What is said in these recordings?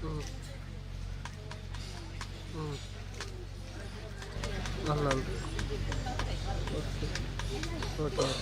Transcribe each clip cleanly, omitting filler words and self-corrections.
ಹ್ಞೂ ಹ್ಞೂ ಅಲ್ಲ. Okay okay okay.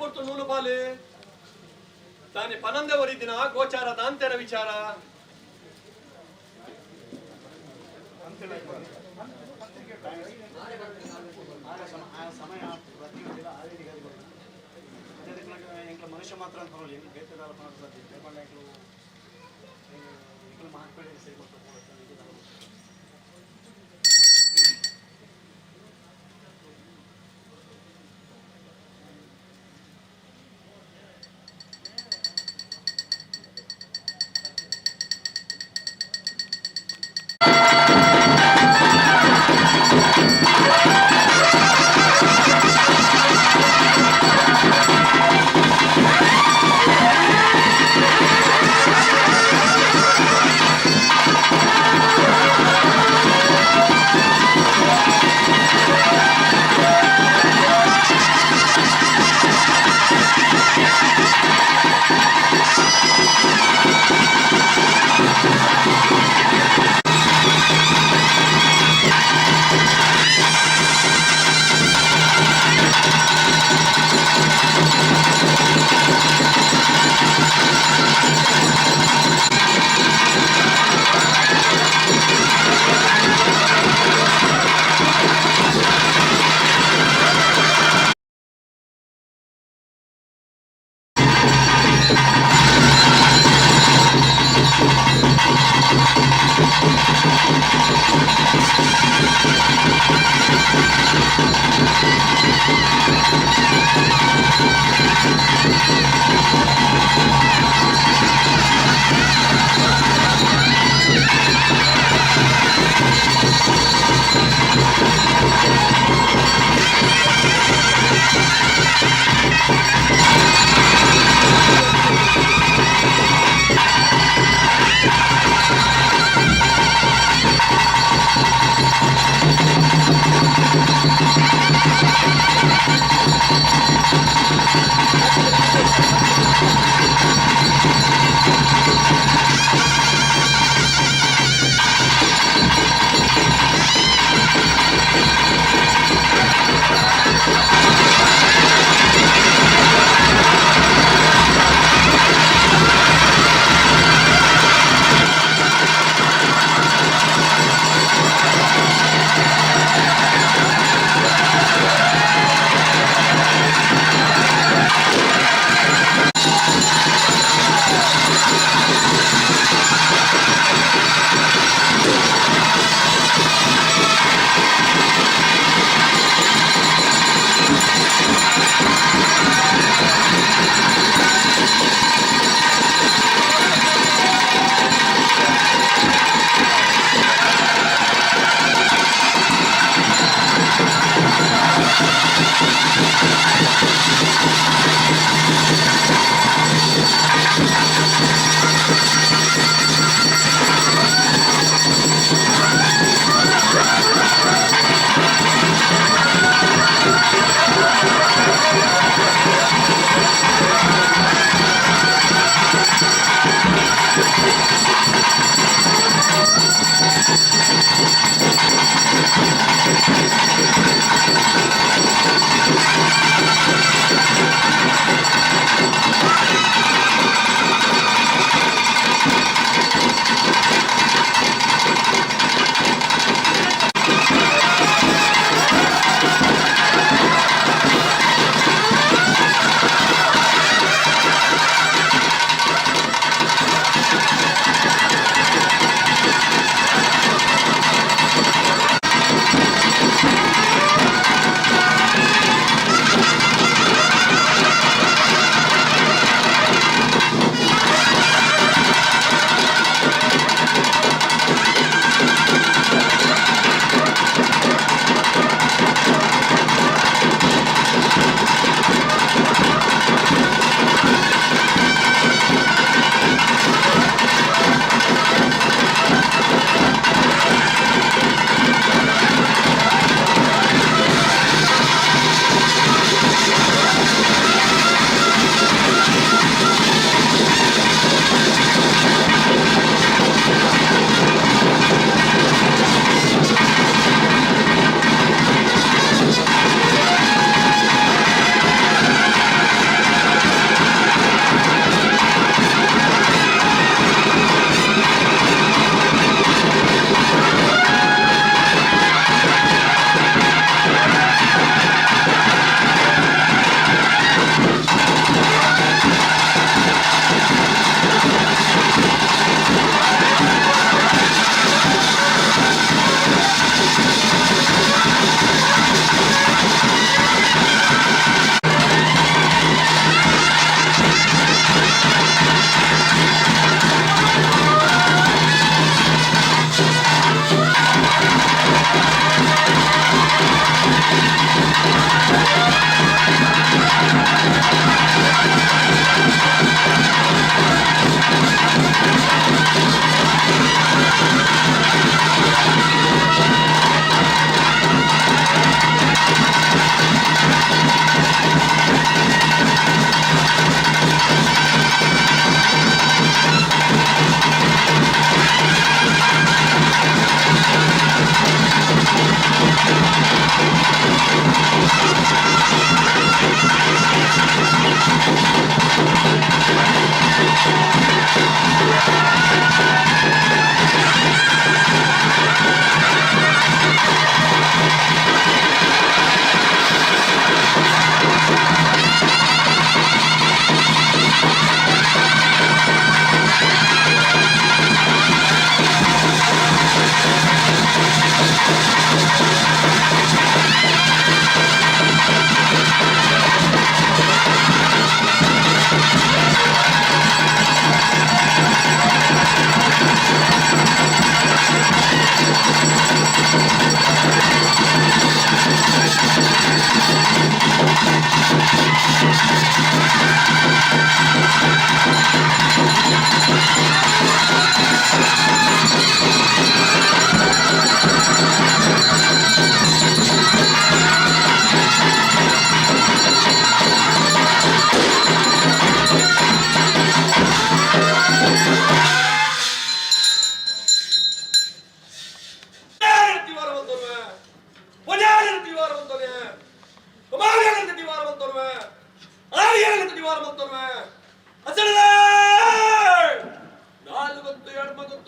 ಪೊರ್ತು ನೂಲು ಪಾಲು ತಾನೆ ಪನಂದೆ ಒರಿದಿನ ಗೋಚಾರ ದಾಂತೆನ ವಿಚಾರ. ಸಮಯ ಪ್ರತಿಯೊಂದಿಲ್ಲ ಎಂಕ್ಲ ಮನುಷ್ಯ ಮಾತ್ರ ಅಂತ ಪರವಾಗಿಲ್ಲ, ಎಂಕ್ಲು ಬೇತೆ ದಾಲ ಪನೊಂದು ಸಾಧ್ಯ ಪಂಡ ಎಂಕ್ಲು ಎಂಕ್ಲು ಮಹಾತ್ಮೆ ಸರಿ ಕೊಟ್ಟು.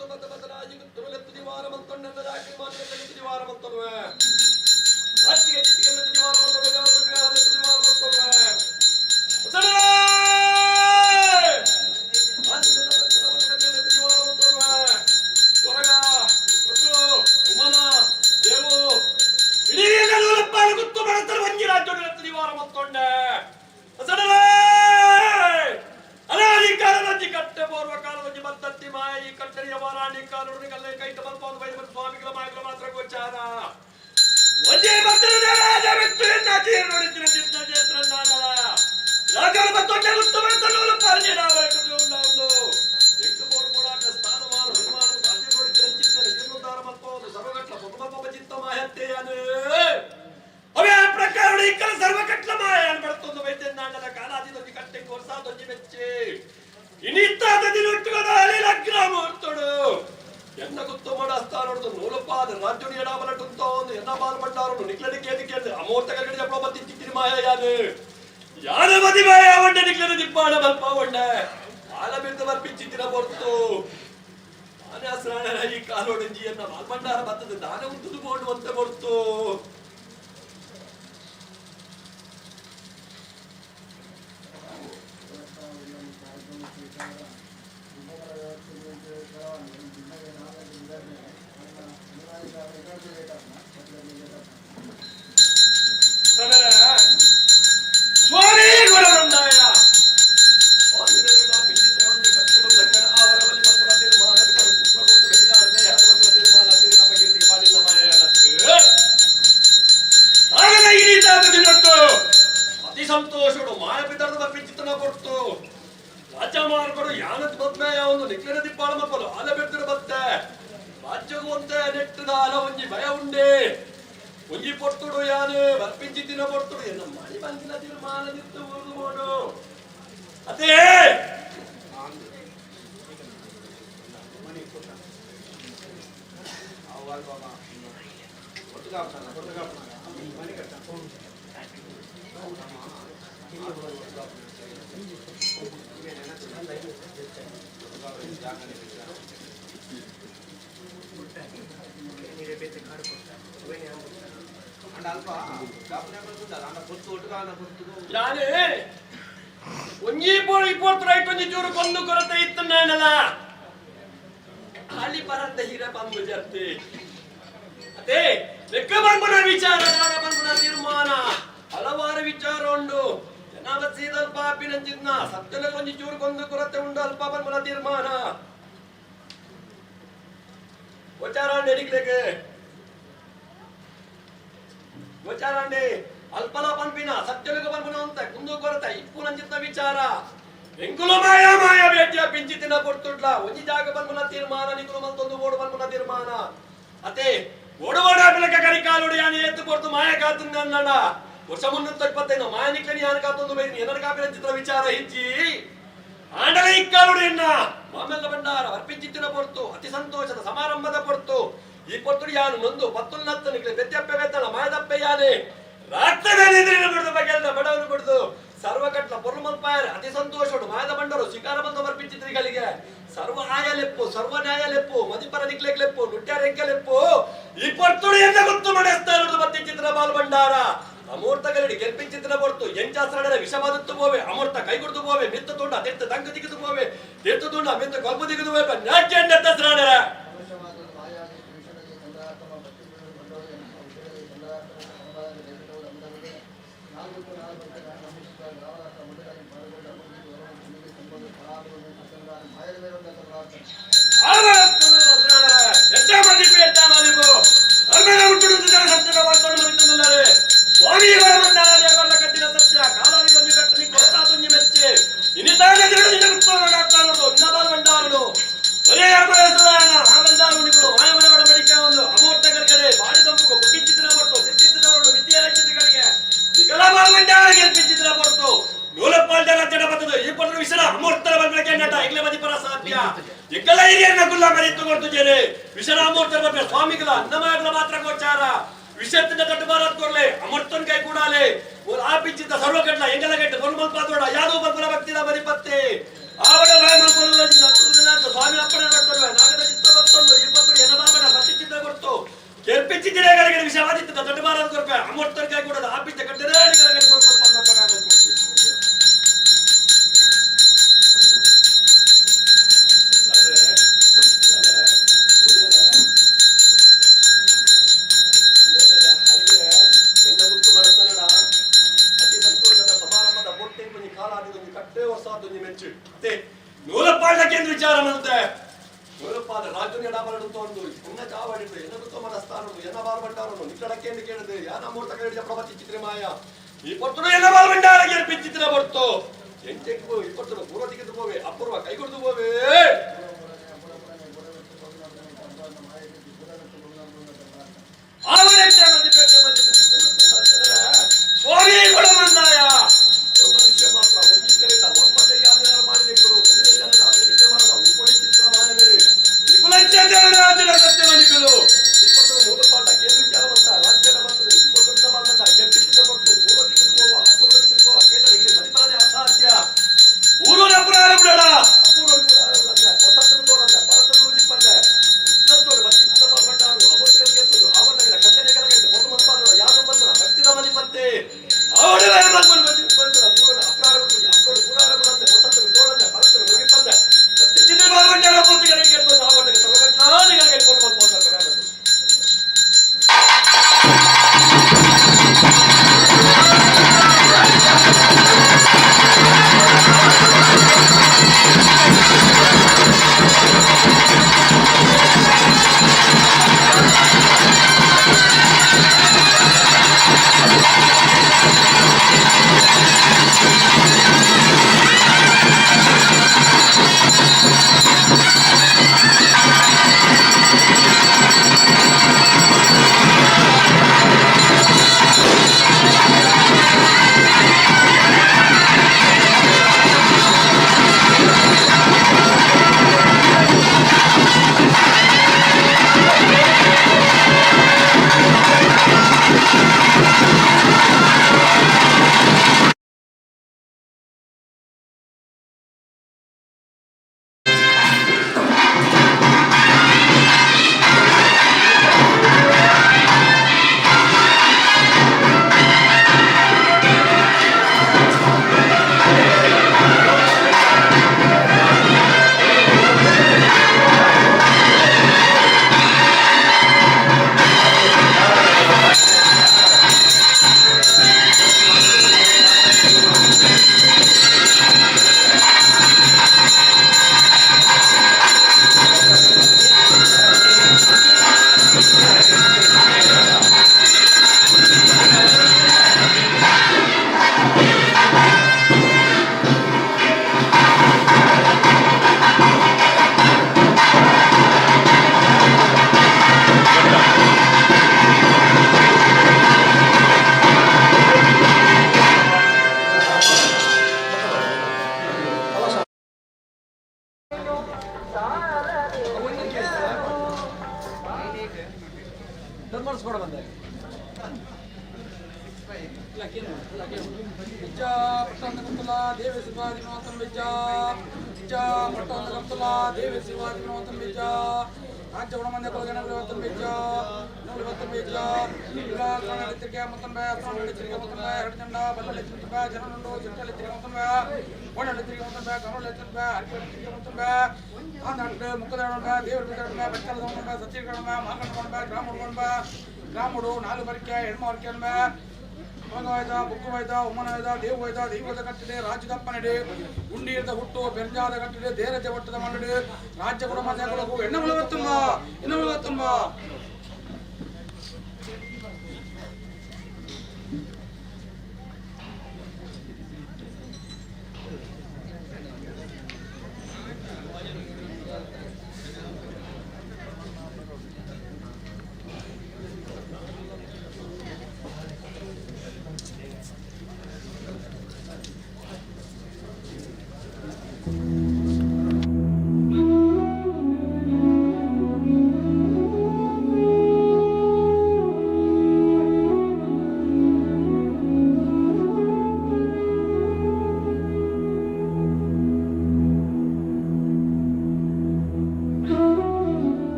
ಗುತ್ತು ಬದ್ದ ಬದಲಾಜಿ ಗುತ್ತು ದಿವಾರ ಮಂತೊಣ್ಣೆಲ್ಲ ದಾಖಲೆ ಮಾತ್ರ ದಿವಾರ ಮಂತೊಲ್ವೆ ಅತ್ತಿಗೆ ಚಿಟ್ಟಿಗೆಲ್ಲ ದಿವಾರ ಮಂತೊಲ್ವೆ ದಿವಾರ ಮಂತೊಲ್ವೆ ಸ್ವಾಮಿ ಅಪ್ಪಣೆ. ದಡ್ಡಬಾರ ಕೊರ್ಪೆ ಅಮೂರ್ತರ್ಕಾಯಿ ಕೂಡ ಆಪಿದ್ದ ಕಟ್ಟರೆ ಎನ್ನ ಗುತ್ತು ಬಡತನಡ ಅತಿ ಸಂತೋಷದ ಸಮಾರಂಭದ ಬೊಟ್ಟೆ ಒಂಜಿ ಕಾಲಾದಿದೊಂಜಿ ಕಟ್ಟೆ ವರ್ಷಾದೊಂಜಿ ಮೆಚ್ಚು ಅತ್ತೆ ನೂಲಪ್ಪಾಂಡ ಕೇಂದ್ರ ವಿಚಾರ ಮಂತೆ ನೂಲಪ್ಪಾದ ರಾಜ್ಯ ಎಡಬರಡು ತೋಂದು ಎನ್ನ ಚಾವಡಿಡು ಎನ್ನ ಗುತ್ತು ಮನಸ್ಥಾನಡು ಎನ್ನ ಬಾಲ್ ಭಂಡಾರನು ನಿಕ್ಕಡಕ್ಕೇಂದು ಕೇಳಿದು ಯಾನ ಮೂರ್ತ ಕೇಳಿದ ಪ್ರಭತಿ ಚಿತ್ರ ಮಾಯ ಈ ಪೊರ್ತುಡು ಎನ್ನ ಬಾಲ್ ಭಂಡಾರ ಚಿತ್ರ ಬರ್ತೋ ಎಂಟೆಕ್ಕು ಈ ಪೊರ್ತುಡು ಪೂರ್ವ ದಿಕ್ಕಿದ್ದು ಹೋವೆ ಅಪೂರ್ವ ಕೈಗೊಡ್ದು ಹೋವೆ. ಸ್ವಾಮಿ ಕೊಡಮಂದಾಯ ಮನುಷ್ಯ ಮಾತ್ರ ಒಂಜಿ ಕರೆತ ಒಮ್ಮತೆಯ ಮಾಡಲಿಕ್ಕರು ಜನನ ಬೇರೆ ಮರಣ ಉಪಳಿ ಚಿತ್ರ ಮಾನವೇರಿ ನಿಕುಲಂಚ ಸತ್ಯ ಮಣಿಗಳು ಇಪ್ಪತ್ತು ಮೂರು ಪಾಠ ಕೇಳು ವಿಚಾರವಂತ ರಾಜ್ಯದ ಬರ್ತದೆ ಇಪ್ಪತ್ತು ದಿನ ಬಂದ ಕೆಂಪಿಸಿದ ಕೊಟ್ಟು ಪೂರ್ವ ದಿಕ್ಕಿಗೆ ಹೋಗುವ ಅಪೂರ್ವ ದಿಕ್ಕಿಗೆ ಹೋಗುವ ಕೇಂದ್ರ ಮತಿಪಾಲನೆ ಅಸಾಧ್ಯ. ಊರೂರ ಪ್ರಾರಂಭ ಅಪೂರ್ವ ಕೂಡ ಹೊಸತನ ತೋಡಂದ ಭರತನ ನುಡಿಪಂದೆ ತೋಡು ಬತ್ತಿ ಚಿತ್ರ ಭಂಡಾರು ಅಮೋತಿಗಳಿಗೆ ಆವರಣಗಳ ಕಟ್ಟನೆಗಳ ಒಂದು ಮತ್ಪಾದನ ಯಾರು ಬಂದನ ಭಕ್ತಿದ ಮನಿಪತ್ತೆ ಅವಳ ಪೂರ್ಣ ಅಪ್ರಾರ ಅಪ್ಪರು ಪುರಾಣ ಕೊಡಂತೆ ಹೊಸತನ ತೋಡಂದೆ ಭರತನ ನುಡಿಪಂದೆ ಬತ್ತಿ ಚಿತ್ರ ಭಂಡಾರ ಅಮೋತಿಗಳಿಗೆ ಆವರಣಗಳ ಸರ್ವಘಟನಾದಿಗಳಿಗೆ ಕೊಂಡು. ಧರ್ಮಸ್ಕೊಡ ಬಂದೆ. ವಿದ್ಯಾ ಪಟ್ಟಂತ ದೇವಿ ಶಿವಾದಿ ವಿದ್ಯಾ ವಿದ್ಯಾ ಪಟ್ಟಂತ ದೇವಿ ಶಿವಾದಿ ವಿದ್ಯಾ ರಾಜ್ಯ ಗುಣಮಂದ ಕುಲಗಣ ವಿದ್ಯಾ ನೂರು ವಿದ್ಯಾ ತಿರುಗಿ ಮುತ್ತನ್ಬೆ ತಿರುಗಿ ಮುತ್ತನ್ಬೆ ಎರಡು ಚಂಡ ಬಲ್ಲಲ್ಲಿ ತಿರುಗಿ ಜನನುಂಡು ಚಿಟ್ಟಲ್ಲಿ ತಿರುಗಿ ಮುತ್ತನ್ಬೆ ಓಣಲ್ಲಿ ತಿರುಗಿ ಮುತ್ತನ್ಬೆ ಕರುಳಲ್ಲಿ ತಿರುಗಿ ಅರಿಕೆ ತಿರುಗಿ ಮುತ್ತನ್ಬೆ ಆಂಧ್ರ ಮುಕ್ಕದೊಂಬೆ ದೇವರು ಬಿದ್ದೊಂಬೆ ಬೆಟ್ಟದ ಸತ್ಯಗಣಂಬೆ ಮಾರ್ಕಂಡ ಗ್ರಾಮ ಗ್ರಾಮಡು ನಾಲ್ಕು ಬರಿಕೆ ಹೆಣ್ಮ ವರ್ಕೆ ಮಗವಾಯ್ದ ಬುಕ್ಕವಾಯ್ದ ಉಮ್ಮನವಾಯ್ದ ದೇವವಾಯ್ದ ದೈವದ ಕಟ್ಟಡೆ ರಾಜ್ಯದಪ್ಪನಡೆ ಉಂಡಿರದ ಹುಟ್ಟು ಬೆಂಜಾದ ಕಟ್ಟಡೆ ದೇರಜ ಒಟ್ಟದ ಮನ್ನಡೆ ರಾಜ್ಯ ಗುಣ ಮಧ್ಯಗಳಗೂ ಎಣ್ಣಮಳವತ್ತಮ್ಮ ಎಣ್ಣಮಳವತ್ತಮ್ಮ.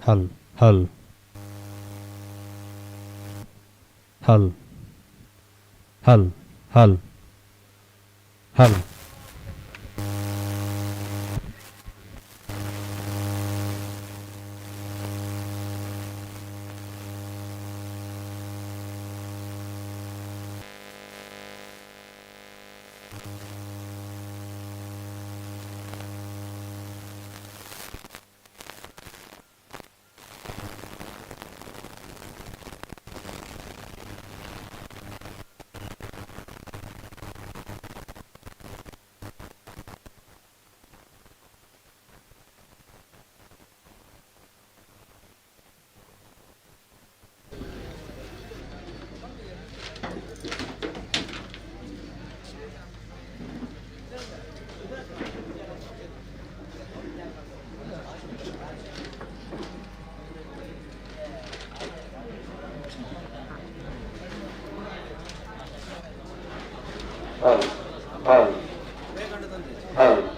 Hal hal hal hal hal hal. Hal hal hal.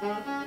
ಿ.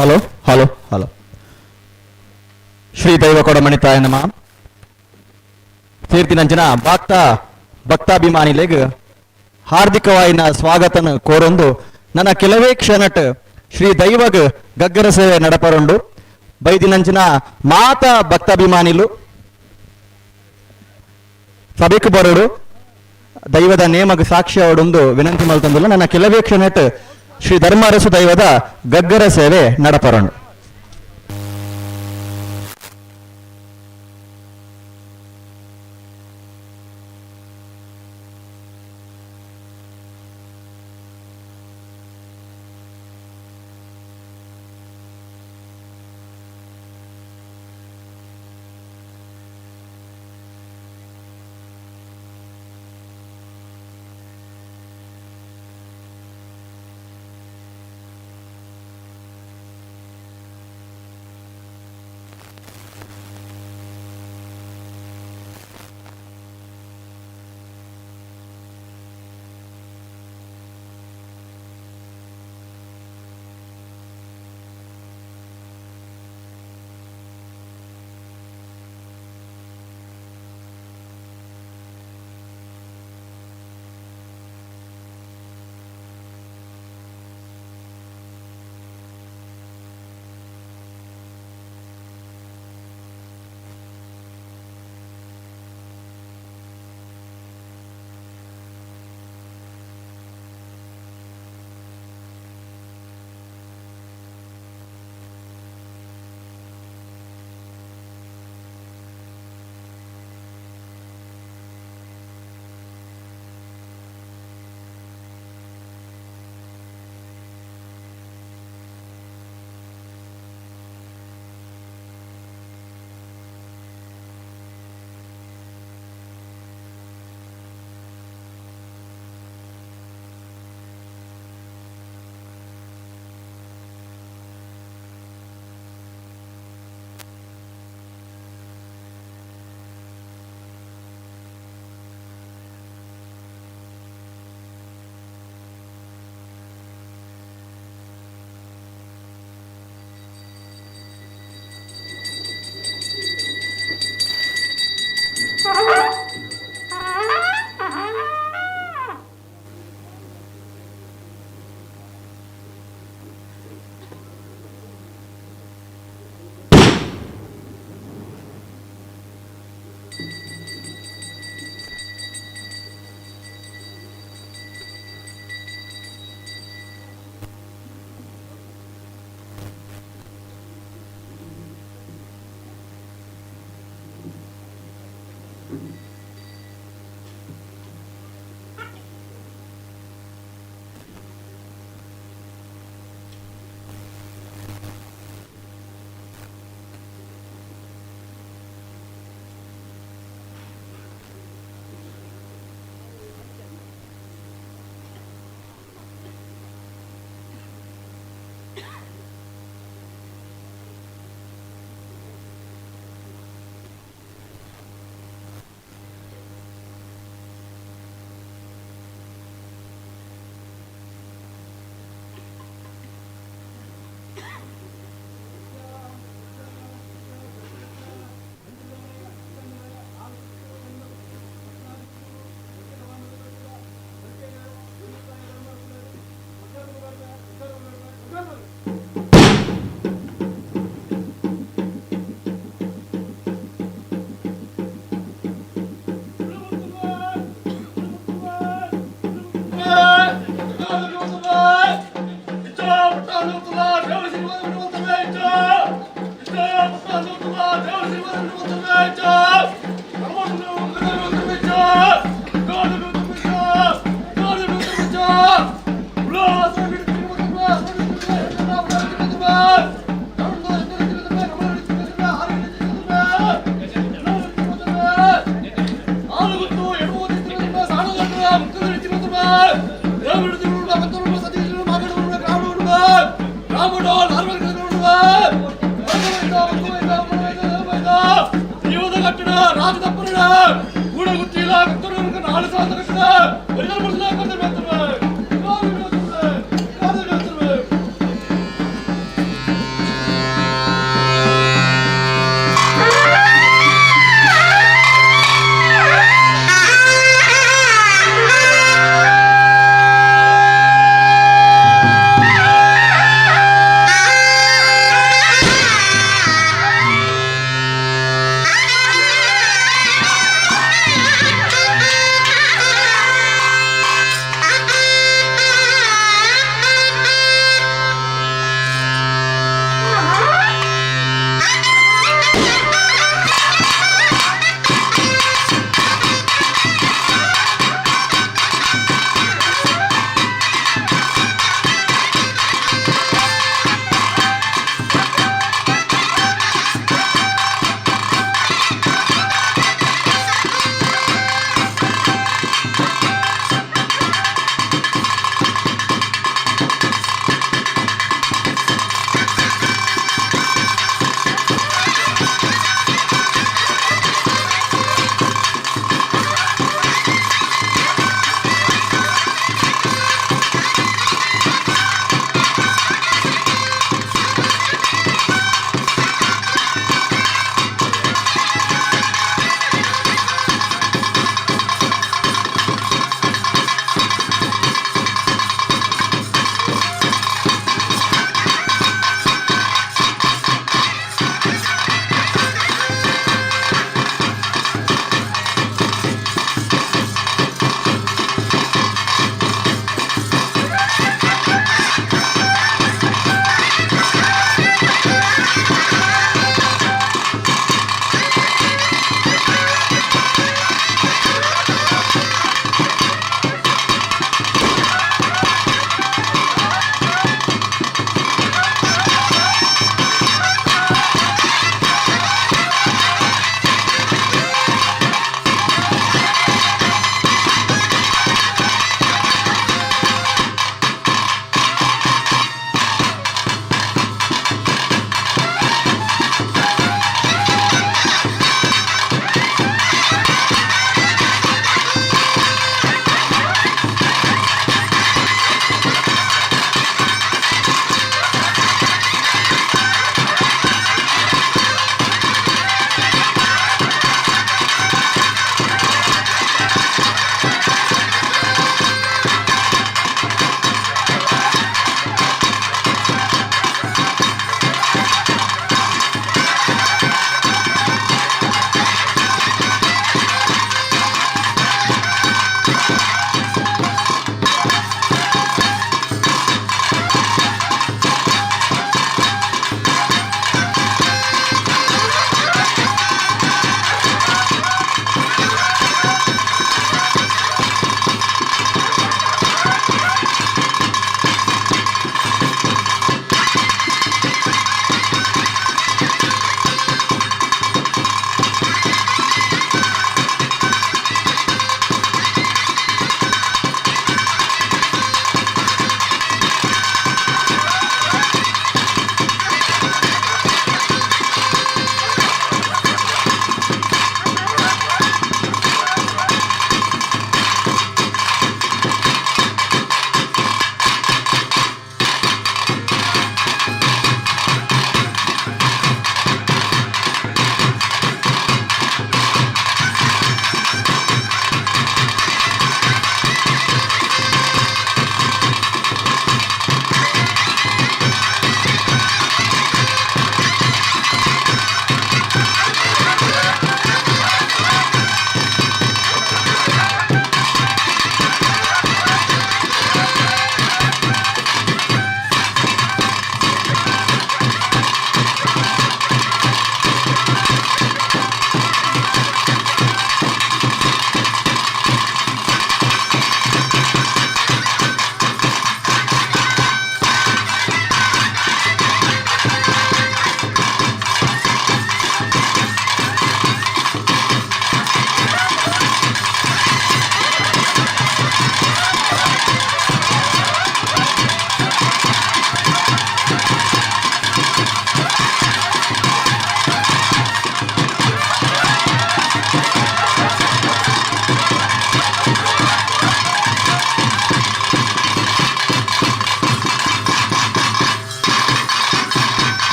Hello hello hello. Shri ದೈವ ಕೊಡಮಣಿತಾಯ ನಮಃ. ತೀರ್ತಿನಂಚಿನ ಭಕ್ತಾಭಿಮಾನಿಲೆಗ್ ಹಾರ್ದಿಕವಾಯಿನ ಸ್ವಾಗತನ ಕೋರೊಂದು ನನ್ನ ಕೆಲವೇ ಕ್ಷಣಟ್ ಶ್ರೀ ದೈವಗ್ ಗಗ್ಗರ ಸೇವೆ ನಡಪರುಂಡು. ಬೈದಿನಂಚಿನ ಮಾತ ಭಕ್ತಾಭಿಮಾನಿಲು ಸಭೆಕ್ ಬರೋಡು, ದೈವದ ನೇಮಗ್ ಸಾಕ್ಷಿ ಅವಡೊಂದು ವಿನಂತಿ ಮಲ್ತಂದುಲ್ಲ. ನನ್ನ ಕೆಲವೇ ಕ್ಷಣಟ್ ಶ್ರೀ ಧರ್ಮಾರಸು ದೈವದ ಗಗ್ಗರ ಸೇವೆ ನಡಪರುಂಡು.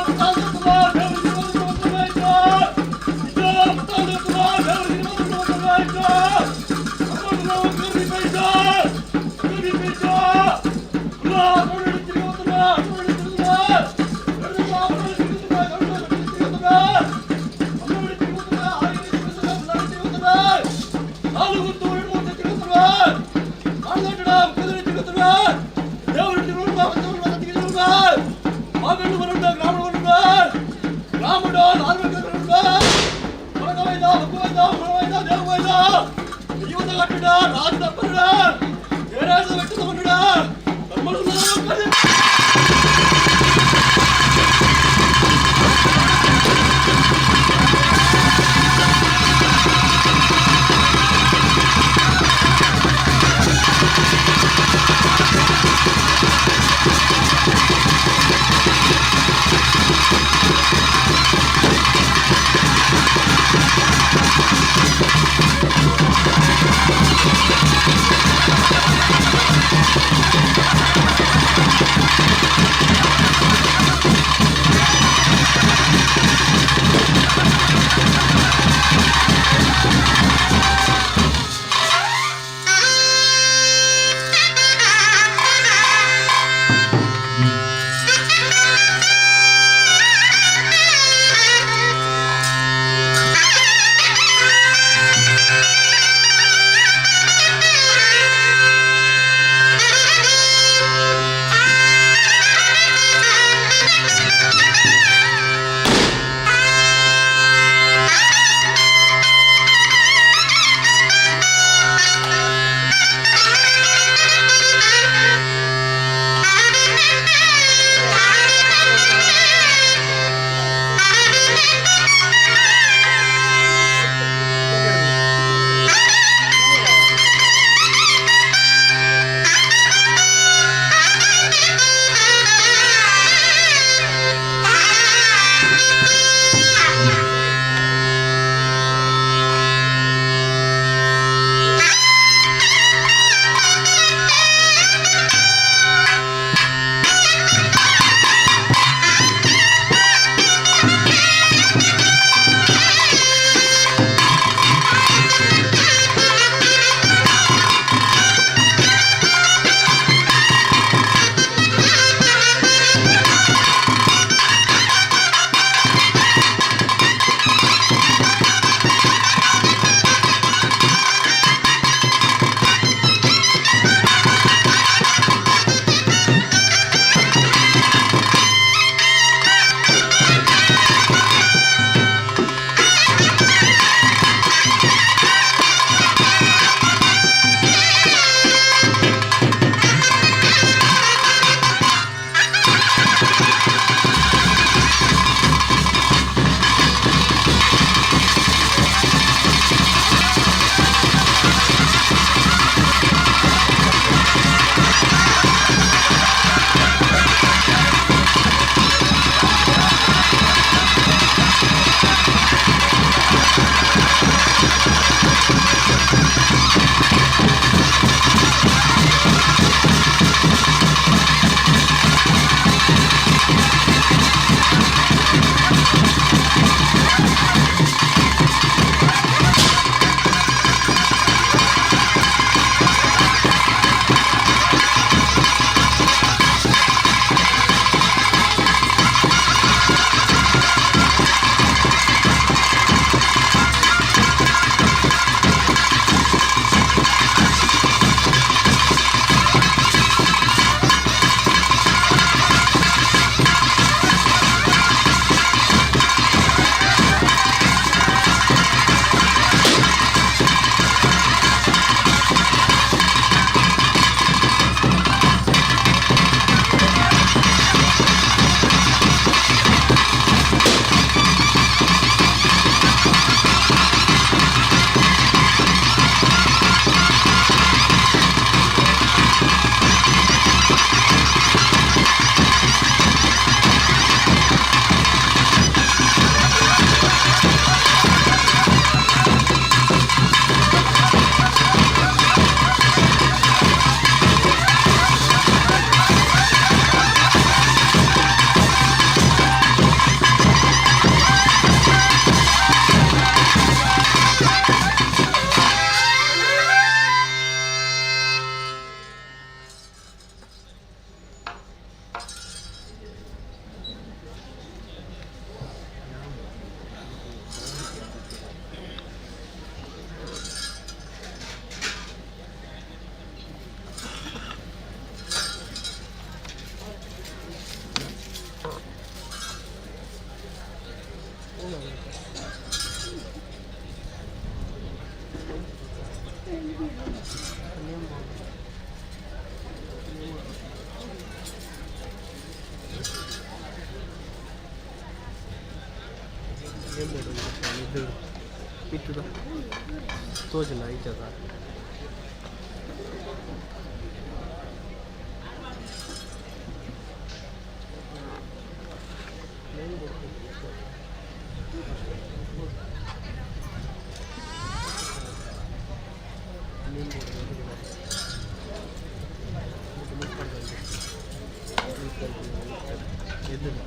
ಠಠಠಠ ನೇಮ್ ಬೋರ್ಡ್ ಇದು ಮಿತ್ತದ ತೋಜುಂಡ ಇಂಚದ. ಎದುರು.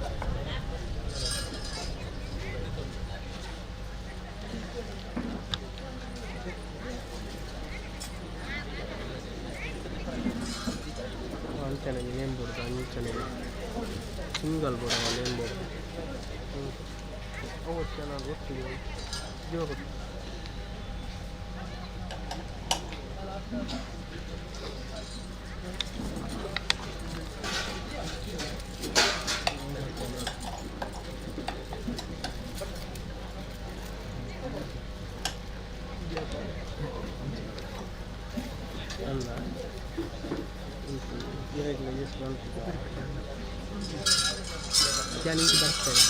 ಅಂಚನೆ ನೇಮ್ ಬೋರ್ಡ್, ಅಂಚನೆ ಸಿಂಗಲ್ ಬೋರ್ಡ್ ನೇಮ್ ಬೋರ್ಡ್. ಅವು ಚೆನ್ನಾಗಿ ಗೊತ್ತಿದೆ ಜೀವ ಗೊತ್ತು. ಅಲ್ಲ, ಇಂಚಿ ಬರ್ತದೆ.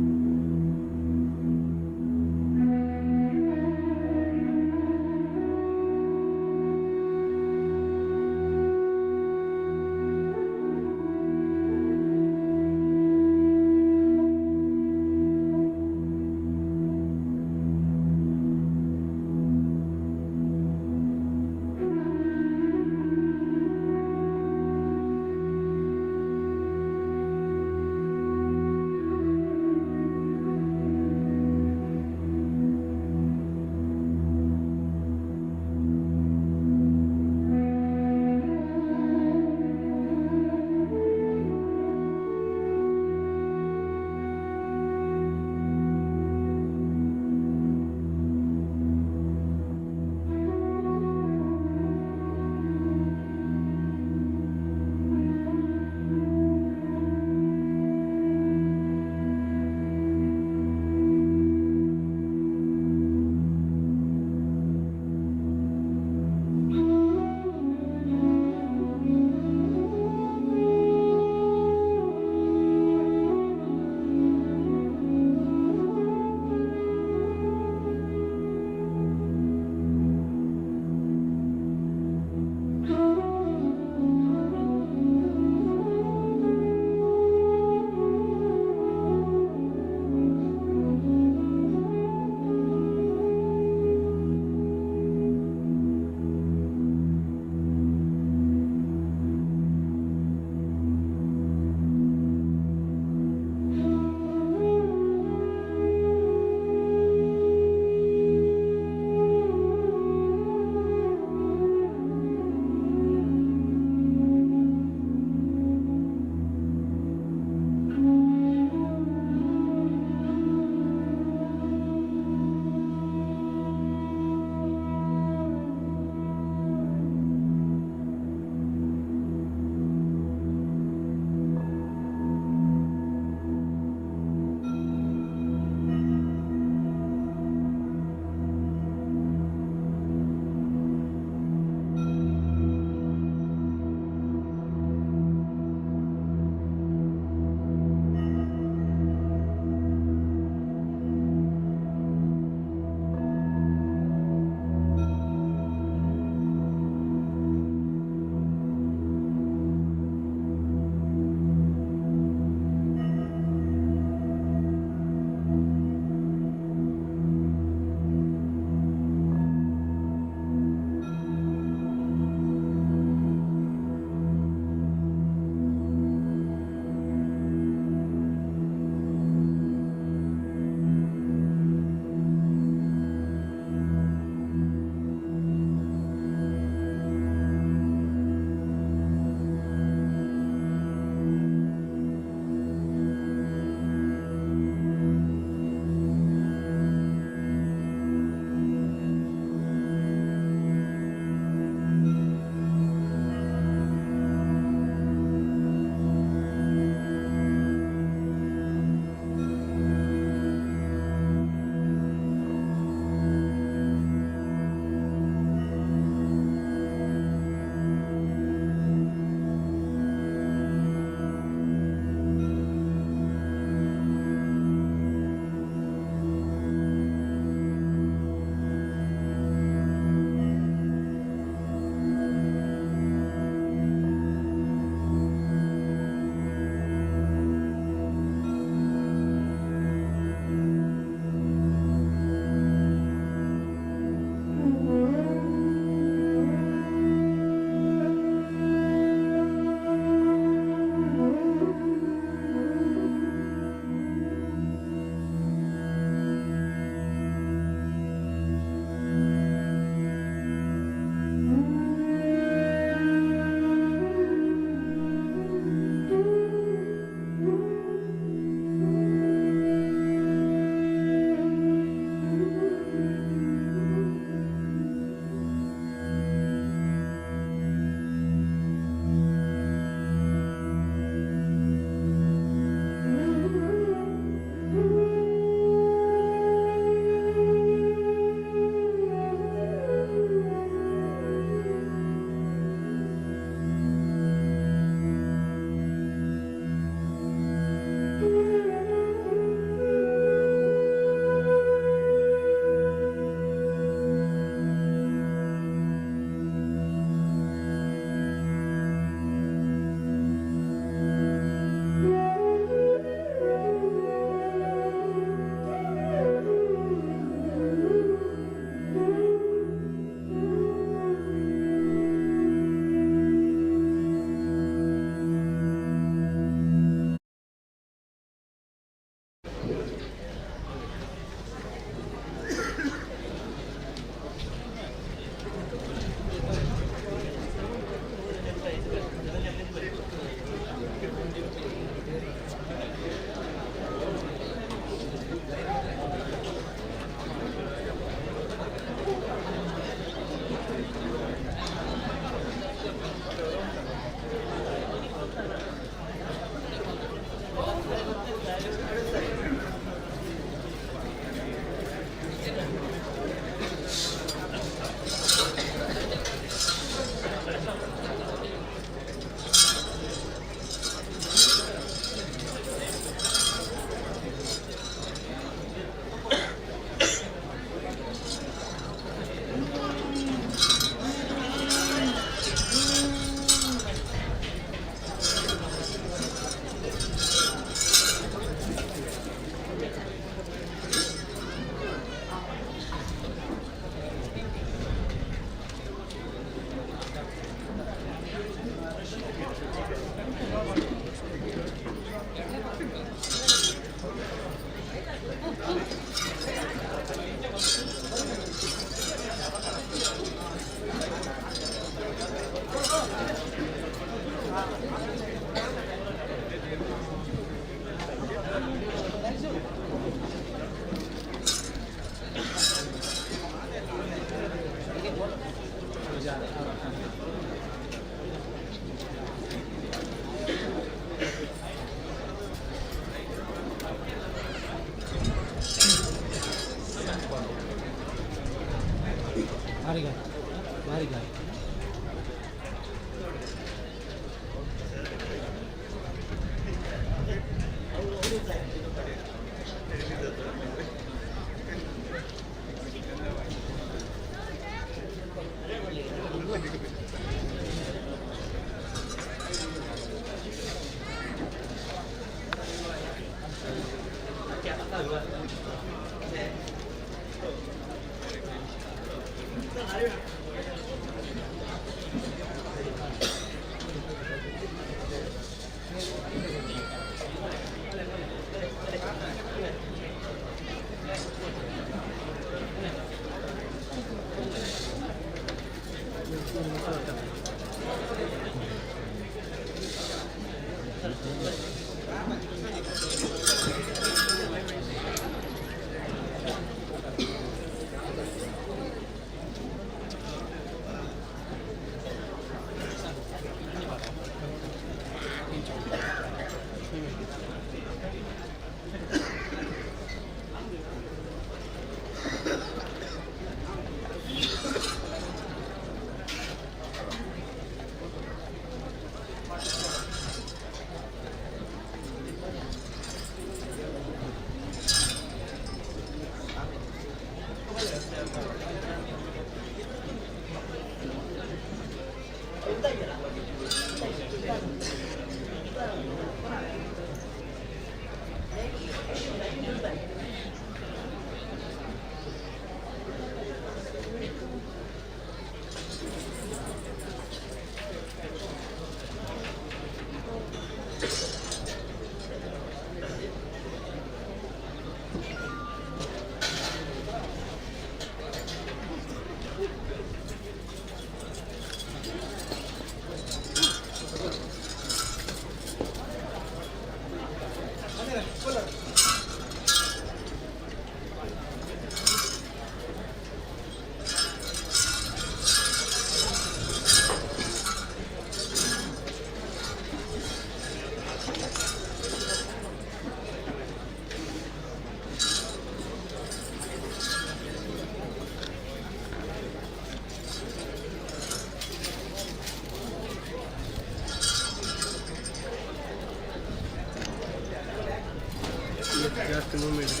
ಜಾಸ್ತಿ ಮೂವ್ಮೆಂಟ್.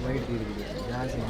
ವೈಟ್ ಜಾಸ್ತಿ.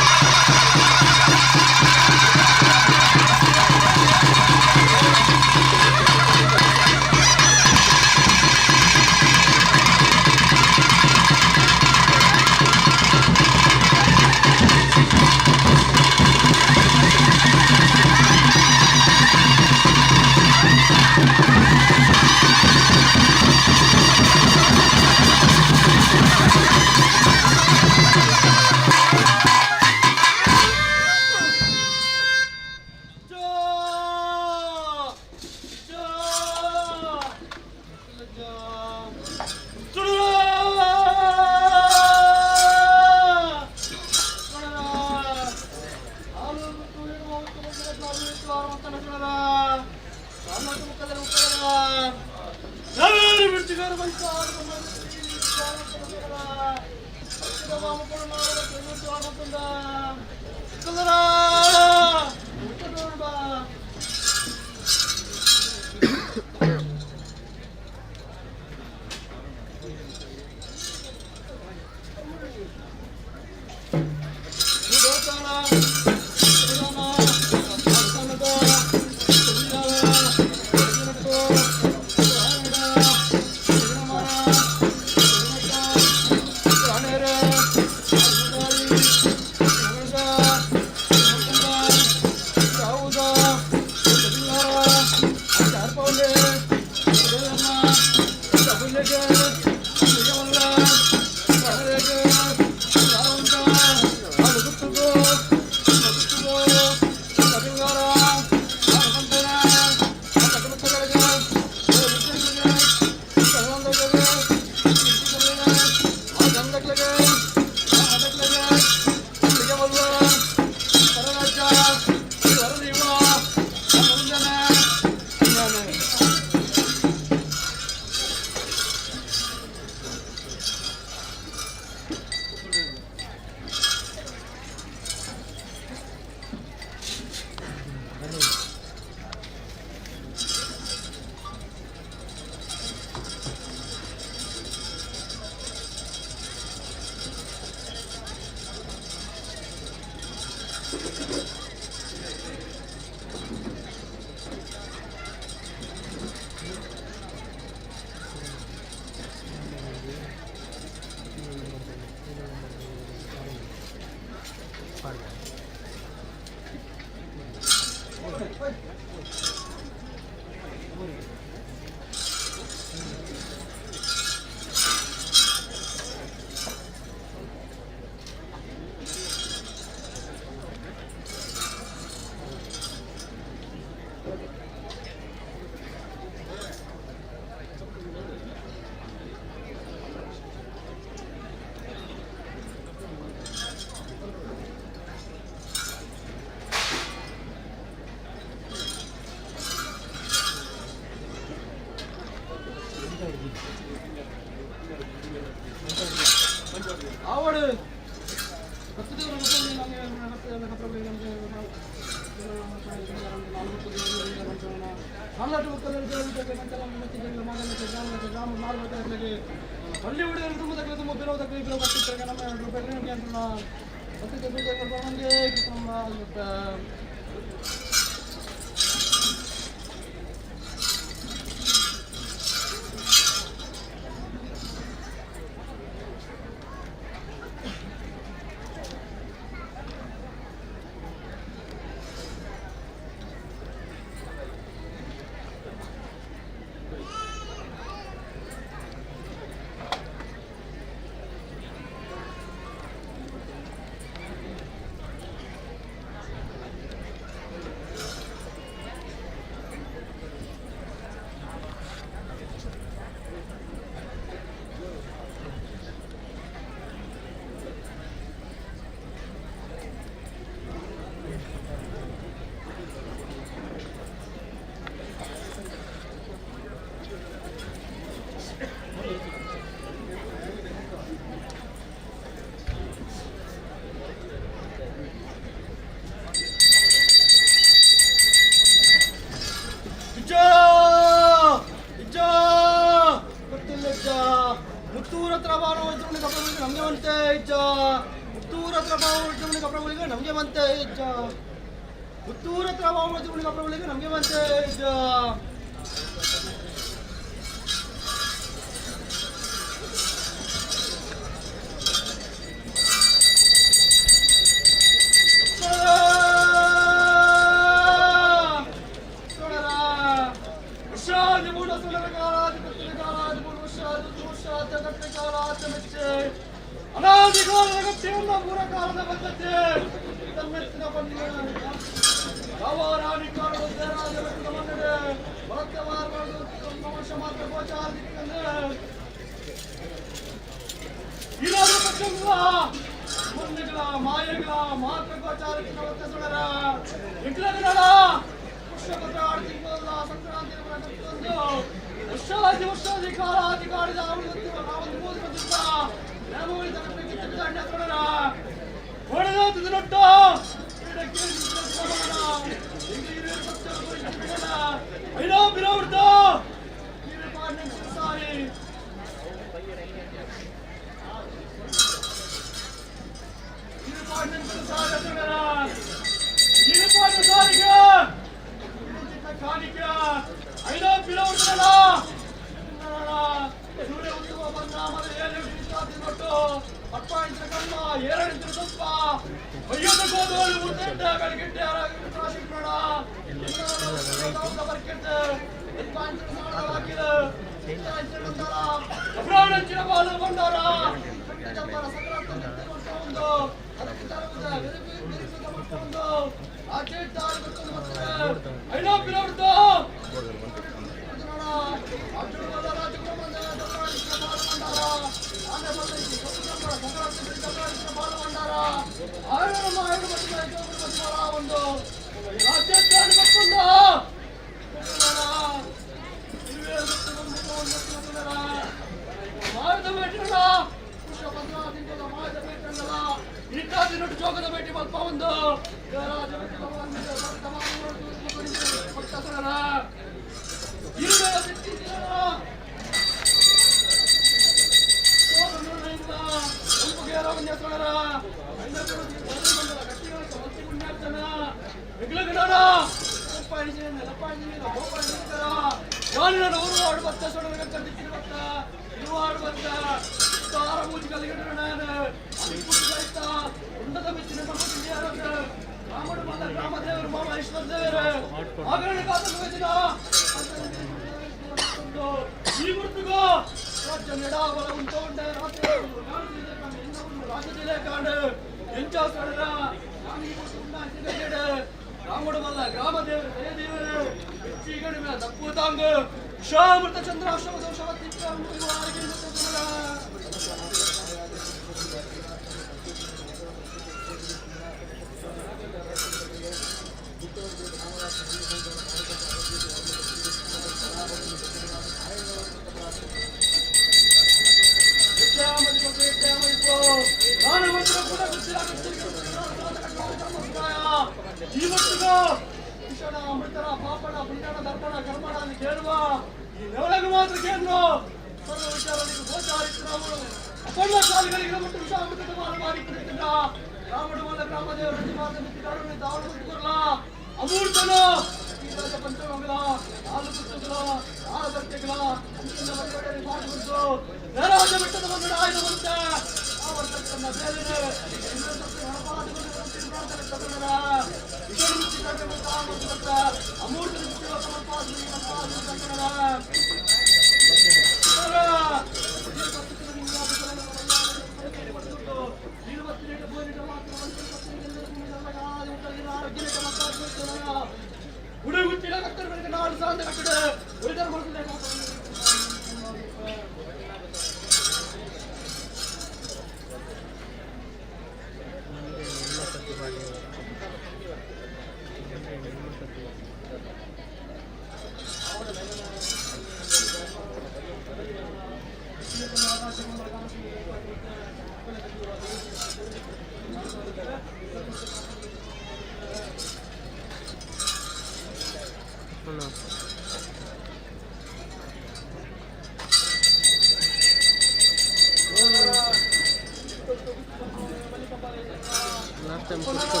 Last time ಕೂತ್ಕೊಳ್ಳಿ,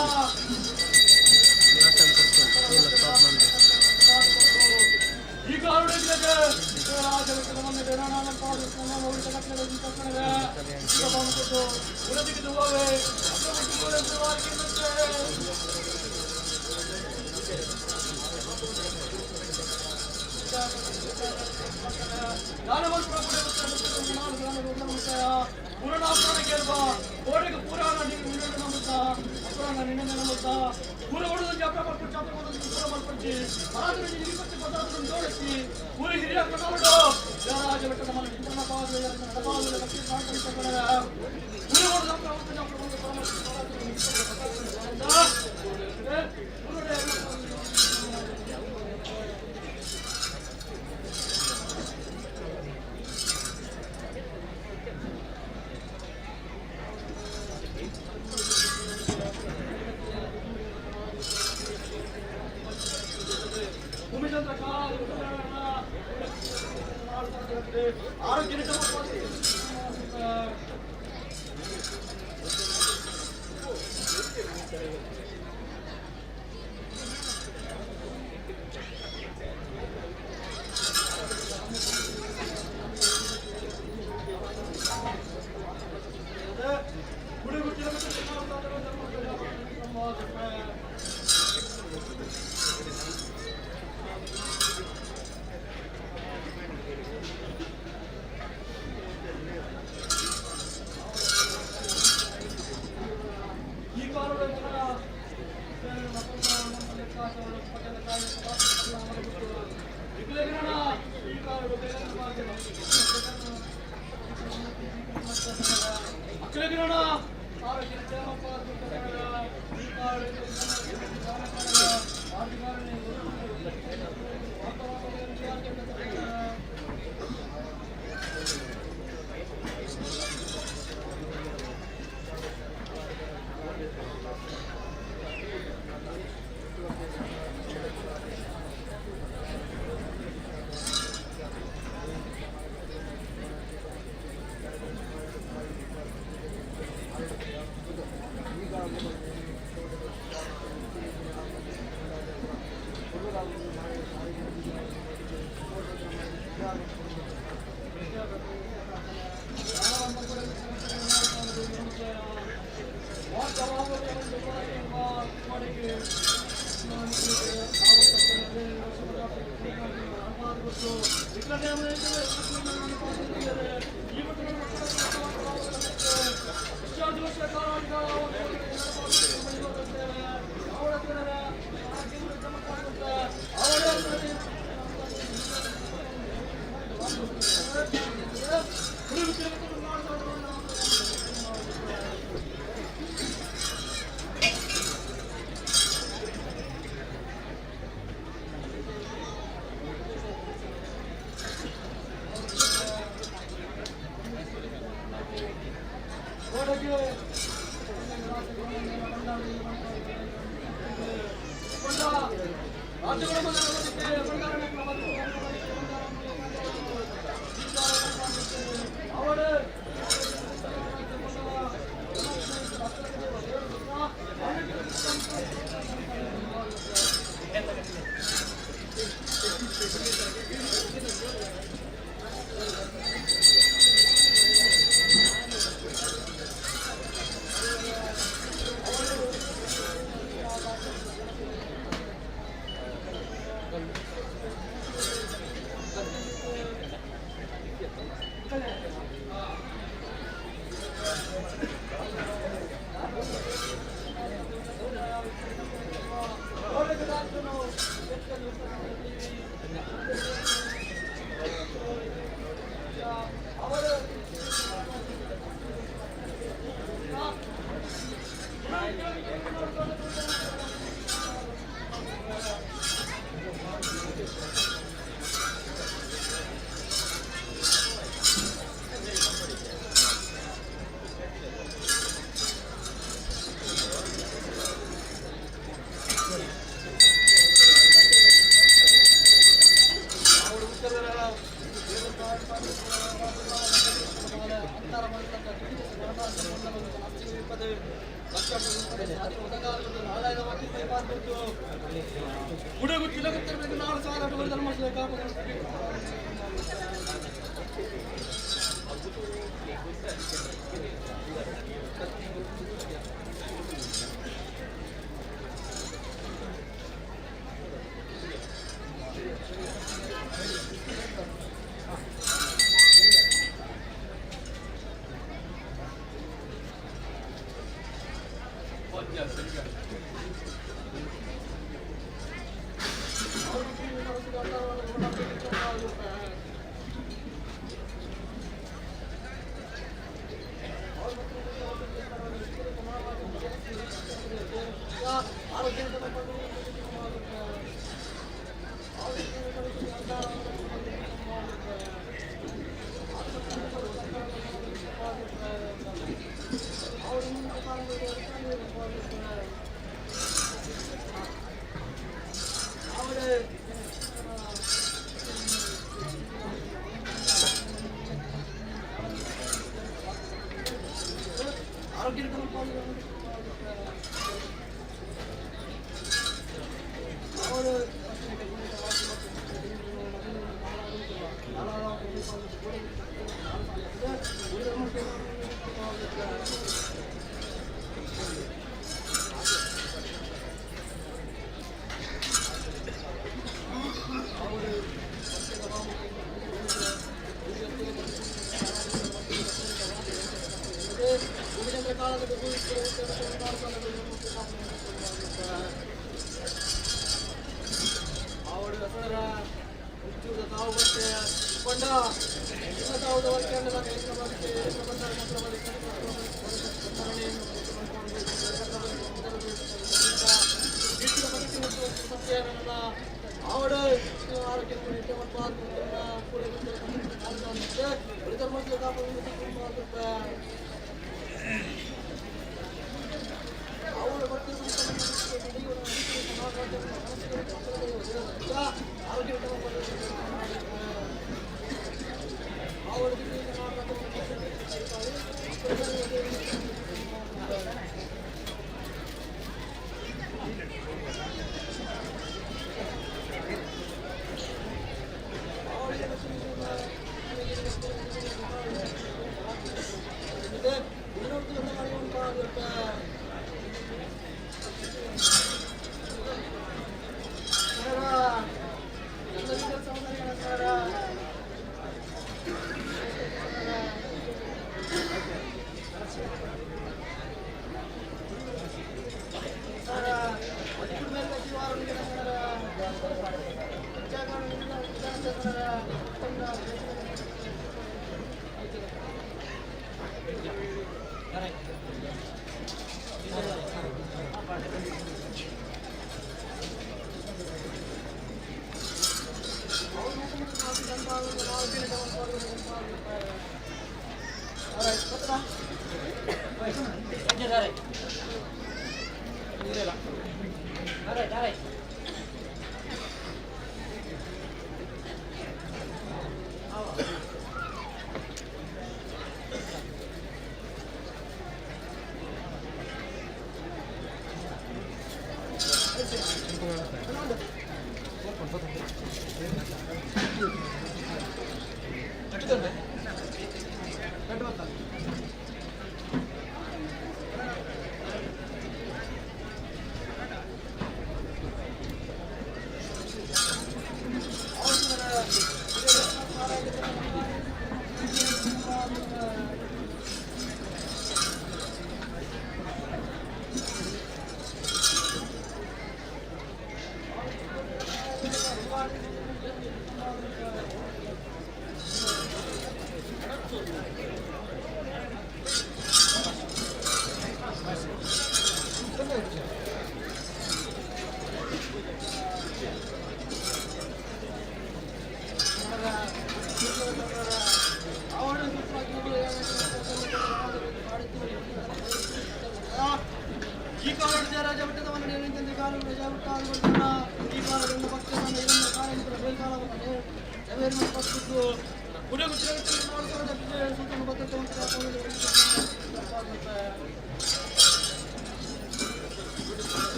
ಲಾಸ್ಟ್ ಟೈಮ್ ಕೂತ್ಕೊಳ್ಳಿ, ಇಲ್ಲ ಸ್ಟಾಪ್ ಮಾಡಿ.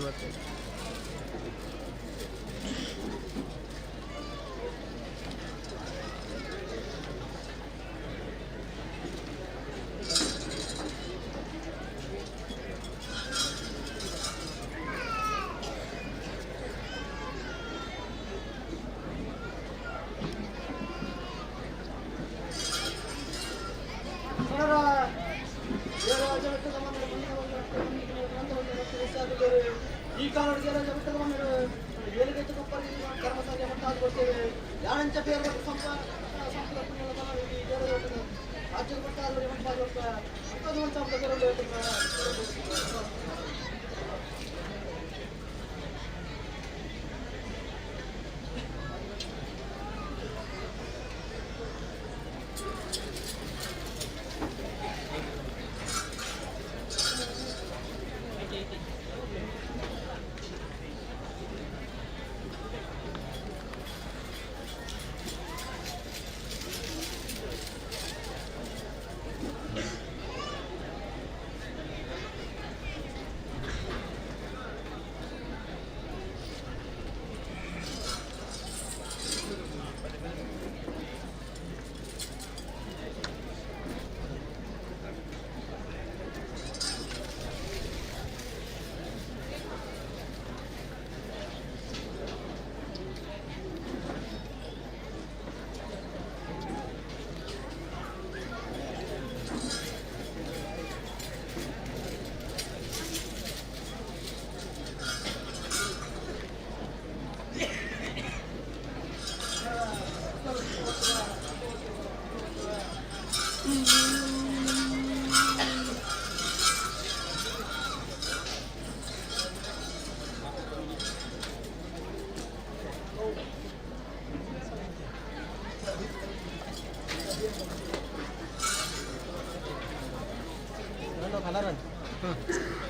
ಬರ್ತದೆ. ಈ ಕಾಲಕ್ಕೆ ಯಾರಂಚ ಬೇರೆ ಸಂಪ ರಾಜ್ಯದ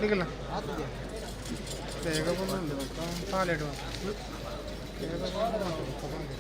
ನಿಗಲ್ಲ ಬೇಗ ಬಂದು ಪಾಲಿಡುವ ಬೇಗ ಬಂದು.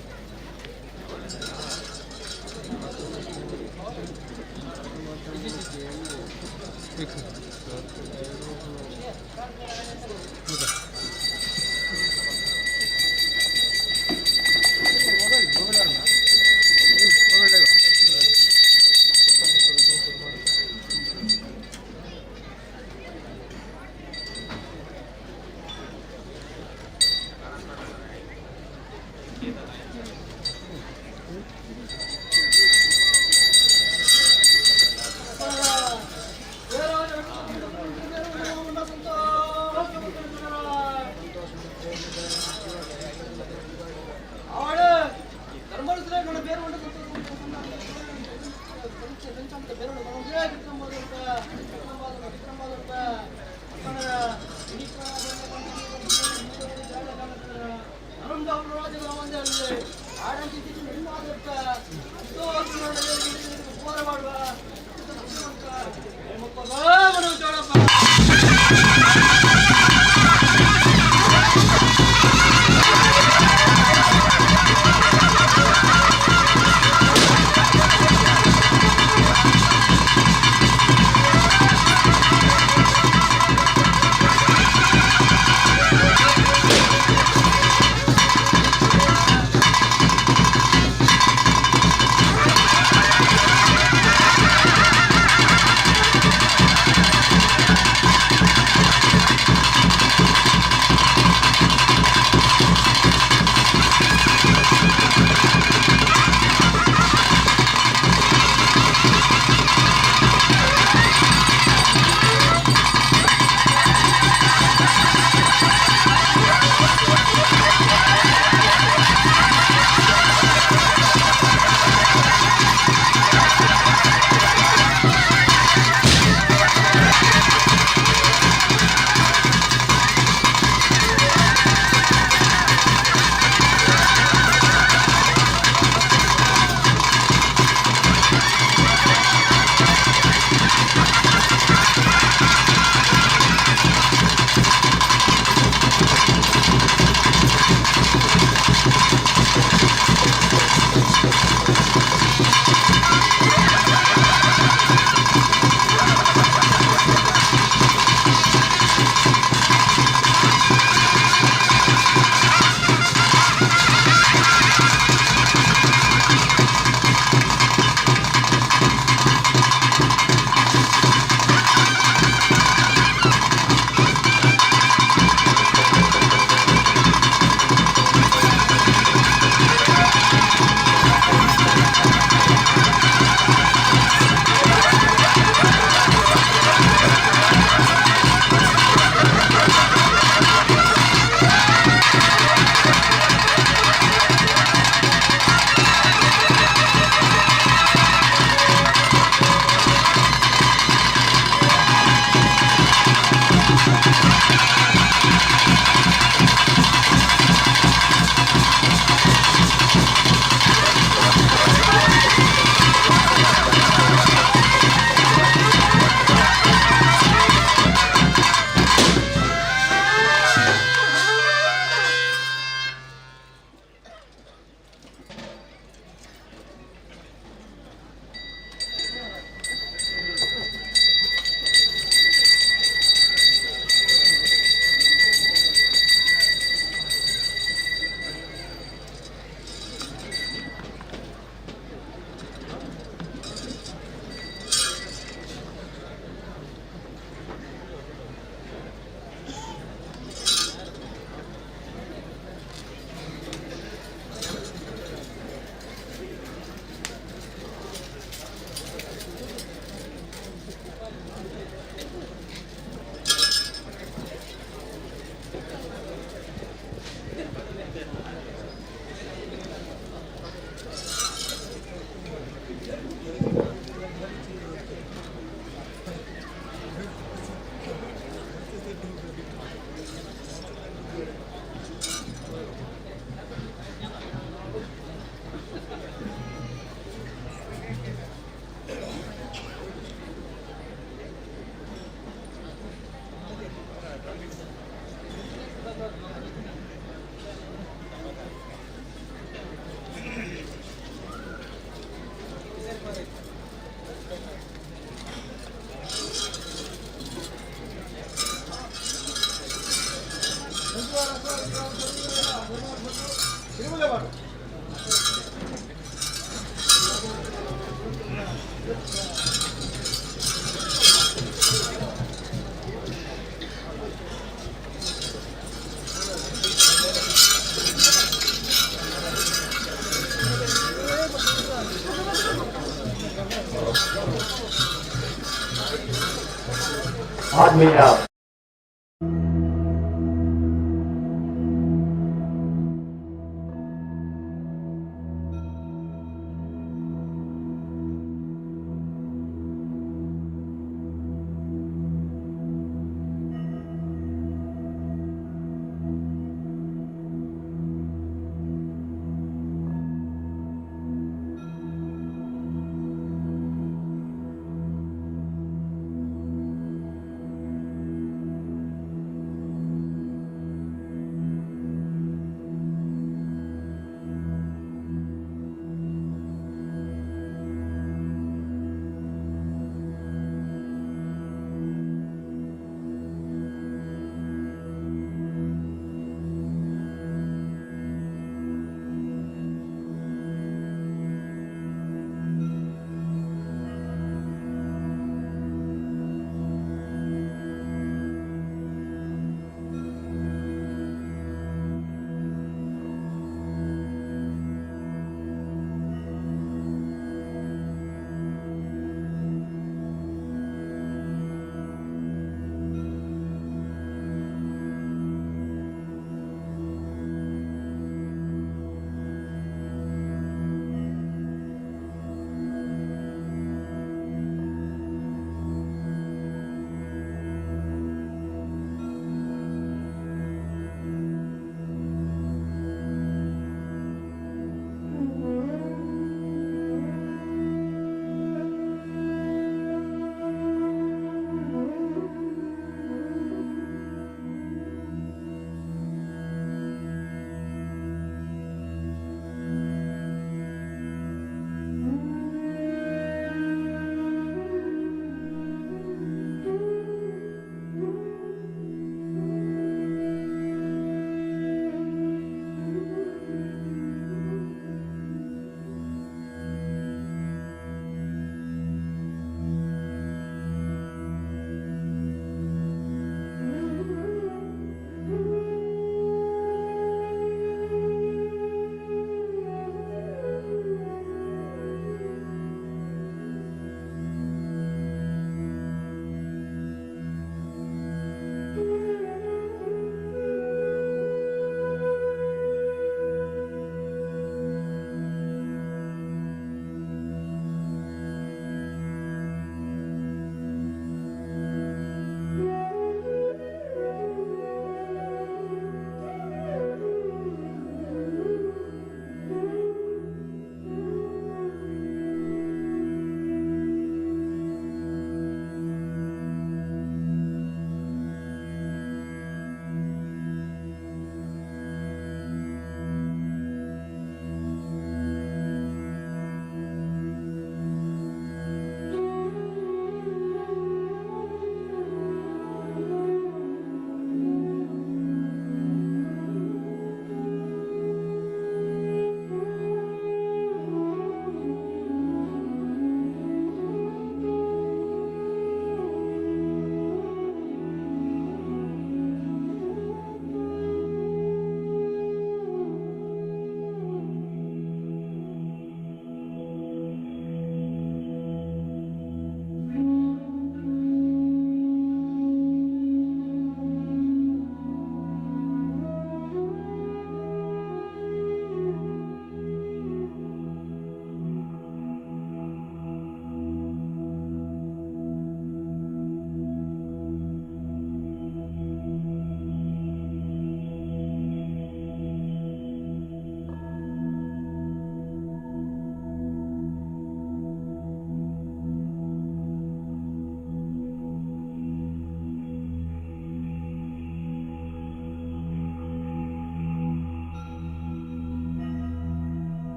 ಆತ್ಮೀಯ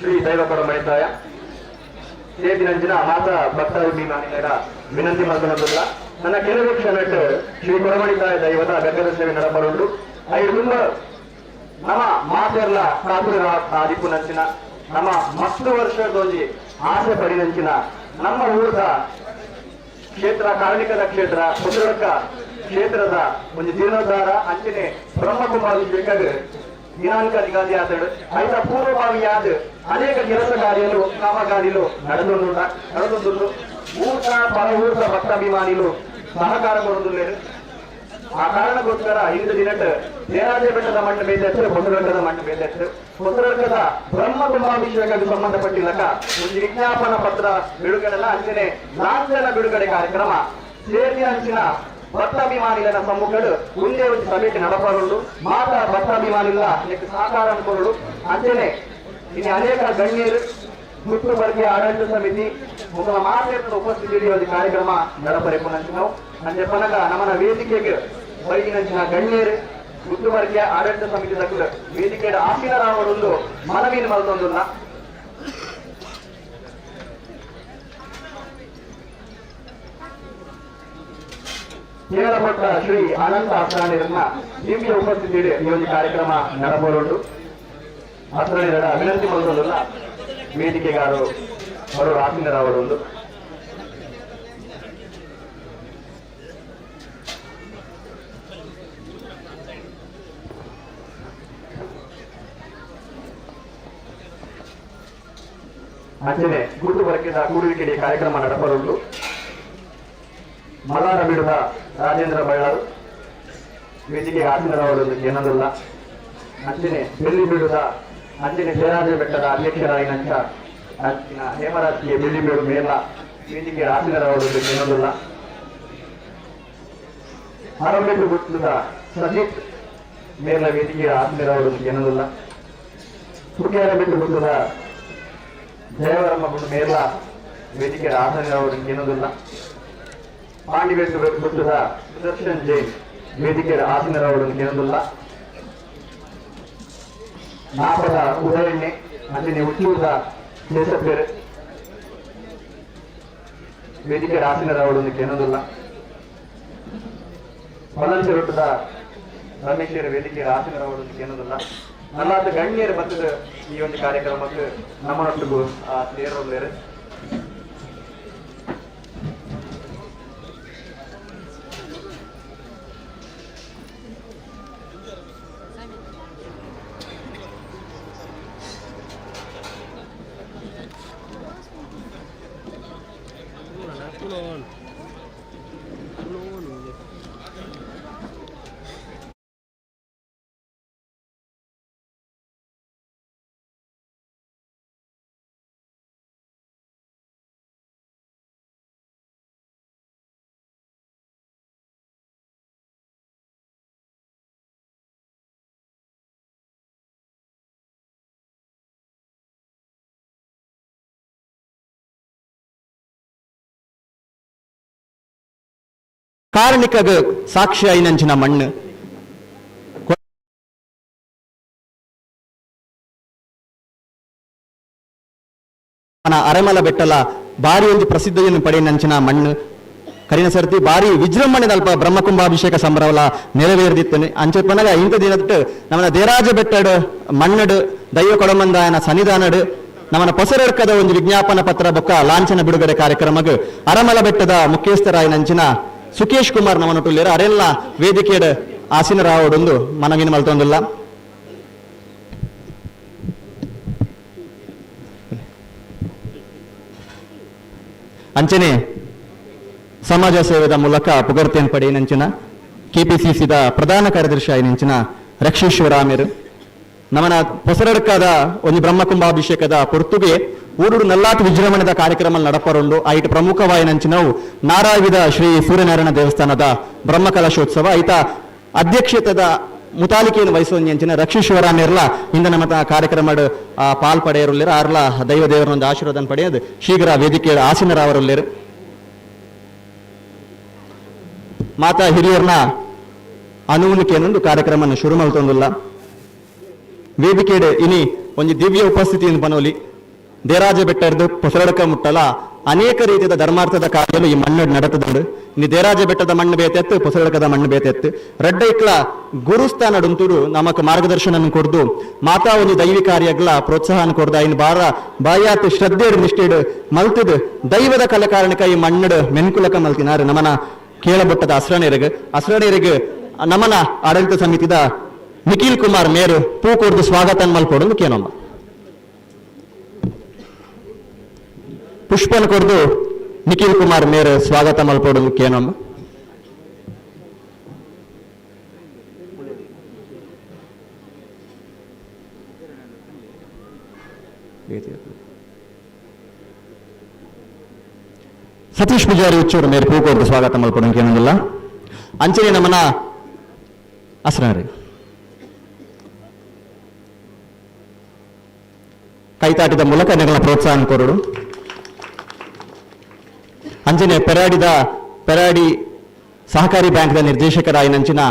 Shri ದೈವ ಕೊಡಮಣಿತಾಯ ಸೇಬಿನಂಚಿನ ಮಾತಾ ಭಕ್ತಾಭಿಮಾನಿಗಳ ವಿನಂತಿ ಮಲ್ತೊಂದುಲ್ಲ. ನನ್ನ ಕೆಲವೇ ಕ್ಷಣಟ್ ಶ್ರೀ ಕೊಡಮಣಿತಾಯ ದೈವದ ಗಗ್ಗರ ಸೇವೆ ನಡಪರುಂಡು. ಐದು ತುಂಬ ನಮ್ಮ ಮಾತೆರ್ಲ ಕಾತುರ ಆದಿಪ್ಪುನಂಚಿನ ನಮ್ಮ ಮಸ್ತು ವರ್ಷದೊಂಜಿ ಆಸೆ ಪಡಿನಂಚಿನ ನಮ್ಮ ಊರದ ಕ್ಷೇತ್ರ, ಕಾರ್ಣಿಕದ ಕ್ಷೇತ್ರ ಕುದುರಕ ಕ್ಷೇತ್ರದ ಒಂದು ಜೀರ್ಣೋದ್ಧಾರ ಅಂಚನೆ ಬ್ರಹ್ಮಕುಮಾರಿ ದಿನಾಂಕ ನಿಗದಿ ಆತಡು. ಐತ ಪೂರ್ವಭಾವಿಯಾದ ಅನೇಕ ಕೆಲಸ ಕಾರ್ಯಲು ಕಾಮಗಾರಿಲು ನಡೆದುಂಡು. ಊಟ ಪರ ಊರ್ದ ಭಕ್ತಾಭಿಮಾನಿಲು ಸಹಕಾರ ಕೊಡುವುದಿಲ್ಲ. ಆ ಕಾರಣಕ್ಕೋಸ್ಕರ ಇಂದು ದಿನಟ್ ದೇರಾಜೆ ಬೆಟ್ಟದ ಮಣ್ಣು ಬೇದೆತ್ತು, ಹೊಸರಡ್ಕದ ಮಣ್ಣು ಬೇದೆತ್ತು. ಹೊಸರಡ್ಕದ ಬ್ರಹ್ಮ ಕುಂಭಾಭಿಷೇಕಕ್ಕೆ ಸಂಬಂಧಪಟ್ಟಿಲ್ಲಕ ಒಂದು ವಿಜ್ಞಾಪನಾ ಪತ್ರ ಬಿಡುಗಡೆಲ್ಲ ಅಂಚನೆ ಲಾಂಛನ ಬಿಡುಗಡೆ ಕಾರ್ಯಕ್ರಮ ಸೇರಿದ ಅಂಚಿನ ಭಕ್ತಾಭಿಮಾನಿಗಳ ಸಮ್ಮುಖಡು ಮುಂದೆ ಒಂದು ಸಭೆಗೆ ನಡಪರುಂಡು. ಮಾತಾ ಭಕ್ತಾಭಿಮಾನಿಗಳ ಸಹಕಾರ ಅನ್ಕೊಳ್ಳು. ಅಂಚನೆ ಇನ್ನು ಅನೇಕ ಗಣ್ಯರು, ಗುಟ್ಟು ವರ್ಗೀಯ ಆಡಳಿತ ಸಮಿತಿ ಮುಖ ಮಾತೆಯ ಉಪಸ್ಥಿತಿ ಒಂದು ಕಾರ್ಯಕ್ರಮ ನಡಪರೆ ನಾವು. ಅಂಚೆ ಪನಗ ನಮ್ಮನ ವೇದಿಕೆಗೆ ಬೈದಿನಂಚಿನ ಗಣ್ಯರು, ಗುಟ್ಟು ವರ್ಗೀಯ ಆಡಳಿತ ಸಮಿತಿ ದಕ್ಕಲು ವೇದಿಕೆ ಆಸೀನರಾವರೊಂದು ಮನವಿಯನ್ನು ಮಲ್ತೊಂದುಲ್ಲ. ಕೇರಳಪಟ್ಟ ಶ್ರೀ ಅನಂತ ಅಸ್ರಾಣಿರನ್ನ ದಿವ್ಯ ಉಪಸ್ಥಿತಿ ಈ ಒಂದು ಕಾರ್ಯಕ್ರಮ ನಡಬರುಂಟು. ಅಸ್ರಾಣಿರಡ ವಿನಂತಿ ಮಲ್ತೊಂದುಲ್ಲ. ವೇದಿಕೆಗಾರು ಅವರು ಆಸೀನರಾವರೊಂದು ಅಂಚನೆ ಗುರುತು ಬರಕಿದ ಕೂಡುವಿಕೆಯ ಕಾರ್ಯಕ್ರಮ ನಡಪರುಂಟು. ಮಲ್ಲಾರ ಬಿಡುವ ರಾಜೇಂದ್ರ ಬಳ್ಳಾರು ವೇದಿಕೆ ಆಸೀನರಾವರೊಂದು ಏನಂದಲ್ಲ. ಅಂಚನೆ ಬೆಳ್ಳಿ ಬೀಡುದ ಅಂಚನೆ ಜಯರಾಜ ಬೆಟ್ಟದ ಅಧ್ಯಕ್ಷರಾಗಿನಂಚ ಅಂಚಿನ ಹೇಮರಾಜ್ ಕೆ ಬೆಳ್ಳಿಬೀಡು ಮೇಲ ವೇದಿಕೆ ಆಸೀನರಾವರೊಂದು ಏನಂದಲ್ಲ. ಅರಮೆಟ್ಟು ಗುತ್ತದ ಸಜಿತ್ ಮೇಲ ವೇದಿಕೆ ಆಸೀನರಾವರೊಂದು ಏನಂದಲ್ಲ. ಕುಕ್ಯಾರಬೆಟ್ಟು ಗುತ್ತದ ಜಯವರಮ್ಮ ಗುಂಡು ಮೇಲ ವೇದಿಕೆ ಆಸೀನರಾವರೊಂದು ಏನಂದಲ್ಲ. ಪಾಂಡಿವೆಟ್ಟು ಗುತ್ತದ ಸುದರ್ಶನ್ ಜೈನ್ ವೇದಿಕೆ ಆಸೀನರಾವರೊಂದು ಏನಂದಲ್ಲ. ನಾಪದ ಉದಯಣ್ಣೆ ಅಂಚನೆ ಉಚ್ಚೂರದ ದೇಶಪೇರು ವೇದಿಕೆ ಆಸೀನರಾವರೊಂದು ಏನಂದಲ್ಲ. ಪಲಂಚರೊಟ್ಟದ ರಮೇಶ್ವರ ವೇದಿಕೆ ಆಸೀನರಾವರೊಂದು ಏನಂದಲ್ಲ. ನಲ್ಲಾದ ಗಣ್ಯರು ಬರ್ತದ ಈ ಒಂದು ಕಾರ್ಯಕ್ರಮಕ್ಕೆ ನಮ್ಮನೊಟ್ಟಿಗೂ ಸೇರೋಲ್ಲೇರು. ಕಾರಣಿಕಗ ಸಾಕ್ಷಿ ಐನಂಚಿನ ಮಣ್ಣು. ಅರೆಮಲ ಬೆಟ್ಟಲ ಬಾರಿ ಒಂದು ಪ್ರಸಿದ್ಧಿಯನ್ನು ಪಡೆಯನಂಚಿನ ಮಣ್ಣು. ಕರಿನ ಸರ್ತಿ ಬಾರಿ ವಿಜೃಂಭಣೆದಲ್ಪ ಬ್ರಹ್ಮಕುಂಭಾಭಿಷೇಕ ಸಂಭ್ರಮಲ ನೆರವೇರ್ದಿತ್ತನೆ. ಅಂಚೆಪನಗ ಇಂಥ ದಿನಟ್ಟು ನಮ್ಮನ ದೇರಾಜ ಬೆಟ್ಟಡು ಮಣ್ಣಡು ದೈವ ಕೊಡಮಂದಾಯನ ಸನ್ನಿಧಾನಡು ನಮ್ಮನ ಪೊಸರಡ್ಕದ ಒಂದು ವಿಜ್ಞಾಪನ ಪತ್ರ ಬೊಕ್ಕ ಲಾಂಛನ ಬಿಡುಗಡೆ ಕಾರ್ಯಕ್ರಮಗ್ ಅರಮಲ ಬೆಟ್ಟದ ಮುಖ್ಯಸ್ಥರಾಯನಂಚಿನ ಸುಕೇಶ್ ಕುಮಾರ್ ನಮ್ಮನೊಟ್ಟುಲ್ಲೇರು. ಅರೆಲ್ಲ ವೇದಿಕೆಡ್ ಆಸೀನರಾವಡೊಂದು ಮನವಿನ ಮಲ್ತೊಂದುಲ್ಲ. ಅಂಚನೆ ಸಮಾಜ ಸೇವೆದ ಮೂಲಕ ಪುಗರ್ತೆಯನ್ನು ಪಡೆಯಿನಂಚಿನ ಕೆಪಿಸಿಸಿದ ಪ್ರಧಾನ ಕಾರ್ಯದರ್ಶಿ ಆಯಿನಂಚಿನ ರಕ್ಷೇಶ್ವರ ಆಮೇರು ನಮನ ಪೊಸರಡ್ಕದ ಒಂದು ಬ್ರಹ್ಮಕುಂಭಾಭಿಷೇಕದ ಪೊರ್ತುಗೆ ಊರುಡು ನಲ್ಲಾತ್ ವಿಜೃಂಭಣೆದ ಕಾರ್ಯಕ್ರಮ ನಡಪರುಂಡು. ಐಟ್ ಪ್ರಮುಖವಾಯಿನಂಚಿನವು ನಾರಾವಿದ ಶ್ರೀ ಸೂರ್ಯನಾರಾಯಣ ದೇವಸ್ಥಾನದ ಬ್ರಹ್ಮಕಲಶೋತ್ಸವ. ಐತ ಅಧ್ಯಕ್ಷತೆದ ಮುತಾಲಿಕೆಯನ್ನು ವಹಿಸುವಂಚಿನ ರಕ್ಷೇಶ್ವರ ಮೇರ್ಲ ಇಂದ ನಮ್ಮ ಕಾರ್ಯಕ್ರಮ ಪಾಲ್ ಪಡೆಯರುಲ್ಲೇರು. ಆರ್ಲ ದೈವ ದೇವರೊಂದು ಆಶೀರ್ವಾದ ಪಡೆಯೋದು ಶೀಘ್ರ ವೇದಿಕೆ ಆಸೀನರಾವರುಲ್ಲೇರು. ಮಾತಾ ಹಿರಿಯರ್ನ ಅನುವುನಿಕೆಯನ್ನೊಂದು ಕಾರ್ಯಕ್ರಮ ಶುರು ಮಲ್ತೊಂದುಲ್ಲ. ವೇದಿಕೆಡ್ ಇನಿ ಒಂಜಿ ದಿವ್ಯ ಉಪಸ್ಥಿತಿಯನ್ನು ಬನೋಲಿ. ದೇರಾಜ ಬೆಟ್ಟರ್ದು ಪೊಸರಡಕ ಮುಟ್ಟಲ ಅನೇಕ ರೀತಿಯ ಧರ್ಮಾರ್ಥದ ಕಾರ್ಯಲು ಈ ಮಣ್ಣು ನಡತದುಂಡು. ಇನ್ನು ದೇರಾಜ ಬೆಟ್ಟದ ಮಣ್ಣು ಬೇತೆತ್ತು, ಪೊಸರಡಕದ ಮಣ್ಣು ಬೇತೆತ್ತು. ರಡ್ಡೈಕ್ಲ ಗುರುಸ್ಥಾನಡುಂತುಡು ನಮಕ್ ಮಾರ್ಗದರ್ಶನ ಕೊಡ್ದು ಮಾತಾ ಒಂದು ದೈವಿ ಕಾರ್ಯಗಳ ಪ್ರೋತ್ಸಾಹ ಕೊಡ್ದು ಐನ್ ಬಾರ ಬಾಯಾತ್ ಶ್ರದ್ಧೆಡ್ ನಿಷ್ಠೆಡ್ ಮಲ್ತದು ದೈವದ ಕಲಕಾರಣಕ ಈ ಮಣ್ಣಡು ಮೆನ್ಕುಲಕ ಮಲ್ತಿನಾರು ನಮನ ಕೇಳಬೊಟ್ಟದ ಅಸ್ರನೇರಿಗೆ ಅಸ್ರನೇರಿಗೆ ನಮನ ಆಡಳಿತ ಸಮಿತಿದ ನಿಖಿಲ್ ಕುಮಾರ್ ಮೇರು ಪೂ ಕೊಡ್ದು ಸ್ವಾಗತ ಮಲ್ಕೊಡೋದು ಕೇನೊಮ್ಮ. ಪುಷ್ಪನ್ ಕೊಡ್ದು ನಿಖಿಲ್ ಕುಮಾರ್ ಮೇರು ಸ್ವಾಗತ ಮಲ್ಪೊಡು ಕೇನೊಮ್ಮ. ಸತೀಶ್ ಪೂಜಾರಿ ಉಚ್ಚೂರು ಮೇರು ಪೂ ಕೊಡ್ದು ಸ್ವಾಗತ ಮಲ್ಪೊಡು ಕೇನೊಂದಿಲ್ಲ. ಅಂಚನೆ ನಮನ ಅಸ್ರನರಿ ಕೈತಾಟದ ಮೂಲಕ ನೆಗಳ ಪ್ರೋತ್ಸಾಹ ಕೊರಡು. ಅಂಚನೆ ಪೆರಾಡಿ ಸಹಕಾರಿ ಬ್ಯಾಂಕ್ದ ನಿರ್ದೇಶಕರಾಯಿನಂಚಿನ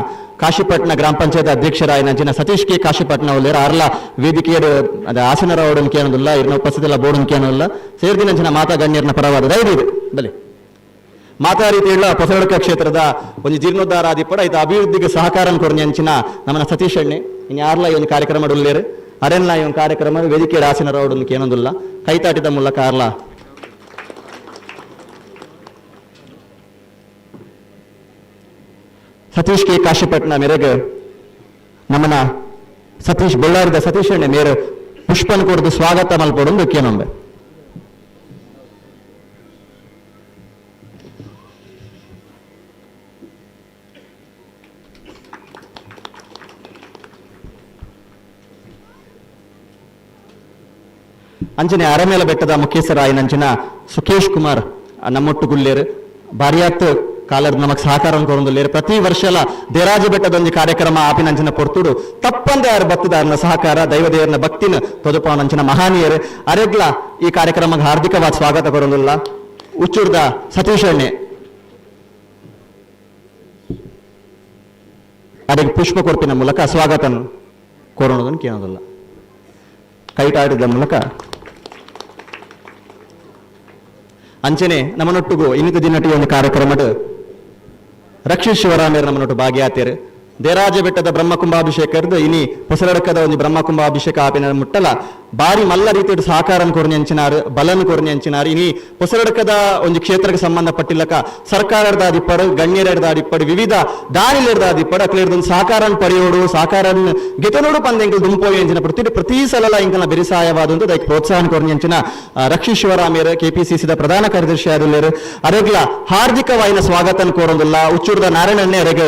ಕಾಶಿಪಟ್ಟಣ ಗ್ರಾಮ ಪಂಚಾಯತ್ ಅಧ್ಯಕ್ಷರಾಯಿನಂಚಿನ ಸತೀಶ್ ಕೆ ಕಾಶಿಪಟ್ಟಣ ಉಲ್ಲೇರು ಅರ್ಲ ವೇದಿಕೆಯಡು ಅದ ಆಸನರಾವಡನ್ ಕೇನೊಂದುಲ್ಲ, ಇರ್ನ ಉಪಸ್ಥಿತಿಲ್ಲ ಬೋರ್ಡ್ ಕೇನೊಲ್ಲ ಸೇರ್ದಿನಂಚಿನ ಮಾತಾ ಗಣ್ಯರ್ನ ಪರವಾದ ಧೈರ್ಯ ಇದೆ ಬಲೆ ಮಾತಾ ರೀತಿಯುಳ್ಳ ಪೊಸರಡ್ಕ ಕ್ಷೇತ್ರದ ಒಂದು ಜೀರ್ಣೋದ್ಧಾರ ಆದಿಪ್ಪಡ ಇದು ಅಭಿವೃದ್ಧಿಗೆ ಸಹಕಾರ ಕೊರ್ನಿ ಅಂಚಿನ ನಮ್ಮನ ಸತೀಶ್ ಅಣ್ಣೆ ಇನ್ನು ಯಾರ್ಲ ಈ ಒಂದು ಕಾರ್ಯಕ್ರಮ ಉಲ್ಲೇರು ಅರೆನ್ಲ ಈ ಒಂದು ಕಾರ್ಯಕ್ರಮ ವೇದಿಕೆ ಆಸನರಾವಡನ್ ಕೇನೊಂದುಲ್ಲ ಕೈತಾಟಿದ ಮೂಲಕ ಅರ್ಲ ಸತೀಶ್ ಕೆ ಕಾಶಿಪಟ್ಟಣ ಮೇರೆಗೆ ನಮ್ಮನ ಸತೀಶ್ ಬಳ್ಳಾರಿದ ಸತೀಶ್ ಅಣ್ಣೆ ಮೇರೆ ಪುಷ್ಪನ್ ಕೊಡ್ದು ಸ್ವಾಗತ ಮಲ್ಪೊಡೊಂದು ಕೇನೊಂಬೆ. ಅಂಚನೆ ಅರಮೇಲ ಬೆಟ್ಟದ ಮುಖ್ಯಸ್ಥರಾಯಿನಂಚಿನ ಸುಖೇಶ್ ಕುಮಾರ್ ನಮ್ಮೊಟ್ಟು ಗುಲ್ಲೇರು ಬಾರಿಯಾತ್ ಕಾಲರ್ ನಮಕ್ ಸಹಕಾರ ಕೊರೊಂದುಲ್ಲೇರು. ಪ್ರತಿ ವರ್ಷಲ ದೇರಾಜ ಬೆಟ್ಟದೊಂದು ಕಾರ್ಯಕ್ರಮ ಆಪಿನಂಚಿನ ಪೊರ್ತುಡು ತಪ್ಪಂದೆ ಆರ್ ಬತ್ತದಾರನ ಸಹಕಾರ ದೈವದೇವರನ ಭಕ್ತಿನ ತೊದಪಾನಂಚಿನ ಮಹಾನೀಯರು ಅರೆಗ್ಲ ಈ ಕಾರ್ಯಕ್ರಮಕ್ಕೆ ಹಾರ್ದಿಕವಾದ ಸ್ವಾಗತ ಕೊರೊಂದುಲ್ಲ. ಉಚ್ಚೂರ್ದ ಸತೀಶ್ ಅಣ್ಣೆ ಅರೆಗ್ ಪುಷ್ಪ ಕೊರ್ಪಿನ ಮೂಲಕ ಸ್ವಾಗತ ಕೋರೋಣದನ್ನು ಕೇಳೋದಿಲ್ಲ. ಕೈಟಾಟದ ಮೂಲಕ ಅಂಚನೆ ನಮ್ಮನೊಟ್ಟಿಗೂ ಇನ್ನಿತ ದಿನಟಿ ಒಂದು ಕಾರ್ಯಕ್ರಮದ ರಕ್ಷಿತ್ ಶಿವರಾಮೇರ್ ನಮ್ಮನೊಟ್ಟು ಭಾಗಿಯಾತೇರು. ದೇರಾಜ ಬೆಟ್ಟದ ಬ್ರಹ್ಮಕುಂಭಾಭಿಷೇಕರ್ದು ಇನಿ ಹೊಸರಡಕದ ಒಂದು ಬ್ರಹ್ಮಕುಂಭಾಭಿಷೇಕ ಆಪಿನ ಮುಟ್ಟಲ ಬಾರಿ ಮಲ್ಲ ರೀತಿಯ ಸಹಕಾರ ಕೊರ್ನಿ ಅಂಚಿನಾರು ಬಲನ್ ಕೊರ್ನಿ ಅಂಚಿನಾರು. ಇನಿ ಹೊಸರಡಕದ ಒಂದು ಕ್ಷೇತ್ರಕ್ಕೆ ಸಂಬಂಧಪಟ್ಟಿಲ್ಲಕ ಸರ್ಕಾರದ ಅದಿಪ್ಪಡು ಗಣ್ಯರದ ಅದಿಪ್ಪಡು ವಿವಿಧ ದಾನಿಲದ ಅದಿಪ್ಪಡು ಅಕ್ಲೇರ್ದೊಂದು ಸಹಕಾರ ಪಡೆಯೋಡು ಸಹಕಾರ ಗೆತನೋಡು ಪಂದೆಂಕಲ್ ದುಂಪೋಯಿ ಅಂಚಿನ ಪ್ರತಿ ಪ್ರತಿ ಸಲಲ ಇಂಕಲ್ನ ಬೆರಿಸಾಯವಾದಂತ ದೈಕ್ ಪ್ರೋತ್ಸಾಹ ಕೊರ್ನಿ ಅಂಚಿನ ರಕ್ಷಿತ್ ಶಿವರಾಮೇರ್ ಕೆಪಿಸಿಸಿದ ಪ್ರಧಾನ ಕಾರ್ಯದರ್ಶಿ ಆದುಲ್ಲೇರು ಅರೆಗ್ಲ ಹಾರ್ದಿಕವಾಯಿನ ಸ್ವಾಗತ ಕೋರೊಂದುಲ್ಲ. ಉಚ್ಚೂರದ ನಾರಾಯಣನ್ನೇ ಅರೆಗ್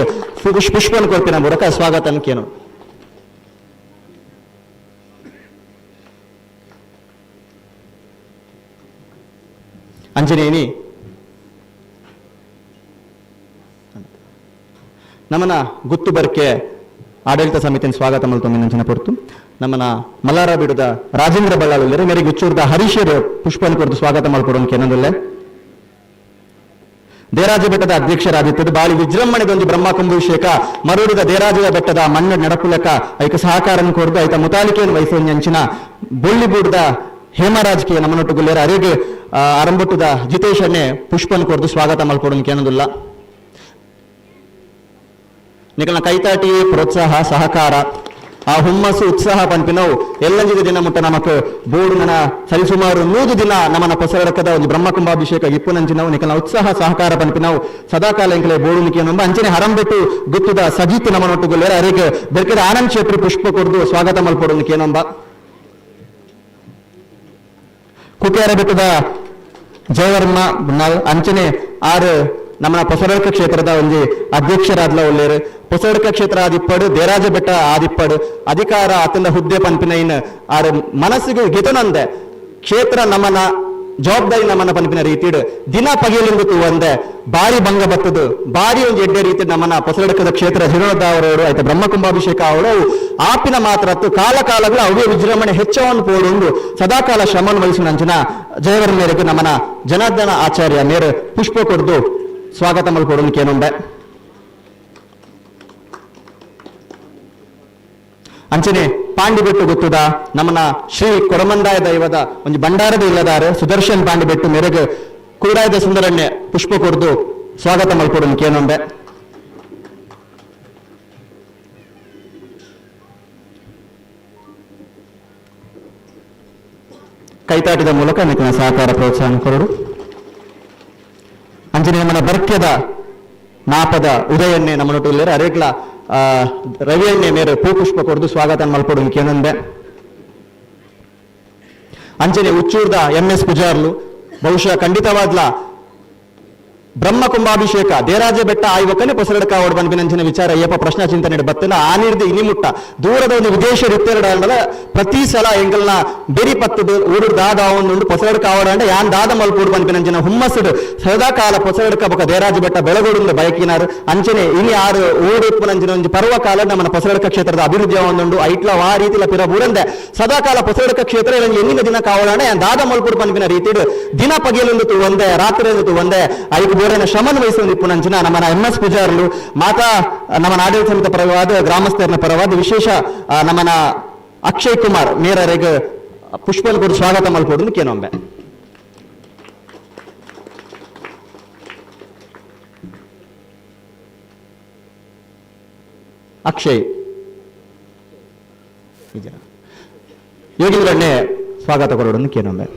ಪುಷ್ಪನ್ ಕೊರ್ಪಿನ ಮೂಲಕ ಸ್ವಾಗತ ಕೇನು. ಅಂಜನೇನಿ ನಮ್ಮನ ಗುತ್ತು ಬರ್ಕೆ ಆಡಳಿತ ಸಮಿತಿಯ ಸ್ವಾಗತ ಮಲ್ತೊಂದಿನ ಪೊರ್ತು ನಮ್ಮನ ಮಲ್ಲಾರ ಬಿಡುದ ರಾಜೇಂದ್ರ ಬಳ್ಳಾಳುಲ್ಲೇರು ಮೇರೆಗೆ ಉಚ್ಚೂರ್ದ ಹರೀಶರು ಪುಷ್ಪನ್ ಕೊರ್ದು ಸ್ವಾಗತ ಮಲ್ಕೊಡೋನ್ ಕೆನದುಲ್ಲೆ. ದೇರಾಜ ಬೆಟ್ಟದ ಅಧ್ಯಕ್ಷರಾದಿತ್ತದು ಬಾಳಿ ವಿಜೃಂಭಣೆದೊಂದು ಬ್ರಹ್ಮಕುಂಭಾಭಿಷೇಕ ಮರೂರಿದ ದೇರಾಜದ ಬೆಟ್ಟದ ಮಣ್ಣು ನಡಪುಲಕ ಐಕ ಸಹಕಾರ ಕೊರ್ದು ಐತ ಮುತಾಲಿಕೆಯನ್ನು ವಹಿಸುವಂಚಿನ ಬೊಳ್ಳಿಬೂಡ್ದ ಹೇಮರಾಜ್ ಕೆ ನಮ್ಮನೊಟ್ಟು ಗುಲ್ಲೇರ ಅರೆಗೆ ಅರಂಬೊಟ್ಟುದ ಜಿತೇಶ್ ಅಣ್ಣೆ ಪುಷ್ಪನ್ ಕೊರ್ದು ಸ್ವಾಗತ ಮಲ್ಕೊಡೋನ್ ಕೇನದುಲ್ಲ. ನಿಕಲ್ನ ಕೈತಾಟಿ ಪ್ರೋತ್ಸಾಹ ಸಹಕಾರ ಆ ಹುಮ್ಮಸ್ಸು ಉತ್ಸಾಹ ಪನ್ಪಿನವು ಎಲ್ಲಂಜಿದ ದಿನ ಮುಟ್ಟ ನಮಕ್ ಬೋಡು ನನ ಸರಿಸುಮಾರು 100 ದಿನ ನಮನ ಪೊಸರಡಕದ ಒಂದು ಬ್ರಹ್ಮಕುಂಭಾಭಿಷೇಕ ಇಪ್ಪುನಂಚಿನವು ನಿಕಲ್ನ ಉತ್ಸಾಹ ಸಹಕಾರ ಪನ್ಪಿನವು ಸದಾಕಾಲ ಎಂಕಲೆ ಬೋಡು ನಿಕೇನೊಂಬ. ಅಂಚನೆ ಹರಂಬೆಟ್ಟು ಗುತ್ತುದ ಸಜಿತ್ ನಮನೊಟ್ಟು ಗುಲ್ಲೇರ ಅರೆಗೆ ಬೆರ್ಕದ ಆನಂದ್ ಶೆಟ್ರು ಪುಷ್ಪ ಕೊರ್ದು ಸ್ವಾಗತ ಮಲ್ಪೊಡು ನಿಕೇನೊಂಬ. ಕುಟ್ಯಾರ ಬೆಟ್ಟದ ಜಯವರ್ಮ ಅಂಚನೆ ಆರು ನಮ್ಮನ ಪೊಸರಡ್ಕ ಕ್ಷೇತ್ರದ ಒಂದು ಅಧ್ಯಕ್ಷರಾದ್ಲ ಒಳ್ಳೇರು. ಪೊಸರಡ್ಕ ಕ್ಷೇತ್ರ ಆದಿಪ್ಪಡು ದೇರಾಜ ಬೆಟ್ಟ ಆದಿಪ್ಪಡು ಅಧಿಕಾರ ಅತಂದ ಹುದ್ದೆ ಪನ್ಪಿನ ಆರು ಮನಸ್ಸಿಗೆ ಗೆತನಂದೆ ಕ್ಷೇತ್ರ ನಮನ ಜವಾಬ್ದಾರಿ ನಮನ ಪನ್ಪಿನ ರೀತಿಡ್ ದಿನ ಪಗೆಯಲಿಂದು ಒಂದೆ ಬಾರಿ ಭಂಗ ಬತ್ತದು ಬಾರಿ ಒಂದು ಎಡ್ಡೆ ರೀತಿ ನಮನ ಪೊಸರಡ್ಕದ ಕ್ಷೇತ್ರ ಜೀರ್ಣೋದ್ಧಾರವರು ಆಯ್ತು ಬ್ರಹ್ಮಕುಂಭಾಭಿಷೇಕ ಅವಳು ಆಪಿನ ಮಾತ್ರ ಕಾಲ ಕಾಲಗಳು ಅವೇ ವಿಜೃಂಭಣೆ ಹೆಚ್ಚವನ್ನು ಪೋಡುಂಡು ಸದಾಕಾಲ ಶ್ರಮನ್ ವಹಿಸುವ ಅಂಚಿನ ಜಯವರ್ ಮೇರೆಗೆ ನಮನ ಜನಾರ್ದನ ಆಚಾರ್ಯ ಮೇರೆ ಪುಷ್ಪ ಕೊಡ್ದು ಸ್ವಾಗತ ಮಲ್ಕೊಡೋದು ಕೇನೊಂಬೆ. ಅಂಚನೆ ಪಾಂಡಿಬೆಟ್ಟು ಗೊತ್ತುದ ನಮ್ಮನ ಶ್ರೀ ಕೊಡಮಂದಾಯ ದೈವದ ಒಂಜಿ ಭಂಡಾರದ ಇಲ್ಲದಾರ ಸುದರ್ಶನ್ ಪಾಂಡಿಬೆಟ್ಟು ಮೆರಗು ಕೂಡಾಯದ ಸುಂದರಣ್ಯ ಪುಷ್ಪ ಕೊರ್ದು ಸ್ವಾಗತ ಮಲ್ಪೊಡು ಕೇನೊಂಬೆ. ಕೈತಾಟದ ಮೂಲಕ ನಿಖನ ಸಹಕಾರ ಪ್ರೋತ್ಸಾಹ ಕೊರಡು. ಅಂಚನೆ ನಮ್ಮನ ಬರ್ಕೆದ ನಾಪದ ಉದಯನ್ನೇ ನಮ್ಮನೊಟ್ಟು ಅರೇಗ್ಲ ರವಿಯಣ್ಣೆ ಮೇರೆ ಪೂ ಪುಷ್ಪ ಕೊರ್ದು ಸ್ವಾಗತ ಮಲ್ಪೊಡು ಕೇನೊಂಬೆ. ಅಂಚನೆ ಉಚ್ಚೂರ್ದ ಎಂ ಎಸ್ ಪೂಜಾರ್ಲು ಬಹುಶಃ ಖಂಡಿತವಾದ್ಲ ಬ್ರಹ್ಮ ಕುಂಭಾಭಿಷೇಕ ದೇರಾಜ ಬೆಟ್ಟ ಆಯ್ವಕನೆ ಪೊಸರಡ್ಕ ಓಡ್ ಬಂದ್ಬಿನಂಚಿನ ವಿಚಾರ ಏಪ ಪ್ರಶ್ನಾ ಚಿಂತನೆ ಬತ್ತಿಲ್ಲ. ಆ ನೀರ್ದು ಇನಿ ಮುಟ್ಟ ದೂರದ ಒಂದು ವಿದೇಶ ರಿತ್ತೆರಡ ಪ್ರತಿ ಸಲ ಎಂಗಲ್ನ ಬೆರಿ ಪತ್ತದ ಊರು ದಾದ ಒಂದು ಪೊಸರಡ್ಕ ಆವಡ ಯಾನ್ ದಾದ ಮಲ್ಪೂಡ್ ಬಂದ್ಬಿನಂಚಿನ ಹುಮ್ಮಸ್ಸುಡು ಸದಾ ಕಾಲ ಪೊಸರಡ್ಕ ಬೊಕ ದೇರಾಜ ಬೆಟ್ಟ ಬೆಳಗೋಡು ಬಯಕಿನಾರು. ಅಂಚನೆ ಇನಿ ಆರು ಊರು ಉಪ್ಪುನಂಚಿನ ಒಂಜಿ ಪರ್ವ ಕಾಲ ನಮ್ಮನ ಪೊಸರಡ್ಕ ಕ್ಷೇತ್ರದ ಅಭಿವೃದ್ಧಿ ಒಂದುಂಡು ಐಟ್ಲ ವಾ ರೀತಿಲ ಪಿರ ಬೂರಂದೆ ಸದಾ ಕಾಲ ಪೊಸರಡ್ಕ ಕ್ಷೇತ್ರ ಎನ್ನಿನ ದಿನ ಕಾವಡಾಂಡ ಯಾನ್ ದಾದ ಮಲ್ಪೂಡ್ ಪನ್ಪಿನ ರೀತಿಡು ದಿನ ಪಗೆಲೊಂದು ತೂವಂದೆ ರಾತ್ರಿ ತೂವಂದೆ ಐಕ್ ಬೋರನ ಶ್ರಮನ್ ವಹಿಸುವ ನಿಪುಣಂಚಿನ ನಮ್ಮನ ಎಂ ಎಸ್ ಪೂಜಾರ್ಲು ಮಾತಾ ನಮ್ಮ ಆಡಳಿತ ಸಮಿತಿ ಪರವಾದ ಗ್ರಾಮಸ್ಥರನ ಪರವಾದ ವಿಶೇಷ ನಮ್ಮನ ಅಕ್ಷಯ್ ಕುಮಾರ್ ಮೇರರೆಗ್ ಪುಷ್ಪಲ್ ಕೊಡು ಸ್ವಾಗತ ಮಲ್ಪೊಡು ಕೇನೊಂಬೆ. ಅಕ್ಷಯ್ ಯೋಗೀಂದ್ರಣ್ಣೆ ಸ್ವಾಗತ ಕೊರಡು ಕೇನೊಂಬೆ.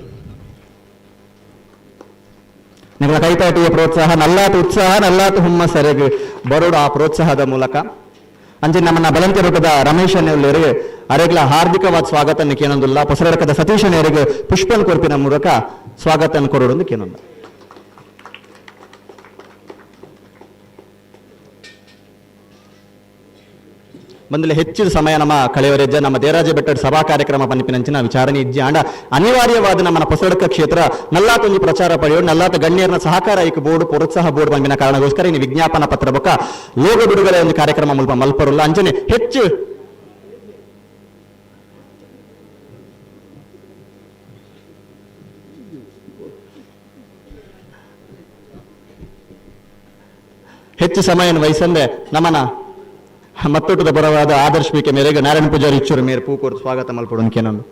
ನಿಗಳ ಕೈತಾಟಿಯ ಪ್ರೋತ್ಸಾಹ ನಲ್ಲಾತು ಉತ್ಸಾಹ ನಲ್ಲಾತು ಹುಮ್ಮಸ್ಸರೆಗ್ ಬರೋಡು ಆ ಪ್ರೋತ್ಸಾಹದ ಮೂಲಕ. ಅಂಚೆ ನಮ್ಮನ್ನ ಬಲಂತೆ ರೂಪದ ರಮೇಶ್ ಅನ್ನೆಲ್ಲರಿಗೆ ಅರೆಗ್ಲ ಹಾರ್ದಿಕವಾದ ಸ್ವಾಗತ ಕೇನೊಂದುಲ್ಲ. ಪೊಸರಡಕದ ಸತೀಶ್ ಅನ್ನೆರಿಗೆ ಪುಷ್ಪನ್ ಕೊರ್ಪಿನ ಮೂಲಕ ಸ್ವಾಗತ ಕೊರಡು ಕೇನೊಂದು. ಬಂದಲೆ ಹೆಚ್ಚಿನ ಸಮಯ ನಮ್ಮ ಕಳೆಯವರೆಜ್ಜ ನಮ್ಮ ದೇರಾಜ ಬೆಟ್ಟದ ಸಭಾ ಕಾರ್ಯಕ್ರಮ ಪನ್ಪಿನಂಚಿನ ವಿಚಾರಣೆ ಇಜ್ಜಿ ಆಂಡ ಅನಿವಾರ್ಯವಾದ ನಮ್ಮ ಪೊಸಡಕ ಕ್ಷೇತ್ರ ನಲ್ಲಾತೊಂಜಿ ಪ್ರಚಾರ ಪಡೆಯೋ ನಲ್ಲಾತ ಗಣ್ಯರನ ಸಹಕಾರ ಐಕ್ ಬೋರ್ಡ್ ಪ್ರೋತ್ಸಾಹ ಬೋರ್ಡ್ ಬಂದಿನ ಕಾರಣಗೋಸ್ಕರ ಇನ್ನು ವಿಜ್ಞಾಪನಾ ಪತ್ರ ಬೊಕ ಲೋಗ ಬಿಡುಗಡೆ ಒಂದು ಕಾರ್ಯಕ್ರಮ ಮುಲ್ಪ ಮಲ್ಪರುಲ್ಲ. ಅಂಚನೆ ಹೆಚ್ಚು ಹೆಚ್ಚು ಸಮಯ ವಹಿಸಂದೆ ನಮ್ಮನ ಮತ್ತೊಟ್ಟದ ಪರವಾದ ಆದರ್ಶ ಬಿಕೆ ಮೇರೆಗೆ ನಾರಾಯಣ ಪೂಜಾರಿ ಇಚ್ಚೂರು ಮೇರೆ ಪೂಕೋರ್ ಸ್ವಾಗತ ಮಲ್ಪೊಡು ಕೇನೊಂದು.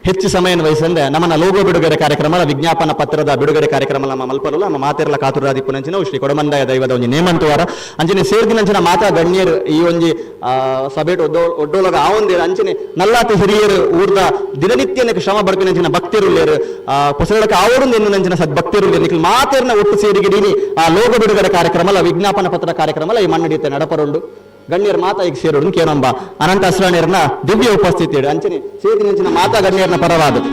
ಹೆಚ್ಚು ಸಮಯ ವಹಿಸಂದೆ ನಮ್ಮನ್ನ ಲೋಗೋ ಬಿಡುಗಡೆ ಕಾರ್ಯಕ್ರಮ ವಿಜ್ಞಾಪನಾ ಪತ್ರದ ಬಿಡುಗಡೆ ಕಾರ್ಯಕ್ರಮ ನಮ್ಮ ಮಲ್ಪರಲ್ಲ ನಮ್ಮ ಮಾತೆರ್ಲ ಕಾತುರಾದಿಪ್ಪುನಂಚಿನ ಶ್ರೀ ಕೊಡಮಂದಾಯ ದೈವದ ಒಂಜಿ ನೇಮಂತುವಾರ ಅಂಚನೆ ಸೇರ್ದಿನಂಚಿನ ಮಾತಾ ಗಣ್ಯರು ಈ ಒಂಜಿ ಸಭೆಟ್ ಒಡ್ಡೋಲಗ ಆವೊಂದೇರು ಅಂಚನೆ ನಲ್ಲಾತ ಹಿರಿಯರು ಊರ್ದ ದಿನನಿತ್ಯನಕ್ಕೆ ಶ್ರಮ ಬರ್ಪಿನಂಚಿನ ಭಕ್ತಿರುಲ್ಲೇರು ಪೊಸಳಕ ಆವೊಂದು ಎನ್ನುನಂಚಿನ ಸದ್ಭಕ್ತಿರುಲ್ಲೇರು ನಿಖಿಲ್ ಮಾತೆರ್ನ ಒಟ್ಟು ಸೇರಿಗಿಡೀನಿ ಆ ಲೋಗೋ ಬಿಡುಗಡೆ ಕಾರ್ಯಕ್ರಮ ವಿಜ್ಞಾಪನಾ ಪತ್ರ ಕಾರ್ಯಕ್ರಮ ಈ ಮಣ್ಣಡಿಯುತ್ತೆ ನಡಪರುಂಡು. ಗಣ್ಯರ ಮಾತಾ ಈಗ ಸೇರೋಡು ಕೇನೊಂಬ ಅನಂತ ಅಸ್ರಾಣಿಯರ್ನ ದಿವ್ಯ ಉಪಸ್ಥಿತಿ ಅಂಚನೆ ಸೇರಿನಂಚಿನ ಮಾತಾ ಗಣ್ಯರ್ನ ಪರವಾದ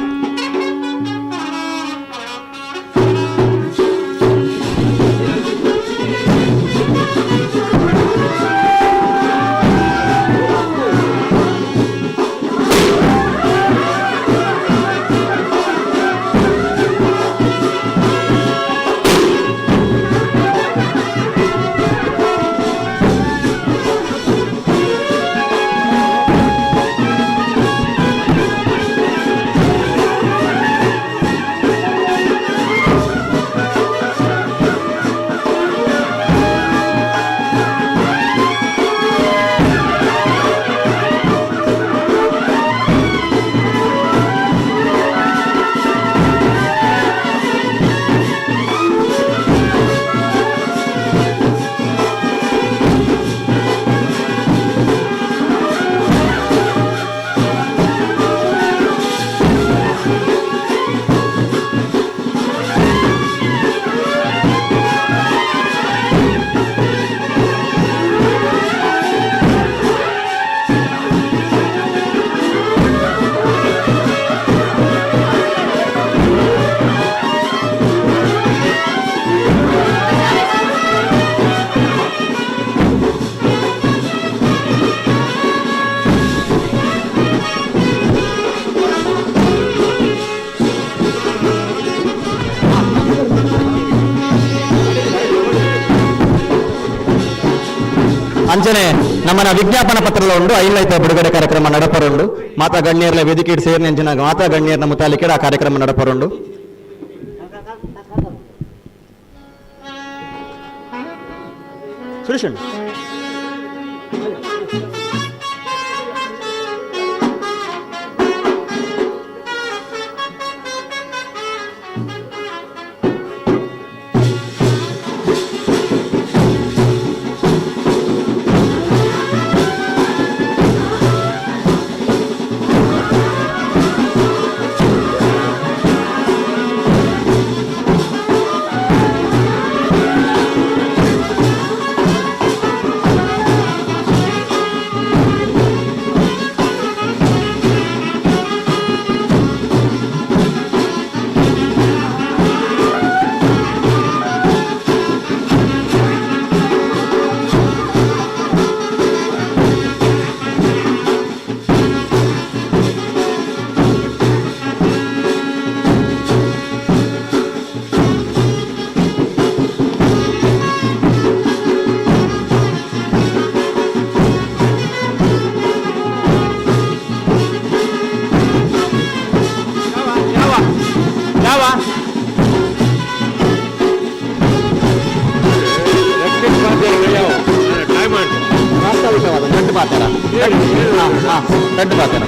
ಅಂಚನೆ ನಮ್ಮನ ವಿಜ್ಞಾಪನಾ ಪತ್ರದ ಉಂಡು ಐನೈತ ಬಿಡುಗಡೆ ಕಾರ್ಯಕ್ರಮ ನಡಪರುಂಡು. ಮಾತಾ ಗಣ್ಯರ್ಲ ವೇದಿಕೆ ಸೇರಿನ ಅಂಚಿನ ಮಾತಾ ಗಣ್ಯರ್ನ ಮುತಾಲಿಕೆ ಆ ಕಾರ್ಯಕ್ರಮ ನಡಪರುಂಡು. ಸುರೇಶ್. ರಡ್ಡ್ ಪಾತೆರ.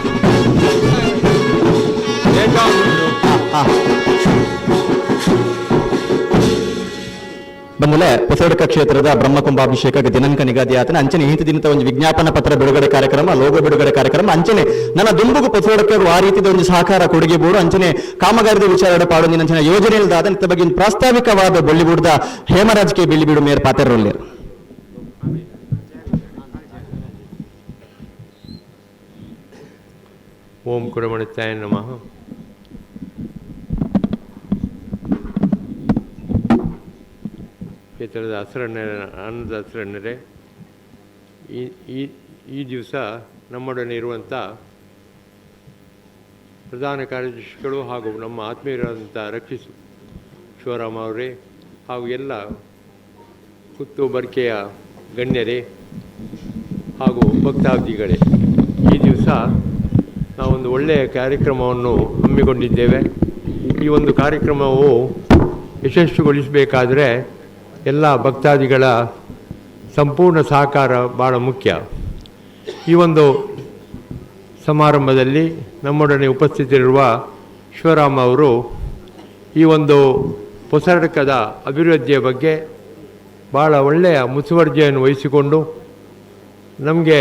ಹಾ ಬಂದಲೆ ಹೊಸಡ್ಕ ಕ್ಷೇತ್ರದ ಬ್ರಹ್ಮಕುಂಭಾಭಿಷೇಕ ದಿನಾಂಕ ನಿಗದಿ ಆತನ ಅಂಚನೆ ಈತ ದಿನದ ಒಂದು ವಿಜ್ಞಾಪನಾ ಪತ್ರ ಬಿಡುಗಡೆ ಕಾರ್ಯಕ್ರಮ, ಲೋಗೋ ಬಿಡುಗಡೆ ಕಾರ್ಯಕ್ರಮ, ಅಂಚನೆ ನನ್ನ ದುಂಬುಗು ಹೊಸಡ್ಕ ಆ ರೀತಿಯ ಒಂದು ಸಹಕಾರ ಕೊಡುಗೆ ಬೋಡು, ಅಂಚನೆ ಕಾಮಗಾರಿದ ವಿಚಾರ ಪಾಡು ಅಂಚನೆ ಯೋಜನೆ ಇಲ್ಲದ ಬಗ್ಗೆ ಪ್ರಾಸ್ತಾವಿಕವಾದ ಬೊಳ್ಳಿಬೂಡ್ದ ಹೇಮರಾಜ್ ಕೆ ಬಿಳ್ಳಿಬೀಡು ಮೇಯರ್ ಪಾತೆರೊಲ್ಲೇರು. ಓಂ ಕುಡಮಣಿತ್ತಾಯ ನಮಃ. ಕ್ಷೇತ್ರದ ಹಸ್ರಣ್ಣರ ಆನಂದ ಹಸ್ರಣ್ಣರೇ, ಈ ಈ ಈ ದಿವಸ ನಮ್ಮೊಡನೆ ಇರುವಂಥ ಪ್ರಧಾನ ಕಾರ್ಯದರ್ಶಿಗಳು ಹಾಗೂ ನಮ್ಮ ಆತ್ಮೀಯರಾದಂಥ ರಕ್ಷಿಸು ಶಿವರಾಮ ಅವರೇ ಹಾಗೂ ಎಲ್ಲ ಕುತ್ತು ಬರ್ಕೆಯ ಗಣ್ಯರೇ ಹಾಗೂ ಭಕ್ತಾದಿಗಳೇ, ಈ ದಿವಸ ನಾವೊಂದು ಒಳ್ಳೆಯ ಕಾರ್ಯಕ್ರಮವನ್ನು ಹಮ್ಮಿಕೊಂಡಿದ್ದೇವೆ. ಈ ಒಂದು ಕಾರ್ಯಕ್ರಮವು ಯಶಸ್ಸುಗೊಳಿಸಬೇಕಾದರೆ ಎಲ್ಲ ಭಕ್ತಾದಿಗಳ ಸಂಪೂರ್ಣ ಸಹಕಾರ ಭಾಳ ಮುಖ್ಯ. ಈ ಒಂದು ಸಮಾರಂಭದಲ್ಲಿ ನಮ್ಮೊಡನೆ ಉಪಸ್ಥಿತರಿರುವ ಶಿವರಾಮ ಅವರು ಈ ಒಂದು ಹೊಸರಡ್ಕದ ಅಭಿವೃದ್ಧಿಯ ಬಗ್ಗೆ ಭಾಳ ಒಳ್ಳೆಯ ಮುತುವರ್ಜಿಯನ್ನು ವಹಿಸಿಕೊಂಡು ನಮಗೆ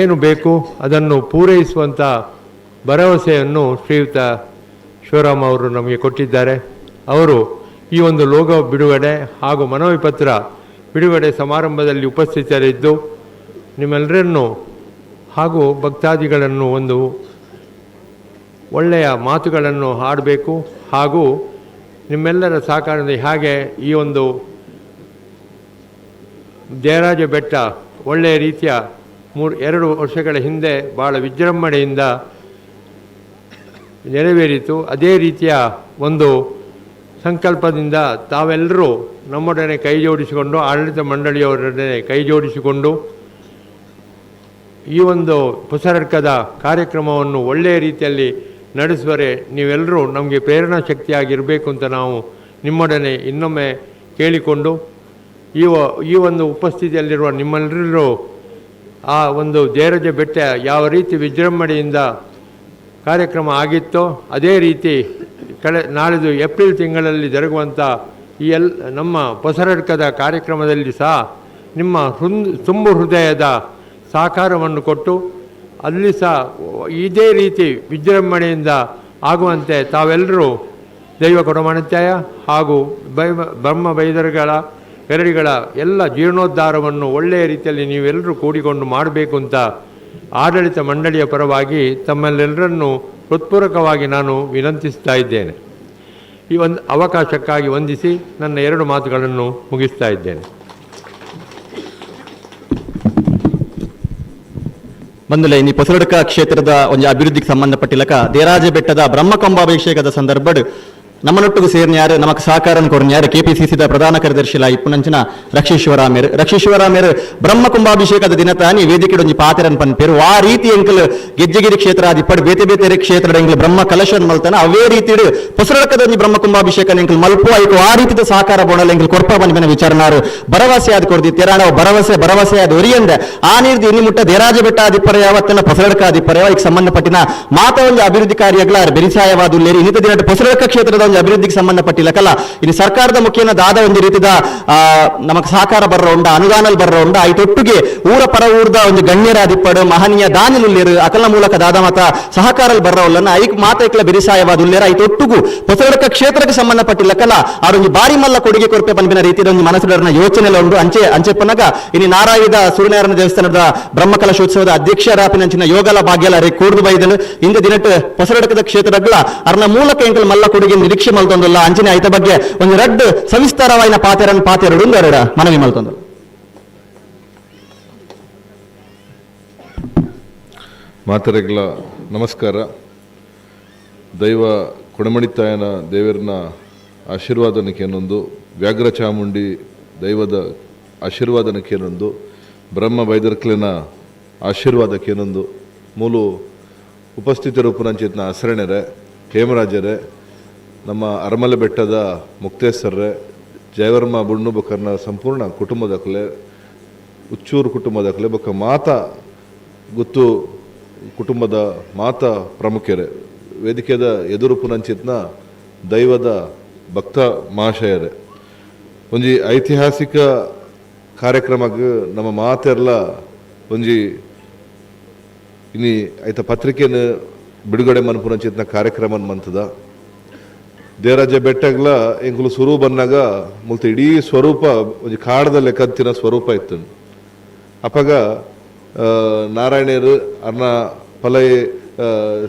ಏನು ಬೇಕು ಅದನ್ನು ಪೂರೈಸುವಂಥ ಭರವಸೆಯನ್ನು ಶ್ರೀಯುತ ಶಿವರಾಮ ಅವರು ನಮಗೆ ಕೊಟ್ಟಿದ್ದಾರೆ. ಅವರು ಈ ಒಂದು ಲೋಗೋ ಬಿಡುಗಡೆ ಹಾಗೂ ಮನವಿ ಪತ್ರ ಬಿಡುಗಡೆ ಸಮಾರಂಭದಲ್ಲಿ ಉಪಸ್ಥಿತರಿದ್ದು ನಿಮ್ಮೆಲ್ಲರನ್ನು ಹಾಗೂ ಭಕ್ತಾದಿಗಳನ್ನು ಒಂದು ಒಳ್ಳೆಯ ಮಾತುಗಳನ್ನು ಆಡಬೇಕು ಹಾಗೂ ನಿಮ್ಮೆಲ್ಲರ ಸಹಕಾರದಿಂದ ಹಾಗೆ ಈ ಒಂದು ಜಯರಾಜ ಬೆಟ್ಟ ಒಳ್ಳೆಯ ರೀತಿಯ 2 ವರ್ಷಗಳ ಹಿಂದೆ ಭಾಳ ವಿಜೃಂಭಣೆಯಿಂದ ನೆರವೇರಿತು. ಅದೇ ರೀತಿಯ ಒಂದು ಸಂಕಲ್ಪದಿಂದ ತಾವೆಲ್ಲರೂ ನಮ್ಮೊಡನೆ ಕೈ ಜೋಡಿಸಿಕೊಂಡು, ಆಡಳಿತ ಮಂಡಳಿಯವರೊಡನೆ ಕೈ ಜೋಡಿಸಿಕೊಂಡು ಈ ಒಂದು ಹೊಸರಡ್ಕದ ಕಾರ್ಯಕ್ರಮವನ್ನು ಒಳ್ಳೆಯ ರೀತಿಯಲ್ಲಿ ನಡೆಸುವರೆ ನೀವೆಲ್ಲರೂ ನಮಗೆ ಪ್ರೇರಣಾ ಶಕ್ತಿಯಾಗಿರಬೇಕು ಅಂತ ನಾವು ನಿಮ್ಮೊಡನೆ ಇನ್ನೊಮ್ಮೆ ಕೇಳಿಕೊಂಡು ಈ ಒಂದು ಉಪಸ್ಥಿತಿಯಲ್ಲಿರುವ ನಿಮ್ಮೆಲ್ಲರೂ ಆ ಒಂದು ಜಯರಾಜ ಬೆಟ್ಟ ಯಾವ ರೀತಿ ವಿಜೃಂಭಣೆಯಿಂದ ಕಾರ್ಯಕ್ರಮ ಆಗಿತ್ತೋ ಅದೇ ರೀತಿ ನಾಳಿದ್ದು ಏಪ್ರಿಲ್ ತಿಂಗಳಲ್ಲಿ ಜರುಗುವಂಥ ಈ ನಮ್ಮ ಹೊಸರಡ್ಕದ ಕಾರ್ಯಕ್ರಮದಲ್ಲಿ ಸಹ ನಿಮ್ಮ ತುಂಬು ಹೃದಯದ ಸಹಕಾರವನ್ನು ಕೊಟ್ಟು ಅಲ್ಲಿ ಸಹ ಇದೇ ರೀತಿ ವಿಜೃಂಭಣೆಯಿಂದ ಆಗುವಂತೆ ತಾವೆಲ್ಲರೂ ದೈವ ಕೊಡಮಾಣಿತ್ಯಾಯ ಹಾಗೂ ಬ್ರಹ್ಮ ಬೈದರ್ಗಳ ಗರಡಿಗಳ ಎಲ್ಲ ಜೀರ್ಣೋದ್ಧಾರವನ್ನು ಒಳ್ಳೆಯ ರೀತಿಯಲ್ಲಿ ನೀವೆಲ್ಲರೂ ಕೂಡಿಕೊಂಡು ಮಾಡಬೇಕು ಅಂತ ಆಡಳಿತ ಮಂಡಳಿಯ ಪರವಾಗಿ ತಮ್ಮಲ್ಲೆಲ್ಲರನ್ನೂ ಹೃತ್ಪೂರ್ವಕವಾಗಿ ನಾನು ವಿನಂತಿಸ್ತಾ ಇದ್ದೇನೆ. ಈ ಒಂದು ಅವಕಾಶಕ್ಕಾಗಿ ವಂದಿಸಿ ನನ್ನ 2 ಮಾತುಗಳನ್ನು ಮುಗಿಸ್ತಾ ಇದ್ದೇನೆ. ಬಂದುಲೆ ಇನಿ ಹೊಸರಡ್ಕ ಕ್ಷೇತ್ರದ ಒಂದು ಅಭಿವೃದ್ಧಿಗೆ ಸಂಬಂಧಪಟ್ಟಿಲಕ ದೇರಾಜ ಬೆಟ್ಟದ ಬ್ರಹ್ಮಕಂಬಾಭಿಷೇಕದ ಸಂದರ್ಭಡ್ ನಮ್ಮನೊಟ್ಟಿಗೆ ಸೇರ್ನ್ಯಾರು ನಮಕ್ ಸಹಕಾರ ಕೊರ್ನ್ಯಾರು ಕೆಪಿಸಿಸಿದ ಪ್ರಧಾನ ಕಾರ್ಯದರ್ಶಿ ಇಪ್ಪುನಂಚಿನ ರಕ್ಷೇಶ್ವರಾಮೇರ್. ರಕ್ಷೇಶ್ವರಾಮೇರ್ ಬ್ರಹ್ಮಕುಂಭಾಭಿಷೇಕದ ದಿನ ತಾನಿ ವೇದಿಕೆ ಒಂಜಿ ಪಾತೆರನ್ ಪನ್ಪೇರು. ಆ ರೀತಿ ಎಂಕಲ್ ಗೆಜ್ಜೆಗಿರಿ ಕ್ಷೇತ್ರ ಆದಿಪ್ಪಡ್ ಬೇತೆ ಬೇತೆ ಕ್ಷೇತ್ರದ ಎಂಕಲ್ ಬ್ರಹ್ಮ ಕಲಶನ್ ಮಲ್ತನ ಅವೇ ರೀತಿ ಹೊಸರಡ್ಕದ ಒಂಜಿ ಬ್ರಹ್ಮಕುಂಭಾಭಿಷೇಕ ಎಂಕಲ್ ಮಲ್ಪು ಐಕು ಆ ರೀತಿದ ಸಹಕಾರ ಬೋಣಲ್ ಎಂಕಲ್ ಕೊರ್ಪ ಪನ್ಪಿನ ವಿಚಾರನಾರು ಭರವಸೆ ಆದ ಕೊರ್ದಿತ್ತೀರ. ನಾವು ಭರವಸೆ ಭರವಸೆ ಆದ ಒರಿಯಂದೆ ಆ ನೀರ್ದು ಇನ್ನಿ ಮುಟ್ಟ ದೇರಾಜ ಬೆಟ್ಟ ಆದಿಪ್ಪರ ಯಾವತ್ತನ ಹೊಸರಡ್ಕ ಆದಿಪ್ಪರ ಯಾವ ಸಂಬಂಧಪಟ್ಟಿನ ಮಾತ ಒಂದು ಅಭಿವೃದ್ಧಿ ಕಾರ್ಯಗಳ ಬೆರಿಸಾಯವಾದ ಉಲ್ಲೇರಿ ಇನ್ನಿತ ದಿನ ಹೊಸರಡ್ಕ ಕ್ಷೇತ್ರದ ಒಂದು ಅಭಿವೃದ್ಧಿಗೆ ಸಂಬಂಧಪಟ್ಟಿಲ್ಲಕಲ್ಲ ಇನ್ನು ಸರ್ಕಾರದ ಮುಖೇನ ದಾದ ಒಂದು ರೀತಿದ ನಮಕ್ ಸಹಕಾರ ಬರ್ರ ಉಂಡ ಅನುದಾನಲ್ ಬರ್ರ ಉಂಡ ಐತೊಟ್ಟಿಗೆ ಊರ ಪರ ಊರ್ದ ಒಂದು ಗಣ್ಯರಾದಿಪ್ಪಡು ಮಹನೀಯ ದಾನಿಲುಲ್ಲೇರು ಅಕಲ ಮೂಲಕ ದಾದ ಮತ ಸಹಕಾರಲ್ ಬರ್ರ ಉಲ್ಲನ ಐಕ್ ಮಾತೈಕ್ಲ ಬೆರಿಸಾಯವಾದ ಉಲ್ಲೇರ ಐತೊಟ್ಟುಗು ಹೊಸರಡ್ಕ ಕ್ಷೇತ್ರಕ್ಕೆ ಸಂಬಂಧಪಟ್ಟಿಲ್ಲಕಲ್ಲ ಆರೊಂದು ಬಾರಿ ಮಲ್ಲ ಕೊಡುಗೆ ಕೊರಪೆ ಪನ್ಪಿನ ರೀತಿಯ ಒಂದು ಮನಸ್ಸುಡರ್ನ ಯೋಚನೆ ಉಂಡು. ಅಂಚೆ ಅಂಚೆಪ್ಪನಗ ಇನ್ನು ನಾರಾಯಿದ ಸೂರ್ಯನಾರಾಯಣ ದೇವಸ್ಥಾನದ ಬ್ರಹ್ಮಕಲಶೋತ್ಸವದ ಅಧ್ಯಕ್ಷರಾಪಿನಂಚಿನ ಯೋಗಲ ಭಾಗ್ಯಲ ರೇ ಕೂಡ್ದು ಬೈದನು ಇಂದ ದಿನಟ್ ಹೊಸರಡ್ಕದ ಕ್ಷೇತ್ರಗಳ ಅರ್ನ ಮೂಲಕ ಎಂಕಲ್ ಮಲ್ಲ ಕೊಡುಗೆ ನಿರೀಕ್ಷೆ ಮಲ್ತೊಂದುಲ್ಲ. ಅಂಚನೆ ಐತ ಬಗ್ಗೆ ಒಂದು ರಡ್ಡು ಸವಿಸ್ತಾರವಾಯಿನ ಪಾತೆರನ್ ಪಾತೆರಡು ಎರಡ ಮನವಿ ಮಲ್ತೊಂದುಲ್ಲ. ಮಾತರೆಗಳ ನಮಸ್ಕಾರ. ದೈವ ಕೊಡಮಣಿತ್ತಾಯನ ದೇವರನ ಆಶೀರ್ವಾದನಕ್ಕೇನೊಂದು, ವ್ಯಾಘ್ರ ಚಾಮುಂಡಿ ದೈವದ ಆಶೀರ್ವಾದನಕ್ಕೇನೊಂದು, ಬ್ರಹ್ಮ ಬೈದರ್ಕ್ಲಿನ ಆಶೀರ್ವಾದಕ್ಕೇನೊಂದು ಮೂಲು ಉಪಸ್ಥಿತರು ಪುನಂಚಿತ್ನ ಹಸರಣೆರೆ ಹೇಮರಾಜರೇ, ನಮ್ಮ ಅರಮಲೆ ಬೆಟ್ಟದ ಮುಕ್ತೇಸರ್ರೆ, ಜಯವರ್ಮ ಬುಣ್ಣು ಬೊಕ್ಕರ್ನ ಸಂಪೂರ್ಣ ಕುಟುಂಬದ ಕಲೆ, ಉಚ್ಚೂರು ಕುಟುಂಬದ ಕಲೆ ಬೊಕ್ಕ ಮಾತಾ ಗುತ್ತು ಕುಟುಂಬದ ಮಾತ ಪ್ರಮುಖರೇ, ವೇದಿಕೆದ ಎದುರು ಪುನಂಚಿತ್ನ ದೈವದ ಭಕ್ತ ಮಹಾಶಯರೇ, ಒಂಜಿ ಐತಿಹಾಸಿಕ ಕಾರ್ಯಕ್ರಮಕ್ಕೆ ನಮ್ಮ ಮಾತೆರ್ಲ ಒಂಜಿ ಇನಿ ಐತ ಪತ್ರಿಕೆಯನ್ನು ಬಿಡುಗಡೆ ಮನ್ಪುನಂಚಿತ್ನ ಕಾರ್ಯಕ್ರಮ ಮಂತದ. ದೇವರಾಜ ಬೆಟ್ಟಗ್ಲ ಎಂಕುಲು ಸುರು ಬನ್ನಾಗ ಮುಲ್ತ ಇಡೀ ಸ್ವರೂಪ ಒಂಜಿ ಕಾಡದ ಲೆಕ್ಕತ್ತಿನ ಸ್ವರೂಪ ಇತ್ತು. ಅಪಗ ನಾರಾಯಣರು ಅರ್ನ ಪಲೈ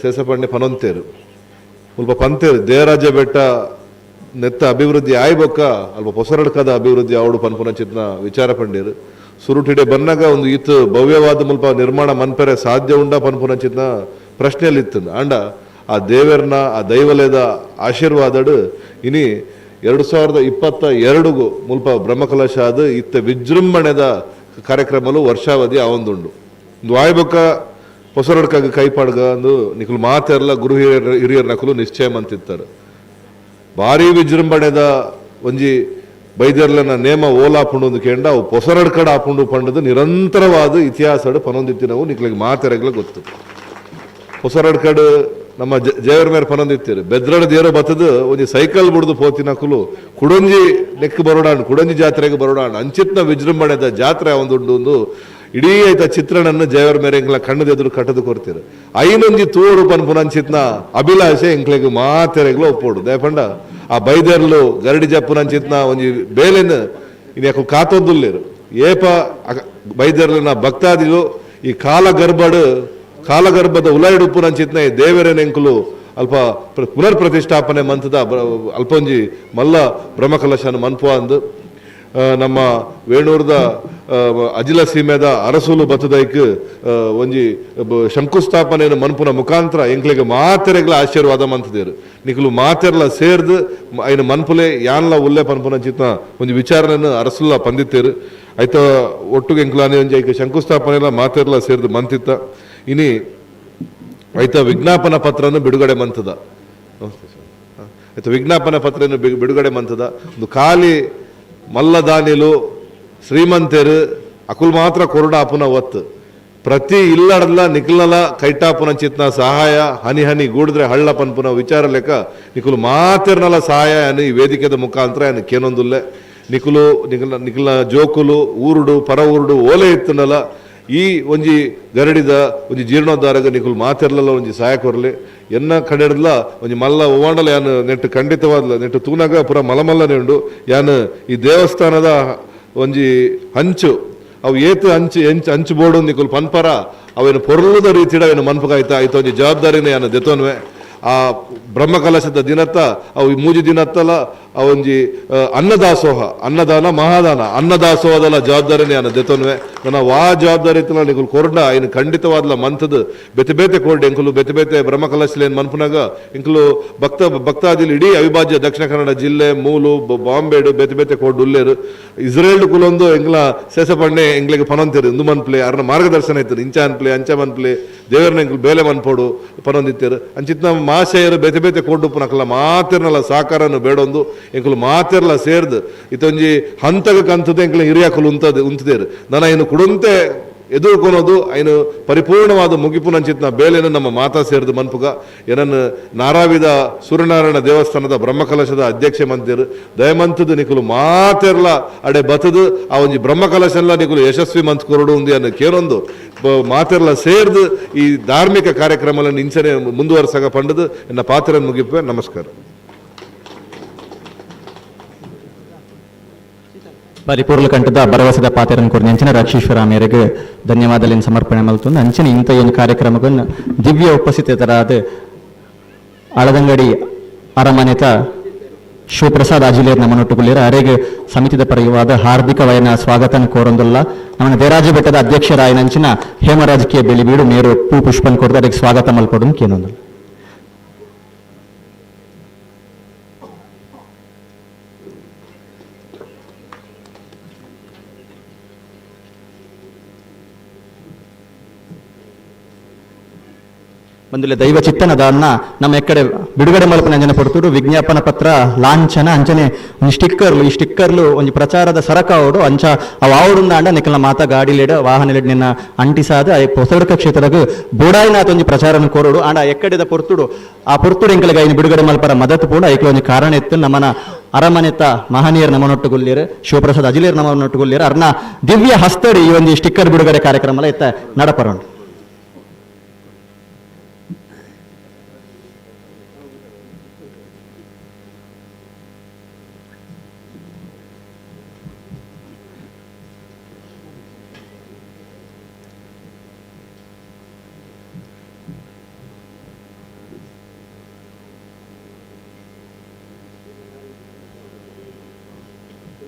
ಸೇಸಪಣ್ಣೆ ಪನೊಂತೇರು ಮುಲ್ಪ ಪಂತೇರು ದೇವರಾಜ ಬೆಟ್ಟ ನೆತ್ತ ಅಭಿವೃದ್ಧಿ ಆಯ್ಬೊಕ್ಕ ಅಲ್ಪ ಪೊಸರಡ್ಕದ ಅಭಿವೃದ್ಧಿ ಆವಡು ಪನ್ಪುನಂಚಿತ್ನ ವಿಚಾರ ಪಂಡೇರು. ಸುರುಟಿಡೆ ಬನ್ನಾಗ ಒಂದು ಇತ್ತು ಭವ್ಯವಾದ ಮುಲ್ಪ ನಿರ್ಮಾಣ ಮನ್ಪೆರೆ ಸಾಧ್ಯ ಉಂಡ ಪನ್ಪುನಂಚಿತ್ನ ಪ್ರಶ್ನೆಯಲ್ಲಿ ಇತ್ತು. ಅಂಡ ಆ ದೇವರನ್ನ ಆ ದೈವಲಯದ ಆಶೀರ್ವಾದಡು ಇನಿ 2022 ಮುಲ್ಪ ಬ್ರಹ್ಮಕಲಶ ಅದು ಇತ್ತ ವಿಜೃಂಭಣೆದ ಕಾರ್ಯಕ್ರಮಲು ವರ್ಷಾವಧಿ ಆವೊಂದುಂಡು. ಒಂದು ಆಯ್ಬೊಕ್ಕ ಪೊಸರಡ್ಕಾಗ ಕೈಪಾಡ್ಗ ಅಂದು ನಿಕುಲು ಮಾತೆರ್ಲ ಗುರು ಹಿರಿಯರ್ ನಕಲು ನಿಶ್ಚಯ ಮಂತಿತ್ತಾರೆ. ಭಾರಿ ವಿಜೃಂಭಣೆದ ಒಂಜಿ ಬೈದರ್ಲನ ನೇಮ ಓಲಾಪುಂಡು ಒಂದು ಕೇಂಡ ಅವು ಪೊಸರಡ್ಕಡ ಆಪುಂಡು ಪಂಡದು ನಿರಂತರವಾದ ಇತಿಹಾಸಡು ಪನೊಂದಿತ್ತಿನವು ನಿಕ್ಲಿಗೆ ಮಾತೆರಗ್ಲ ಗೊತ್ತು. ಪೊಸರಡ್ಕಡು ನಮ್ಮ ಜೇವರ ಮೇರೆ ಪನೊಂದಿತ್ತೀರು ಬೆದ್ರಡ ದೇರೋ ಬತ್ತದು ಒಂಜಿ ಸೈಕಲ್ ಬುಡ್ದು ಪೋತಿನಕುಲು ಕುಡೊಂಜಿ ನೆಕ್ ಬರೋಡಾಣ್ ಕುಡೊಂಜಿ ಜಾತ್ರೆಗೆ ಬರೋಡಾಣ್ ಅಂಚಿತ್ನ ವಿಜೃಂಭಣೆದ ಜಾತ್ರೆ ಒಂದುಂಡು ಒಂದು ಇಡೀ ಐತ ಚಿತ್ರಣನ್ನು ಜೇವರ ಮೇರೆ ಎಂಕ್ಲ ಕಣ್ಣದೆದುರು ಕಟ್ಟದು ಕೊರ್ತೀರು. ಐನೊಂಜಿ ತೋಡು ಪನ್ಪುನ ಅಂಚಿತ್ನ ಅಭಿಲಾಷೆ ಎಂಕ್ಲೆಗ್ ಮಾತೆರೆಗ್ಲ ಒಪ್ಪೋಡು. ದಯಪಂಡ ಆ ಬೈದರ್ಲು ಗರಡಿ ಜಪ್ಪುನ ಅಂಚಿತ್ನ ಒಂಜಿ ಬೇಲೆನ್ ಇನ್ನು ಯಾಕೆ ಕಾತೊಂದುಲ್ಲೇರು. ಏಪ ಬೈದರ್ಲನ ಭಕ್ತಾದಿಲು ಈ ಕಾಲಗರ್ಭಡು ಕಾಲಗರ್ಭದ ಉಲಾಯಿಡುಪ್ಪುನ ಅಂಚಿತ್ನ ಈ ದೇವರೇನೆಂಕುಲು ಅಲ್ಪ ಪುನರ್ ಪ್ರತಿಷ್ಠಾಪನೆ ಮಂತದ ಅಲ್ಪೊಂಜಿ ಮಲ್ಲ ಬ್ರಹ್ಮಕಲಶನ ಮನ್ಪು ಅಂದು ನಮ್ಮ ವೇಣೂರ್ದ ಅಜಿಲ ಸೀಮೆದ ಅರಸುಲು ಬತ್ತದೈಕ್ ಒಂಜಿ ಶಂಕುಸ್ಥಾಪನೆಯನ್ನು ಮನ್ಪುನ ಮುಖಾಂತರ ಎಂಕ್ಲೆಗ್ ಮಾತೆರೆಗ್ಲ ಆಶೀರ್ವಾದ ಮಂತದೇರು. ನಿಕುಲು ಮಾತೆರ್ಲ ಸೇರ್ದು ಐನ ಮನ್ಪುಲೆ ಯಾನ್ಲ ಉಲ್ಲೆ ಪನ್ಪುನ ಚಿತ್ನ ಒಂಜಿ ವಿಚಾರಣೆಯನ್ನು ಅರಸುಲ ಪಂದಿತ್ತೇರು. ಐತ ಒಟ್ಟುಗೆ ಎಂಕ್ಲಾನೆ ಒಂಜಿ ಐಕ್ ಶಂಕುಸ್ಥಾಪನೆ ಮಾತೆರ್ಲ ಸೇರ್ದು ಮಂತಿತ್ತ. ಇನಿ ಐತ ವಿಜ್ಞಾಪನಾ ಪತ್ರನ ಬಿಡುಗಡೆ ಮಂತದ. ಐತ ವಿಜ್ಞಾಪನಾ ಪತ್ರನ ಬಿಡುಗಡೆ ಮಂತದ. ಒಂದು ಖಾಲಿ ಮಲ್ಲದಾನಿಲು ಶ್ರೀಮಂತರು ಅಕುಲ್ ಮಾತ್ರ ಕೊರಡ ಅಪುನ ಒತ್ತು ಪ್ರತಿ ಇಲ್ಲಡಲ್ಲ ನಿಖಲಲ ಕೈಟಾಪುನ ಚಿತ್ನ ಸಹಾಯ ಹನಿ ಹನಿ ಗೂಡಿದ್ರೆ ಹಳ್ಳ ಪನ್ಪುನ ವಿಚಾರ ಲೆಕ್ಕ ನಿಕುಲು ಮಾತೆರ್ನಲ ಸಹಾಯ ಅನ್ನು ಈ ವೇದಿಕೆದ ಮುಖಾಂತರ ಅನ್ನು ಕೇನೊಂದುಲ್ಲೆ. ನಿಕುಲು ನಿಖಲ ನಿಖಲ ಜೋಕುಲು ಊರುಡು ಪರ ಊರುಡು ಓಲೆ ಇತ್ತನಲ ಈ ಒಂಜಿ ಗರಡಿದ ಒಂಜಿ ಜೀರ್ಣೋದ್ಧಾರಗ ನಿಕುಲು ಮಾತೆರ್ಲಲ್ಲ ಒಂಜಿ ಸಹಾಯ ಕೊರ್ಲಿ. ಎನ್ನ ಕಡೆಡ್ಲ ಒಂಜಿ ಮಲ್ಲ ಓವಾಂಡಲ ಯಾನ್ ನೆಟ್ಟು ಖಂಡಿತವಾದ್ಲ ನೆಟ್ಟು ತೂನಾಗ ಪೂರ ಮಲಮಲ್ಲನೆ ಉಂಡು. ಯಾನ್ ಈ ದೇವಸ್ಥಾನದ ಒಂಜಿ ಹಂಚು ಅವು ಏತು ಹಂಚು ಎಂಚು ಹಂಚು ಬೋರ್ಡು ನಿಕುಲು ಪನ್ಪರ ಅವೇನು ಪೊರ್ಲುದ ರೀತಿಡ ಅವೇನು ಮನ್ಪಗಾಯ್ತ ಆಯ್ತು ಒಂಜಿ ಜವಾಬ್ದಾರಿನ ಯಾನ್ ದೆತೊನ್ವೆ. ಆ ಬ್ರಹ್ಮಕಲಶದ ದಿನತ್ತ ಅವು ಈ ಮೂಜಿ ದಿನತ್ತಲ ಆ ಒಂಜಿ ಅನ್ನದಾಸೋಹ ಅನ್ನದಾನ ಮಹಾದಾನ ಅನ್ನದಾಸೋಹದಲ್ಲ ಜವಾಬ್ದಾರಿನ ಯಾನ್ ದೆತೊನ್ವೆ. ನನ್ನ ವಾ ಜವಾಬ್ದಾರಿ ಇತ್ತಲ್ಲ ನಿಕುಲು ಕೊರ್ಡ ಐನು ಖಂಡಿತವಾದ್ಲ ಮಂತದ ಬೇತೆ ಬೇತೆ ಕೋರ್ಡ್ ಎಂಕುಲು ಬೇತೆ ಬೇತೆ ಬ್ರಹ್ಮಕಲಶಲೇನ್ ಮನ್ಪುನಾಗ ಎಂಕುಲು ಭಕ್ತಾದಿಲು ಇಡೀ ಅವಿಭಾಜ್ಯ ದಕ್ಷಿಣ ಕನ್ನಡ ಜಿಲ್ಲೆ ಮೂಲು ಬಾಂಬೆಡು ಬೇತೆ ಬೇತೆ ಕೋರ್ಡ್ ಉಲ್ಲೇರು ಇಸ್ರೇಲ್ ಕುಲೊಂದು ಎಂಗ್ಲ ಸೇಸಪಣ್ಣೆ ಎಂಗ್ಲಿಗೆ ಪನೊಂತಿರು ಇಂದು ಮನ್ಪ್ಲೆ ಅರ್ನ ಮಾರ್ಗದರ್ಶನ ಇತ್ತು ಇಂಚ ಅನ್ಪ್ಲೆ ಅಂಚ ಮನ್ಪ್ಲೆ ದೇವರನ್ನ ಎಂಕುಲು ಬೇಲೆ ಮನ್ಪೋಡು ಪನೊಂದಿತ್ತೇರು. ಅಂಚಿತ್ನ ಮಾಶೆಯರು ಬೇತೆ ಬೇತೆ ಕೋಡ್ಡುಪ್ಪುನಕಲ್ಲ ಮಾತಿರ್ನಲ್ಲ ಸಾಕಾರನ್ನು ಬೇಡೊಂದು ಎಂಕುಲು ಮಾತಿರ್ಲ ಸೇರ್ದು ಇತ್ತೊಂಜಿ ಹಂತಗ ಕಂತದ ಎಂಕುಲು ಹಿರಿಯಾಕುಲು ಉಂತದೇರು. ನನ್ನ ಇನ್ನು ಕುಡಂತೆ ಎದುರ್ಕೊನೋದು ಐನು ಪರಿಪೂರ್ಣವಾದ ಮುಗಿಪುನಂಚಿತ್ನ ಬೇಲೆಯನ್ನು ನಮ್ಮ ಮಾತಾ ಸೇರಿದ ಮನ್ಪುಗ ಏನನ್ನು ನಾರಾವಿದ ಸೂರ್ಯನಾರಾಯಣ ದೇವಸ್ಥಾನದ ಬ್ರಹ್ಮಕಲಶದ ಅಧ್ಯಕ್ಷ ಮಂತಿರು ದಯಮಂತದ ನಿಕುಲು ಮಾತೆರ್ಲ ಅಡೆ ಬತದು ಆ ಒಂಜಿ ಬ್ರಹ್ಮಕಲಶಲ್ಲ ನಿಕುಲು ಯಶಸ್ವಿ ಮಂತ್ ಕೊರಡು ಉಂದು ಅನ್ನು ಕೇರೊಂದು ಮಾತೆರ್ಲ ಸೇರ್ದು ಈ ಧಾರ್ಮಿಕ ಕಾರ್ಯಕ್ರಮಗಳನ್ನು ಇಂಚನೆ ಮುಂದುವರ್ಸಗ ಪಂಡದು ಎನ್ನ ಪಾತ್ರ ಮುಗಿಪೆ. ನಮಸ್ಕಾರ. ಪರಿಪೂರ್ಣ ಕಂಠದ ಭರವಸೆದ ಪಾತ್ರನ ಕೊರ್ನ ಅಂಚಿನ ರಕ್ಷೇಶ್ವರ ಮೇರೆಗೆ ಧನ್ಯವಾದಗಳನ್ನು ಸಮರ್ಪಣೆ ಮಲ್ತೊಂದು ಅಂಚಿನ ಇಂಥ ಏನು ಕಾರ್ಯಕ್ರಮವನ್ನು ದಿವ್ಯ ಉಪಸ್ಥಿತರಾದ ಅಳದಂಗಡಿ ಅರಮನೆತ ಶಿವಪ್ರಸಾದ್ ಅಜಿಲೇರ್ ನಮ್ಮನೊಟ್ಟುಗುಳ್ಳೇರ ಅರೆಗೆ ಸಮಿತಿದ ಪರವಾದ ಹಾರ್ದಿಕವಯನ ಸ್ವಾಗತನ ಕೋರೊಂದುಲ್ಲ. ನಮ್ಮ ದೇರಾಜ ಬೆಟ್ಟದ ಅಧ್ಯಕ್ಷರಾಯನಂಚಿನ ಹೇಮರಾಜ್ ಕೆ ಬೆಳಿಬೀಡು ಮೇರು ಪೂ ಪುಷ್ಪನ್ ಕೊರ್ದು ಅದಕ್ಕೆ ಸ್ವಾಗತ ಮಲ್ಪೊಡು ಕೇನೊಂದುಲ್ಲ. ಬಂದುಲೆ ದೈವ ಚಿತ್ತನ ದಾನ್ನ ನಮ್ಮ ಎಕ್ಕಡೆ ಬಿಡುಗಡೆ ಮಲ್ಪನ ಅಂಜನೆ ಪೊರ್ತುಡು ವಿಜ್ಞಾಪನ ಪತ್ರ ಲಾಂಛನ ಅಂಚನೆ ಒಂಜಿ ಸ್ಟಿಕ್ಕರ್ಲು, ಈ ಸ್ಟಿಕ್ಕರ್ಲು ಒಂಜಿ ಪ್ರಚಾರದ ಸರಕ ಅವಡು ಅಂಚ ಅವು ಆವಡುಂದಾಂಡ ನಿಕಲ್ನ ಮಾತ ಗಾಡಿಲೆಡ್ ವಾಹನಲೆಡ್ ನಿನ್ನ ಅಂಟಿಸಾದ ಪೊಸಡಕ ಕ್ಷೇತ್ರಗ್ ಬೋಡಾಯಿನಾಥ ಒಂಜಿ ಪ್ರಚಾರನ ಕೋರೋಡು. ಆಂಡ ಎಕ್ಕಡೆದ ಪೊರ್ತುಡು ಆ ಪೊರ್ತುಡು ಎಂಕಲೆಗ್ ಐನ್ ಬಿಡುಗಡೆ ಮಲ್ಪರ ಮದತ್ ಪೂಡ ಐಕ್ಲ ಒಂಜಿ ಕಾರಣ ಇತ್ತು. ನಮ್ಮನ ಅರಮನೆತ ಮಹನೀಯರ್ ನಮ್ಮನೊಟ್ಟುಗುಲ್ಲೇರು, ಶಿವಪ್ರಸಾದ್ ಅಜಿಲೇರ್ ನಮ್ಮನೊಟ್ಟುಗುಲ್ಲೇರು, ಅರ್ನ ದಿವ್ಯ ಹಸ್ತಡಿ ಈ ಒಂದು ಸ್ಟಿಕ್ಕರ್ ಬಿಡುಗಡೆ ಕಾರ್ಯಕ್ರಮ ಇತ್ತ ನಡಪರೋಣ.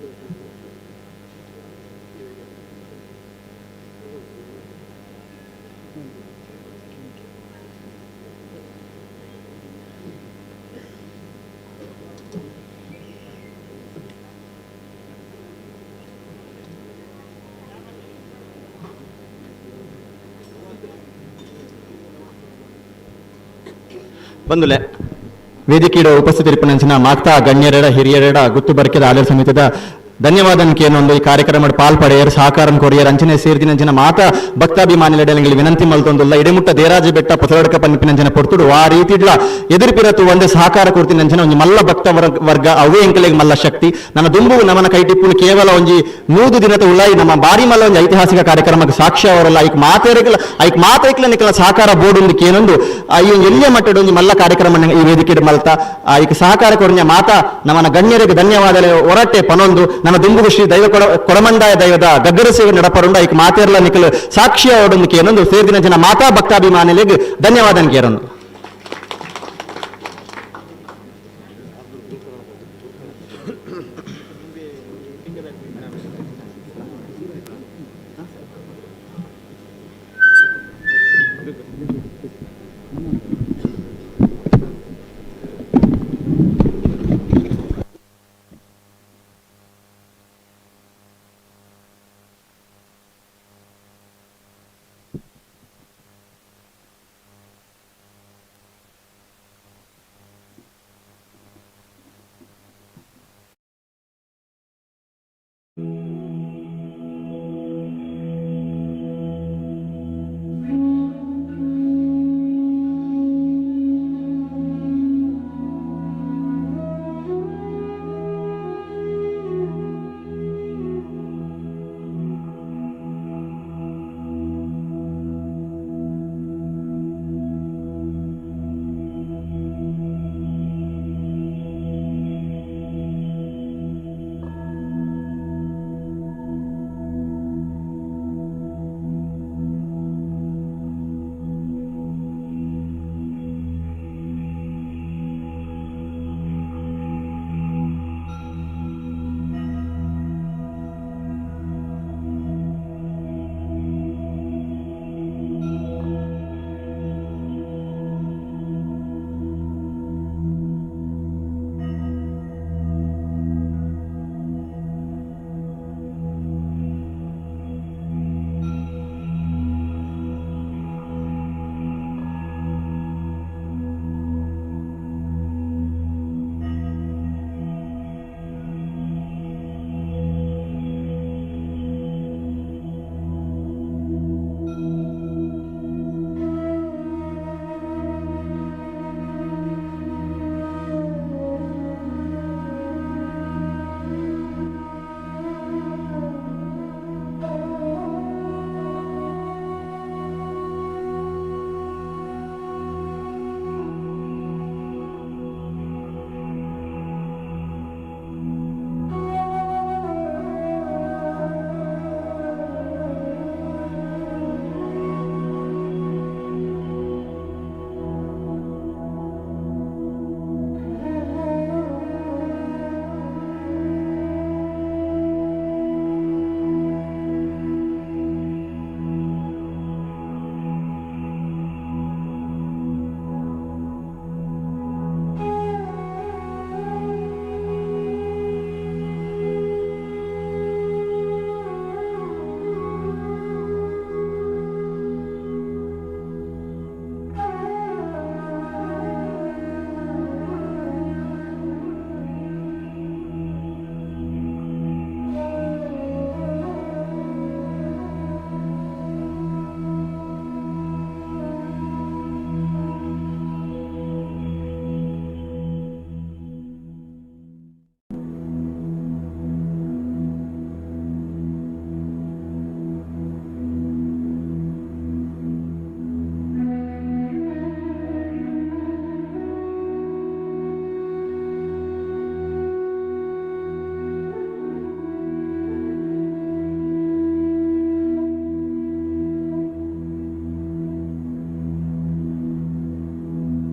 ಬಂದುಲೆ ವೇದಿಕೆಯ ಉಪಸ್ಥಿತರಿಪ್ಪನಂಚಿನ ಮಾತಾ ಗಣ್ಯರೆಡ ಹಿರಿಯರೆಡ ಗುತ್ತು ಬರ್ಕೆದ ಆಲಯ ಸಮಿತಿದ ಧನ್ಯವಾದನಕ್ಕೆ ಈ ಕಾರ್ಯಕ್ರಮ ಪಾಲ್ ಪಡೆಯರ್ ಸಹಕಾರ ಕೊರಿಯರ್ ಅಂಚನೆ ಸೇರ್ದಿನಂಚಿನ ಮಾತಾ ಭಕ್ತಾಭಿಮಾನಿಲೆಡಲಿಗೆ ವಿನಂತಿ ಮಲ್ತೊಂದುಲ್ಲ. ಇಡೆಮುಟ್ಟ ದೇರಾಜ ಬೆಟ್ಟ ಪೊಸಲಡ್ಕ ಪನ್ಪಿನಂಚಿನ ಪೊರ್ತುಡು ಆ ರೀತಿಡ್ಲ ಎದುರುಪಿರತು ಒಂದೇ ಸಹಕಾರ ಕೊಡ್ತಿನಂಚಿನ ಒಂಜಿ ಮಲ್ಲ ಭಕ್ತ ವರ್ಗ ಅವೇ ಎಂಕಲೆಗ್ ಮಲ್ಲ ಶಕ್ತಿ. ನನ್ನ ದುಂಬು ನಮನ ಕೈಟಿಪ್ಪುನು ಕೇವಲ ಒಂಜಿ 100 ದಿನದ ಉಳ್ಳಾಯಿ ನಮ್ಮ ಬಾರಿ ಮಲ್ಲ ಒಂಜಿ ಐತಿಹಾಸಿಕ ಕಾರ್ಯಕ್ರಮಕ್ಕೆ ಸಾಕ್ಷಿ ಅವರಲ್ಲ. ಐಕ್ ಮಾತೇರೆಗ್ಲ ಐಕ್ ಮಾತೈಕ್ಲ ನಿಕಲ ಸಹಕಾರ ಬೋರ್ಡ್ ಒಂದು ಕೇನೊಂದು ಈ ಒಂಜಿ ಎಲ್ಲಿಯ ಮಟ್ಟದ ಒಂಜಿ ಮಲ್ಲ ಕಾರ್ಯಕ್ರಮ ಈ ವೇದಿಕೆ ಮಲ್ತ ಐಕ್ ಸಹಕಾರ ಕೊರ್ನ ಮಾತಾ ನಮನ ಗಣ್ಯರಿಗೆ ಧನ್ಯವಾದ ಹೊರಟೆ ಪನೊಂದು ನಮ್ಮ ದುಂಬುಗು ಶ್ರೀ ದೈವ ಕೊಡಮಂದಾಯ ದೈವದ ಗಗ್ಗರ ಸೇವೆ ನಡಪರುಂಡ ಐಕ್ ಮಾತೇರ್ಲ ನಿಕಲು ಸಾಕ್ಷಿಯ ಅವರೊಂದು ಕೇನೊಂದು ಸೇರ್ದಿನ ಜನ ಮಾತಾ ಭಕ್ತಾಭಿಮಾನಿಗಳಿಗೆ ಧನ್ಯವಾದ ಕೇರೊಂದು.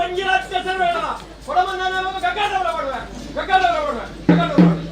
ಒಂಜಿ ರಾಕ್ಷಸರು ಬೇಡ ಕೊಡಮಂದಾನ ಗಗ್ಗದವರ ಮಾಡುವೆ, ಗಗ್ಗದವರ ಮಾಡುವೆ, ಗಗ್ಗದವರ ಮಾಡುವೆ.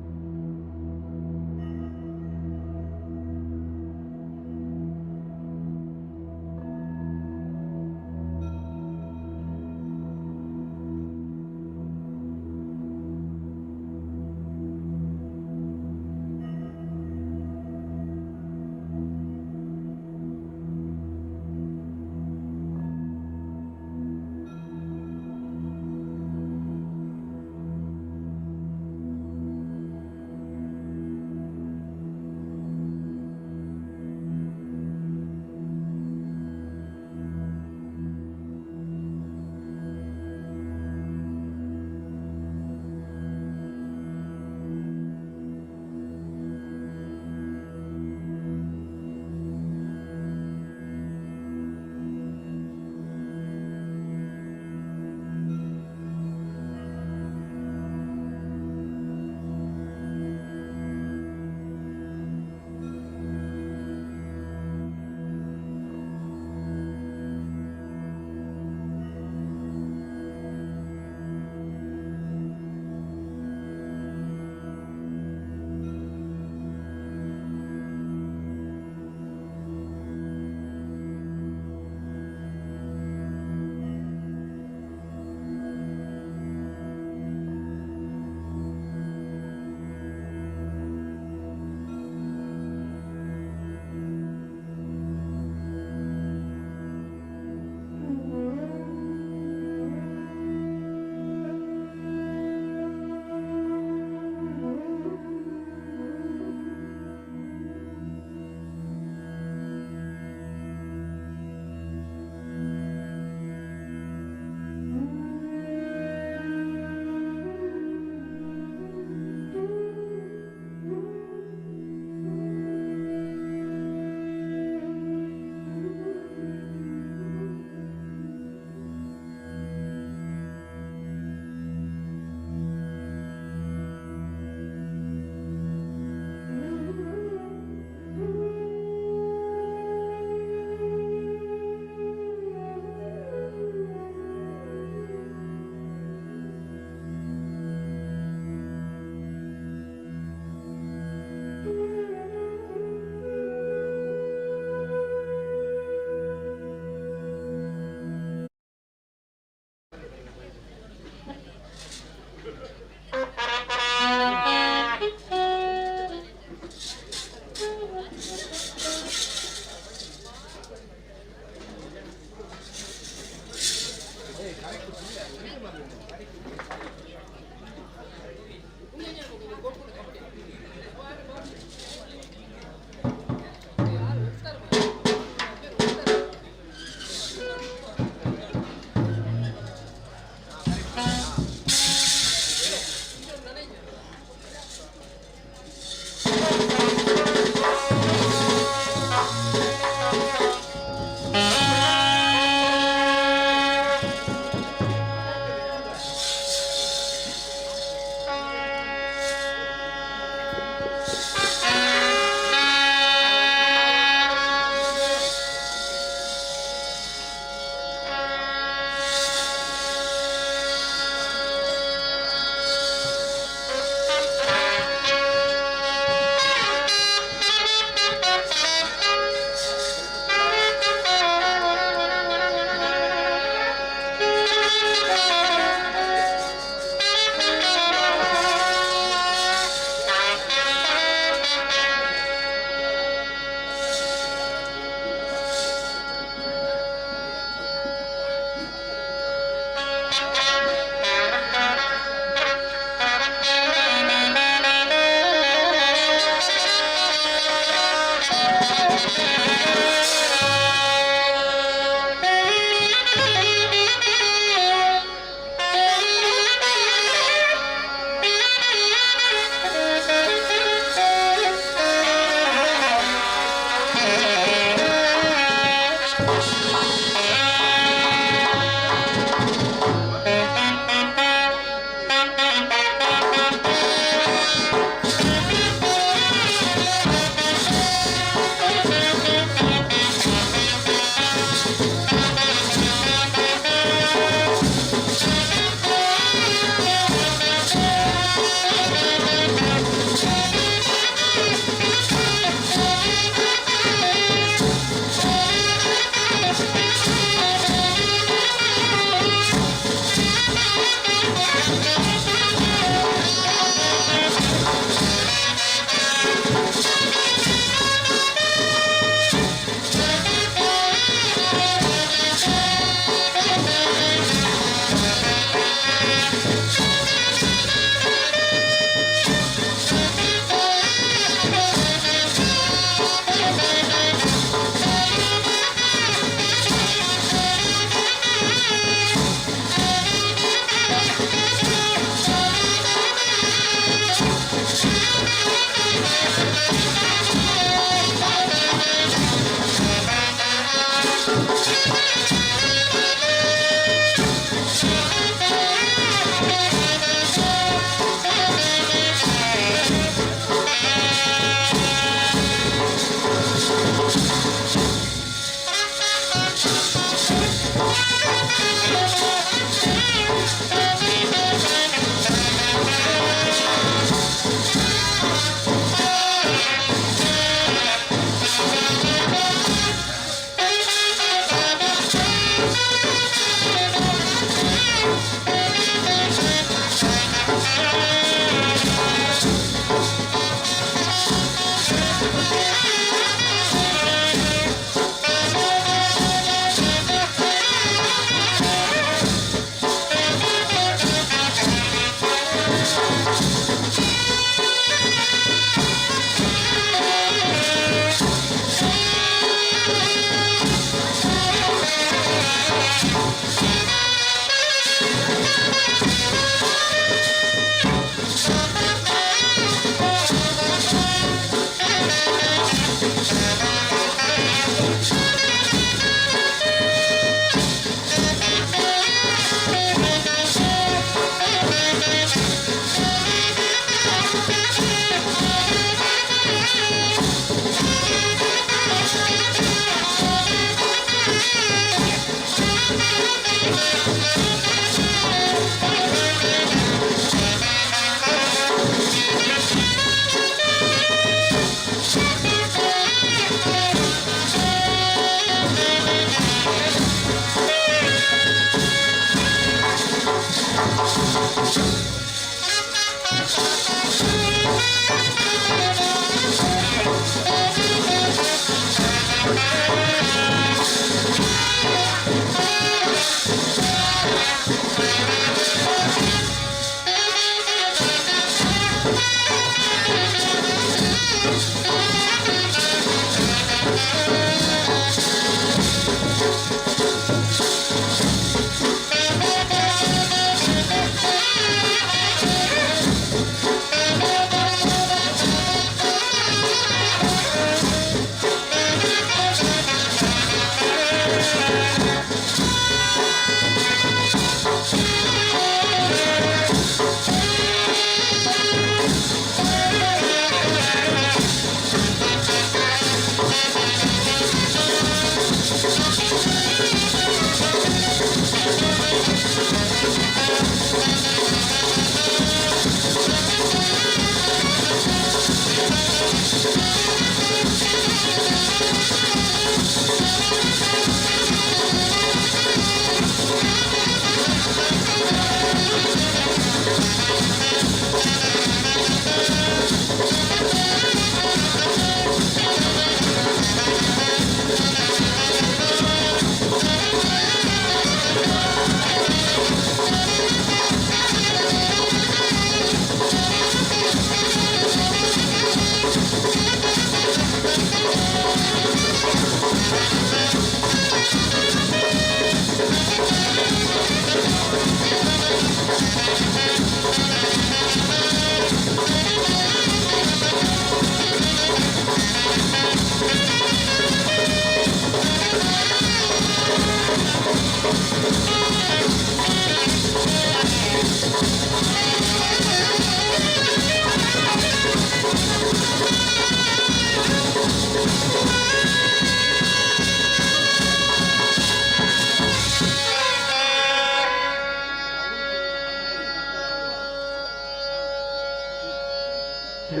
ಶ್ರೀ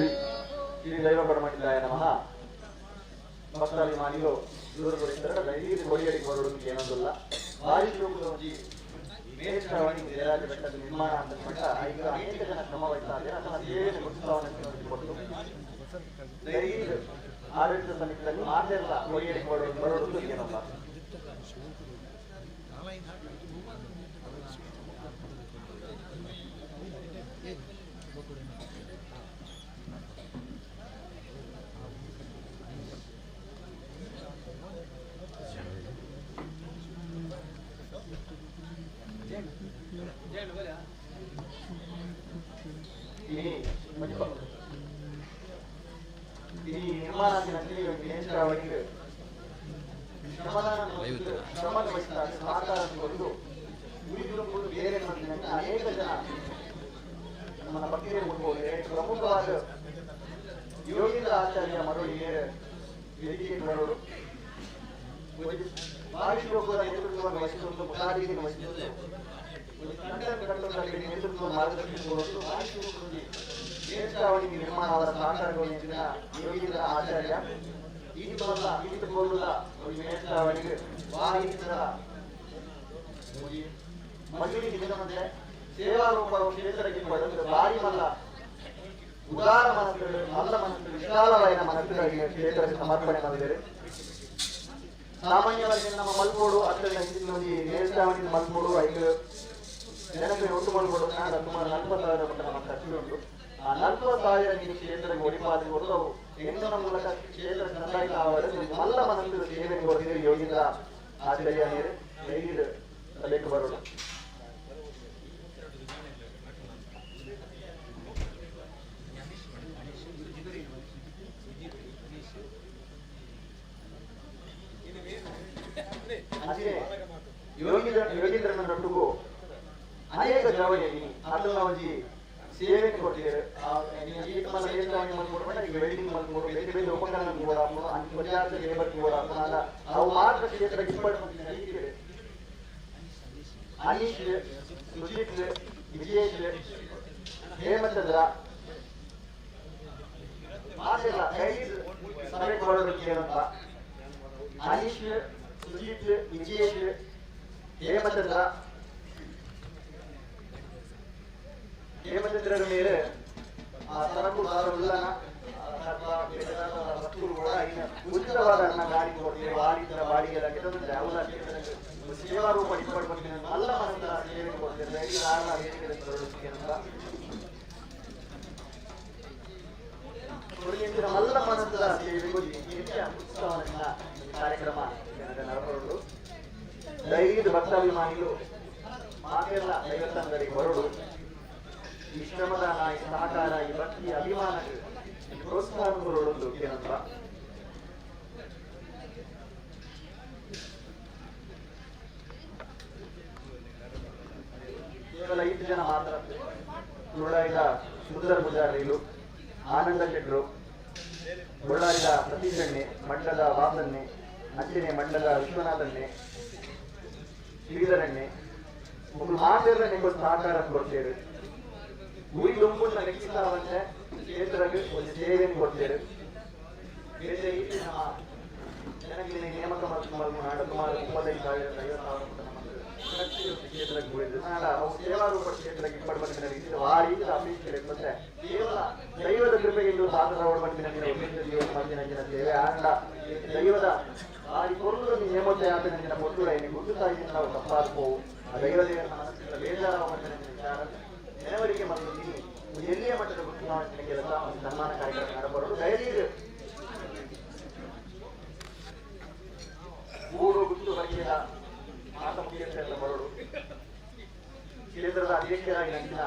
ಶ್ರೀ ದೈವ ಪರಮಂಡಲಾಯ ನಮಃ. ಭಕ್ತಾಭಿಮಾನಿಗಳು ದೂರ ದೂರ ದೈವೀಯ ಕೊಡಿಯಡಿ ಬರೋದು ಏನೊಂದಲ್ಲ. ಭಾರಿ ಶೋಕದ ಮೇಷಾವಣಿ ಜಯರಾಜ ಬೆಟ್ಟದ ನಿರ್ಮಾಣ ಅಂತ ಮಟ್ಟ ಈಗ ಅನೇಕ ಜನ ಶ್ರಮ ವಹಿಸ್ತಾ ಇದ್ದಾರೆ. ಅದನ್ನ ಸೇವೆಯನ್ನು ಗುರುತಿಸುವವನ್ನ ಕೊಟ್ಟು ದೈವೀಯ ಆಡಳಿತ ಸಮಿತಿಯಲ್ಲಿ ಮಾತೆಲ್ಲ ಕೊಡಿಯಡಿ ಬರೋದು ಏನಲ್ಲ. ಈ ನಿರ್ಮಾಣ ಶ್ರಮ ವಹಿಸ್ತಾರೆ ಸಹಕಾರ ಕೊಟ್ಟು ಬೇರೆ ಅನೇಕ ಜನ ನಮ್ಮ ಭಕ್ತಿಯನ್ನು ಕೊಡ್ಬೋದು. ಪ್ರಮುಖವಾದ ಯೋಗೀಂದ್ರ ಆಚಾರ್ಯ ಮರಳಿ ವೇದಿಕೆ ಬರೋರು ಭಾರಿ ನೇತೃತ್ವವನ್ನು ವಹಿಸಿಕೊಂಡು ಮುಖಾಡಿಗೆ ವಹಿಸಿಕೊಂಡು ನೇತೃತ್ವ ಮಾರ್ಗದರ್ಶನ ನಿರ್ಮಾಣ ಅವರ ಸಹಕಾರಗಳು ಯೋಗೀಂದ್ರ ಆಚಾರ್ಯ ಸೇವಾ ರೂಪ ಕ್ಷೇತ್ರಕ್ಕೆ ಭಾರಿ ಮಲ್ಲ ಉದಾರ ಮನಸ್ಸುಗಳು ಮಲ್ಲ ಮನಸ್ಸು ವಿಶಾಲವಾದ ಮನಸ್ಸುಗಳಿಗೆ ಕ್ಷೇತ್ರಕ್ಕೆ ಸಮರ್ಪಣೆ ಮಾಡಿದ್ದಾರೆ. ಸಾಮಾನ್ಯವಾಗಿ ನಮ್ಮ ಮಲ್ಕೋಡು ಅತ್ಯಂತ ಹಿಂದಿನ ಮೇಲ್ಛಾವಣಿ ಮಲ್ಕೋಡು ಐದು ಜನಕ್ಕೆ ಒಟ್ಟು ಮಲ್ಕೋಡು ಸುಮಾರು 40,000 ಮಟ್ಟ ನಮ್ಮ ಖರ್ಚು ಉಂಟು. ಆ 40,000 ನೀವು ಕ್ಷೇತ್ರಕ್ಕೆ ಒಡಿಪಾದಿ ಕೊಡೋದು ಅವು ಹೆಣ್ಣಿನ ಮೂಲಕ ಕ್ಷೇತ್ರ ಸಂದಾಯ ಮಲ್ಲ ಮನಸ್ಸು ಸೇವೆ ಕೊಡ್ತೀವಿ. ಯೋಗಿಂದ್ರ ಆಚಾರ್ಯ ನೀರು ಐದು ಸಭೆಗೆ ಬರೋಣ. ಅದೇ ಯೋಗೀಂದ್ರನೊಟ್ಟಿಗೂ ಅನೇಕ ಜವಳಿ ಅದನ್ನ ಒಂಜಿ ಸೇವೆ ಕೊಟ್ಟಿದ್ದಾರೆ. ವೆಲ್ಡಿಂಗ್ ಮಲ್ಪೋಡು ಬೇರೆ ಬೇರೆ ಉಪಕರಣ ಕೂಡ ಪರ್ಯಾಪ್ತ ಲೇಬರ್ ಕೂಡ ಅವು ಮಾತ್ರ ಕ್ಷೇತ್ರಕ್ಕೆ ಅನೀಶ್, ಸುಜಿತ್, ವಿಜಯೇಶ್, ಹೇಮಚಂದ್ರ ಮಾತೆಲ್ಲ ಸಭೆ ಕೊಡೋದಕ್ಕೆ ಏನಂತ ಅನೀಶ್, ಸುಜಿತ್, ವಿಜಯೇಶ್, ಹೇಮಚಂದ್ರ ಹೇಮಚಂದ್ರರ ಮೇಲೆ ಆ ಸರಕು ದಾರವುಳ್ಳನ ವಸ್ತುಗಳು ಉಚಿತವಾದ ಅನ್ನ ಗಾಡಿ ಕೊಡ್ತೀವಿ. ಬಾಡಿತರ ಬಾಡಿಗೆಲ್ಲ ಸೇವಾ ರೂಪ ಇಟ್ಕೊಂಡು ಮಲ್ಲ ಮನಸ್ಸರ ಸೇವೆ ಕೊಡ್ತೀವಿ. ಮಲ್ಲ ಮನಸ್ಸರ ಸೇವೆಗೂ ಉತ್ಸವನ್ನ ಕಾರ್ಯಕ್ರಮ ನಡಪಡೋದು. ದೈವ ಭಕ್ತಾಭಿಮಾನಿಗಳು ಮಾತೆಲ್ಲ ದೈವಸ್ಥಾನದಲ್ಲಿ ಬರೋಡು. ಈ ಶ್ರಮದಾನ, ಈ ಸಹಕಾರ, ಈ ಭಕ್ತಿ, ಅಭಿಮಾನ, ಪ್ರೋತ್ಸಾಹ ಕೊಡೋದು ಏನಂತ ಕೇವಲ 5 ಜನ ಮಾತ್ರ. ತುಳಾಯಿದ ಸುಂದರ ಪೂಜಾರಿಲು, ಆನಂದ ಶೆಟ್ರು, ಬಳ್ಳಾರಿದ ಸತೀಶಣ್ಣೆ, ಮಂಡಲದ ವಾಸನ್ನೆ, ಅಂಚನೆ ಮಂಡಲದ ವಿಶ್ವನಾಥಣ್ಣೆ, ಶ್ರೀಧರಣ್ಣೆ ಒಬ್ಬರು ಮಾತೆಲ್ಲ ನಿಮಗೆ ಸಹಕಾರ ಕೊಡ್ತೇವೆ. ಊರಿಲೊಂಬುನ ನೆಕ್ಕಿಸಾವಂತೆ ಕ್ಷೇತ್ರಕ್ಕೆ ಒಂದು ಸೇವೆಯನ್ನು ಕೊಡ್ತೇವೆ. ಬೇರೆ ನಮ್ಮ ಜನಗಳಿಗೆ ನೇಮಕ ನಾಡ ಸುಮಾರು 35,000 ಕ್ಷೇತ್ರಕ್ಕೆ ಹೋಗಿದ್ದು ಅವು ಸೇವಾ ರೂಪ ಕ್ಷೇತ್ರಕ್ಕೆ ಇಪ್ಪತ್ತು ವಾರಿ ಅಪೇಕ್ಷೆ ಬಂದ್ರೆ ಕೇವಲ ದೈವದ ಕೃಪೆಗೆ ಇಂದು ಸಾಧನ ಜೀವನ ಸೇವೆ ಆಂಡ ದೈವದ ಆ ಕೊರಲು ನೇಮೋಚ ಆತನ ಕೊಟ್ಟು ಗುಡ್ಡು ತಾಯಿ ನಾವು ತಪ್ಪಾದವು. ಆ ದೈವದೇವರ ಮನಸ್ಸಿನ ಬೇಜಾರವನ್ನು ವಿಚಾರ ನೆನವರಿಗೆ ಮತ್ತು ಎಲ್ಲಿಯ ಮಟ್ಟದ ಗುರುತಿನ ಕೆಲಸ ಮತ್ತು ಸನ್ಮಾನ ಕಾರ್ಯಕ್ರಮ ನಡೆಬರಲು ದಯವಿಟ್ಟು ಊರು ಗುಟ್ಟು ಬಗೆಯ ಮಾತ ಮುಖ್ಯಸ್ಥರ ಬರೋಡು. ಕ್ಷೇತ್ರದ ಅಧ್ಯಕ್ಷರಾಗಿ ನಂಚಿನ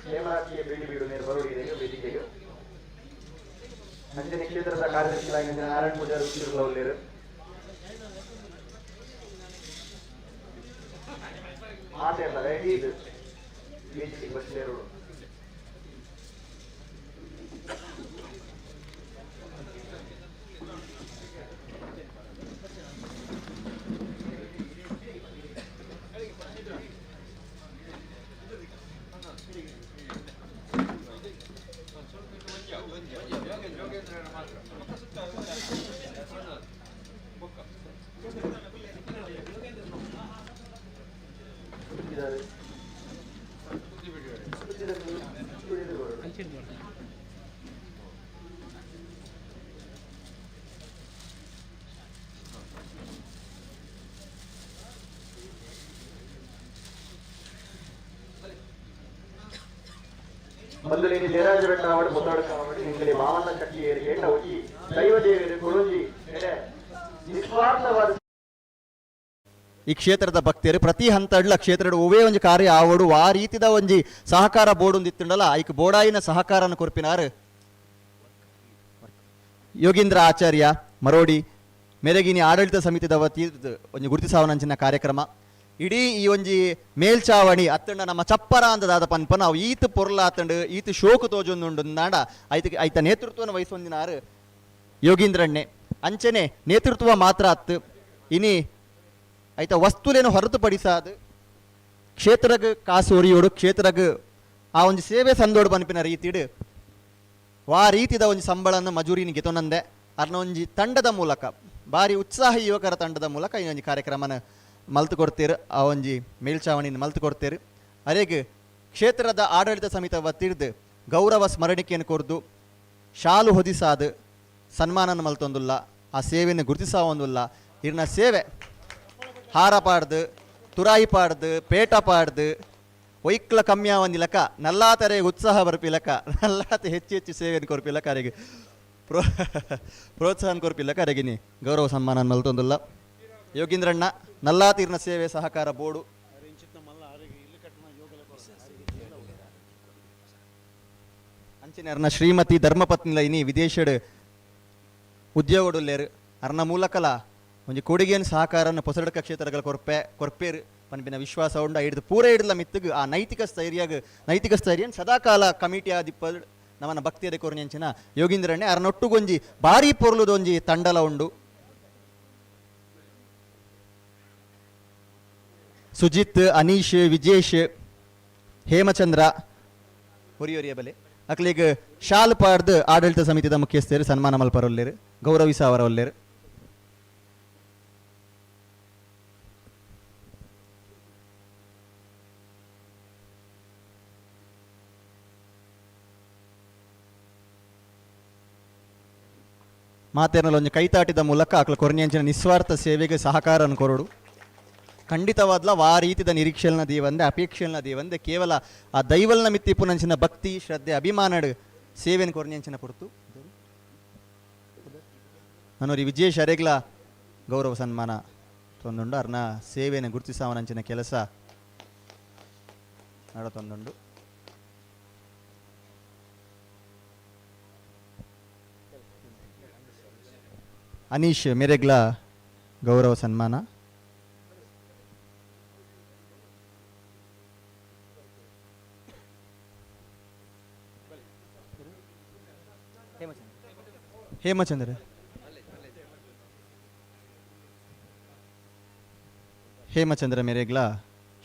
ಹೇಮರಾಜಿಯ ಬೇಡಿ ಬೀಡು ನೇರು ಬರೋಡು ವೇದಿಕೆಗೆ ನಂಜನ ಕ್ಷೇತ್ರದ ಕಾರ್ಯದರ್ಶಿಗಳಾಗಿ ನಂಜಿನ ನಾರಾಯಣ ಪೂಜಾರಿ ಉತ್ತಿರುಳ್ಳವರು ಮಾತೆಲ್ಲ ದಯವಿಟ್ಟು ವೇದಿಕೆಗೆ ಬಸ್ಲೇರೋಡು. ಬಂದುಲೇನಿ ದೇರಾಜ ಬೆಟ್ಟ ಆವಡ್ ಮುತ್ತಾಡ ಕಾವಡ್ ನಿಂಗಲಿ ಮಾವನ್ನ ಶಕ್ತಿ ಏರಿಕೆ ಈ ದೈವ ದೇವರು ಕೊಡೊಂಜಿ ಎಡೆ ನಿಸ್ವಾರ್ಥವಾದ ಈ ಕ್ಷೇತ್ರದ ಭಕ್ತರು ಪ್ರತಿ ಹಂತಡ್ಲ ಕ್ಷೇತ್ರದ ಒವೇ ಒಂಜಿ ಕಾರ್ಯ ಆವಡು ಆ ರೀತಿದ ಒಂಜಿ ಸಹಕಾರ ಬೋರ್ಡ್ ಒಂದಿತ್ತುಂಡಲ ಐಕ್ ಬೋಡಾಯಿನ ಸಹಕಾರನ ಕೊರ್ಪಿನಾರು ಯೋಗೀಂದ್ರ ಆಚಾರ್ಯ ಮರೋಡಿ ಮೆರಗಿನಿ ಆಡಳಿತ ಸಮಿತಿದ ವತಿರ್ದ್ ಒಂಜಿ ಗುರುತಿಸಾವನಂಚಿನ ಕಾರ್ಯಕ್ರಮ. ಇಡೀ ಈ ಒಂಜಿ ಮೇಲ್ಚಾವಣಿ ಅತ್ತಂಡ ನಮ್ಮ ಚಪ್ಪರ ಅಂದದಾದ ಪನ್ಪ ನಾವು ಈತ ಪೊರ್ಲ ಆತಂಡು ಈತ ಶೋಕು ತೋಜೊಂದುಂಡು ನಾಡ ಐತ ಐತ ನೇತೃತ್ವನ ವಹಿಸೊಂದಿನಾರು ಯೋಗೀಂದ್ರಣ್ಣೆ. ಅಂಚನೆ ನೇತೃತ್ವ ಮಾತ್ರ ಅತ್ತು ಇನಿ ಐತ ವಸ್ತುಲೇನು ಹೊರತುಪಡಿಸಾದು ಕ್ಷೇತ್ರಗ್ ಕಾಸು ಒರಿಯೋಡು ಕ್ಷೇತ್ರಗ್ ಆ ಒಂಜಿ ಸೇವೆ ಸಂದೋಡು ಪನ್ಪಿನ ರೀತಿಡ್ ವಾ ರೀತಿದ ಒಂಜಿ ಸಂಬಳನ ಮಜೂರಿನ ಗೆತೊನಂದೆ ಅರ್ನ ಒಂಜಿ ತಂಡದ ಮೂಲಕ ಬಾರಿ ಉತ್ಸಾಹಿ ಯುವಕರ ತಂಡದ ಮೂಲಕ ಈ ಒಂಜಿ ಕಾರ್ಯಕ್ರಮನ ಮಲ್ತು ಕೊಡ್ತೇರು, ಆ ಒಂಜಿ ಮೇಲ್ಚಾವಣಿನ ಮಲ್ತು ಕೊಡ್ತೇರು. ಅರೆಗ್ ಕ್ಷೇತ್ರದ ಆಡಳಿತ ಸಮಿತಿ ವತಿರ್ದು ಗೌರವ ಸ್ಮರಣಿಕೆಯನ್ನು ಕೊರ್ದು ಶಾಲು ಹೊದಿಸಾದು ಸನ್ಮಾನನ ಮಲ್ತೊಂದುಲ್ಲ, ಆ ಸೇವೆಯನ್ನು ಗುರುತಿಸಾವೊಂದುಲ್ಲ. ಇರ್ನ ಸೇವೆ ಹಾರ ಪಾಡ್ದು, ತುರಾಯಿ ಪಾಡ್ದು, ಪೇಟ ಪಾಡ್ದು, ಒಯ್ಕ್ಲ ಕಮ್ಮಿ ಆವಂದಿಲಕ ನಲ್ಲಾತರೆ ಉತ್ಸಾಹ ಬರ್ಪಿಲಕ ನಲ್ಲಾತ ಹೆಚ್ಚು ಹೆಚ್ಚು ಸೇವೆಯನ್ನು ಕೊರ್ಪಿಲಕ ಅರೆಗೆ ಪ್ರೋತ್ಸಾಹ ಕೊರ್ಪಿಲಕ ಅರೆಗಿನಿ ಗೌರವ ಸನ್ಮಾನ ಮಲ್ತೊಂದುಲ್ಲ. ಯೋಗೀಂದ್ರಣ್ಣ ನಲ್ಲಾತೀರ್ನ ಸೇವೆ ಸಹಕಾರ ಬೋರ್ಡು. ಅಂಚಿನ ಅರ್ನ ಶ್ರೀಮತಿ ಧರ್ಮಪತ್ನಿ ಲೈನಿ ವಿದೇಶಡ್ ಉದ್ಯೋಗಡುಲ್ಲೇರು ಅರ್ನ ಮೂಲಕಲ ಒಂಜಿ ಕೊಡುಗೆಯನ್ನು ಸಹಕಾರನ ಪೊಸಡಕ ಕ್ಷೇತ್ರಗಳ ಕೊರ್ಪೆ ಕೊರ್ಪೇರು ಪನ್ಪಿನ ವಿಶ್ವಾಸ ಉಂಡ ಹಿಡಿದು ಪೂರ ಹಿಡಿದ ಮಿತ್ತಗ್ ಆ ನೈತಿಕ ಸ್ಥೈರ್ಯಗ್ ನೈತಿಕ ಸ್ಥೈರ್ಯನ್ ಸದಾಕಾಲ ಕಮಿಟಿ ಆದಿಪ್ಪ ನಮ್ಮನ ಭಕ್ತಿಯದ ಕೊರ್ನೆಂಚಿನ ಯೋಗೀಂದ್ರಣ್ಣೆ ಅರ್ನೊಟ್ಟುಗೊಂಜಿ ಭಾರಿ ಪೊರ್ಲುದೊಂಜಿ ತಂಡಲ ಉಂಡು. ಸುಜಿತ್, ಅನೀಶ್, ವಿಜೇಶ್, ಹೇಮಚಂದ್ರ ಹೊರಿಯೊರಿಯ ಬಲೆ ಅಕ್ಲಿಗ್ ಶಾಲ್ ಪಾಡ್ದು ಆಡಳಿತ ಸಮಿತಿದ ಮುಖ್ಯಸ್ಥರು ಸನ್ಮಾನ ಮಲ್ಪರೊಲ್ಲೇರು ಗೌರವಿಸ ಅವರೊಲ್ಲೇರು. ಮಾತೇನಲ್ಲ ಒಂಜಿ ಕೈತಾಟಿದ ಮೂಲಕ ಅಕ್ಲ ಕೊರ್ನಿಯಂಚಿನ ನಿಸ್ವಾರ್ಥ ಸೇವೆಗೆ ಸಹಕಾರನ ಕೊರಡು. ಖಂಡಿತವಾದ್ಲ ವಾ ರೀತಿದ ನಿರೀಕ್ಷೆಲ್ನ ದೀವಂದೆ ಅಪೇಕ್ಷೆಲ್ನ ದೀವಂದೆ ಕೇವಲ ಆ ದೈವಲ್ನ ಮಿತ್ತಿಪ್ಪುನಂಚಿನ ಭಕ್ತಿ ಶ್ರದ್ಧೆ ಅಭಿಮಾನಡ್ ಸೇವೆನ ಕೊರ್ನಿಯಂಚಿನ ಪೊರ್ತು. ನನ್ನೋರಿ ವಿಜೇಶ್ ಅರೆಗ್ಲ ಗೌರವ ಸನ್ಮಾನ ತೊಂದುಂಡು ಅರ್ನ ಸೇವೆನ ಗುರುತಿಸಾವನಂಚಿನ ಕೆಲಸ ನಡತೊಂದುಂಡು. ಅನೀಶ್ ಮೆರೆಗ್ಲ ಗೌರವ ಸನ್ಮಾನ. ಹೇಮಚಂದ್ರ ಹೇಮಚಂದ್ರ ಮೇರೆಗ್ಲ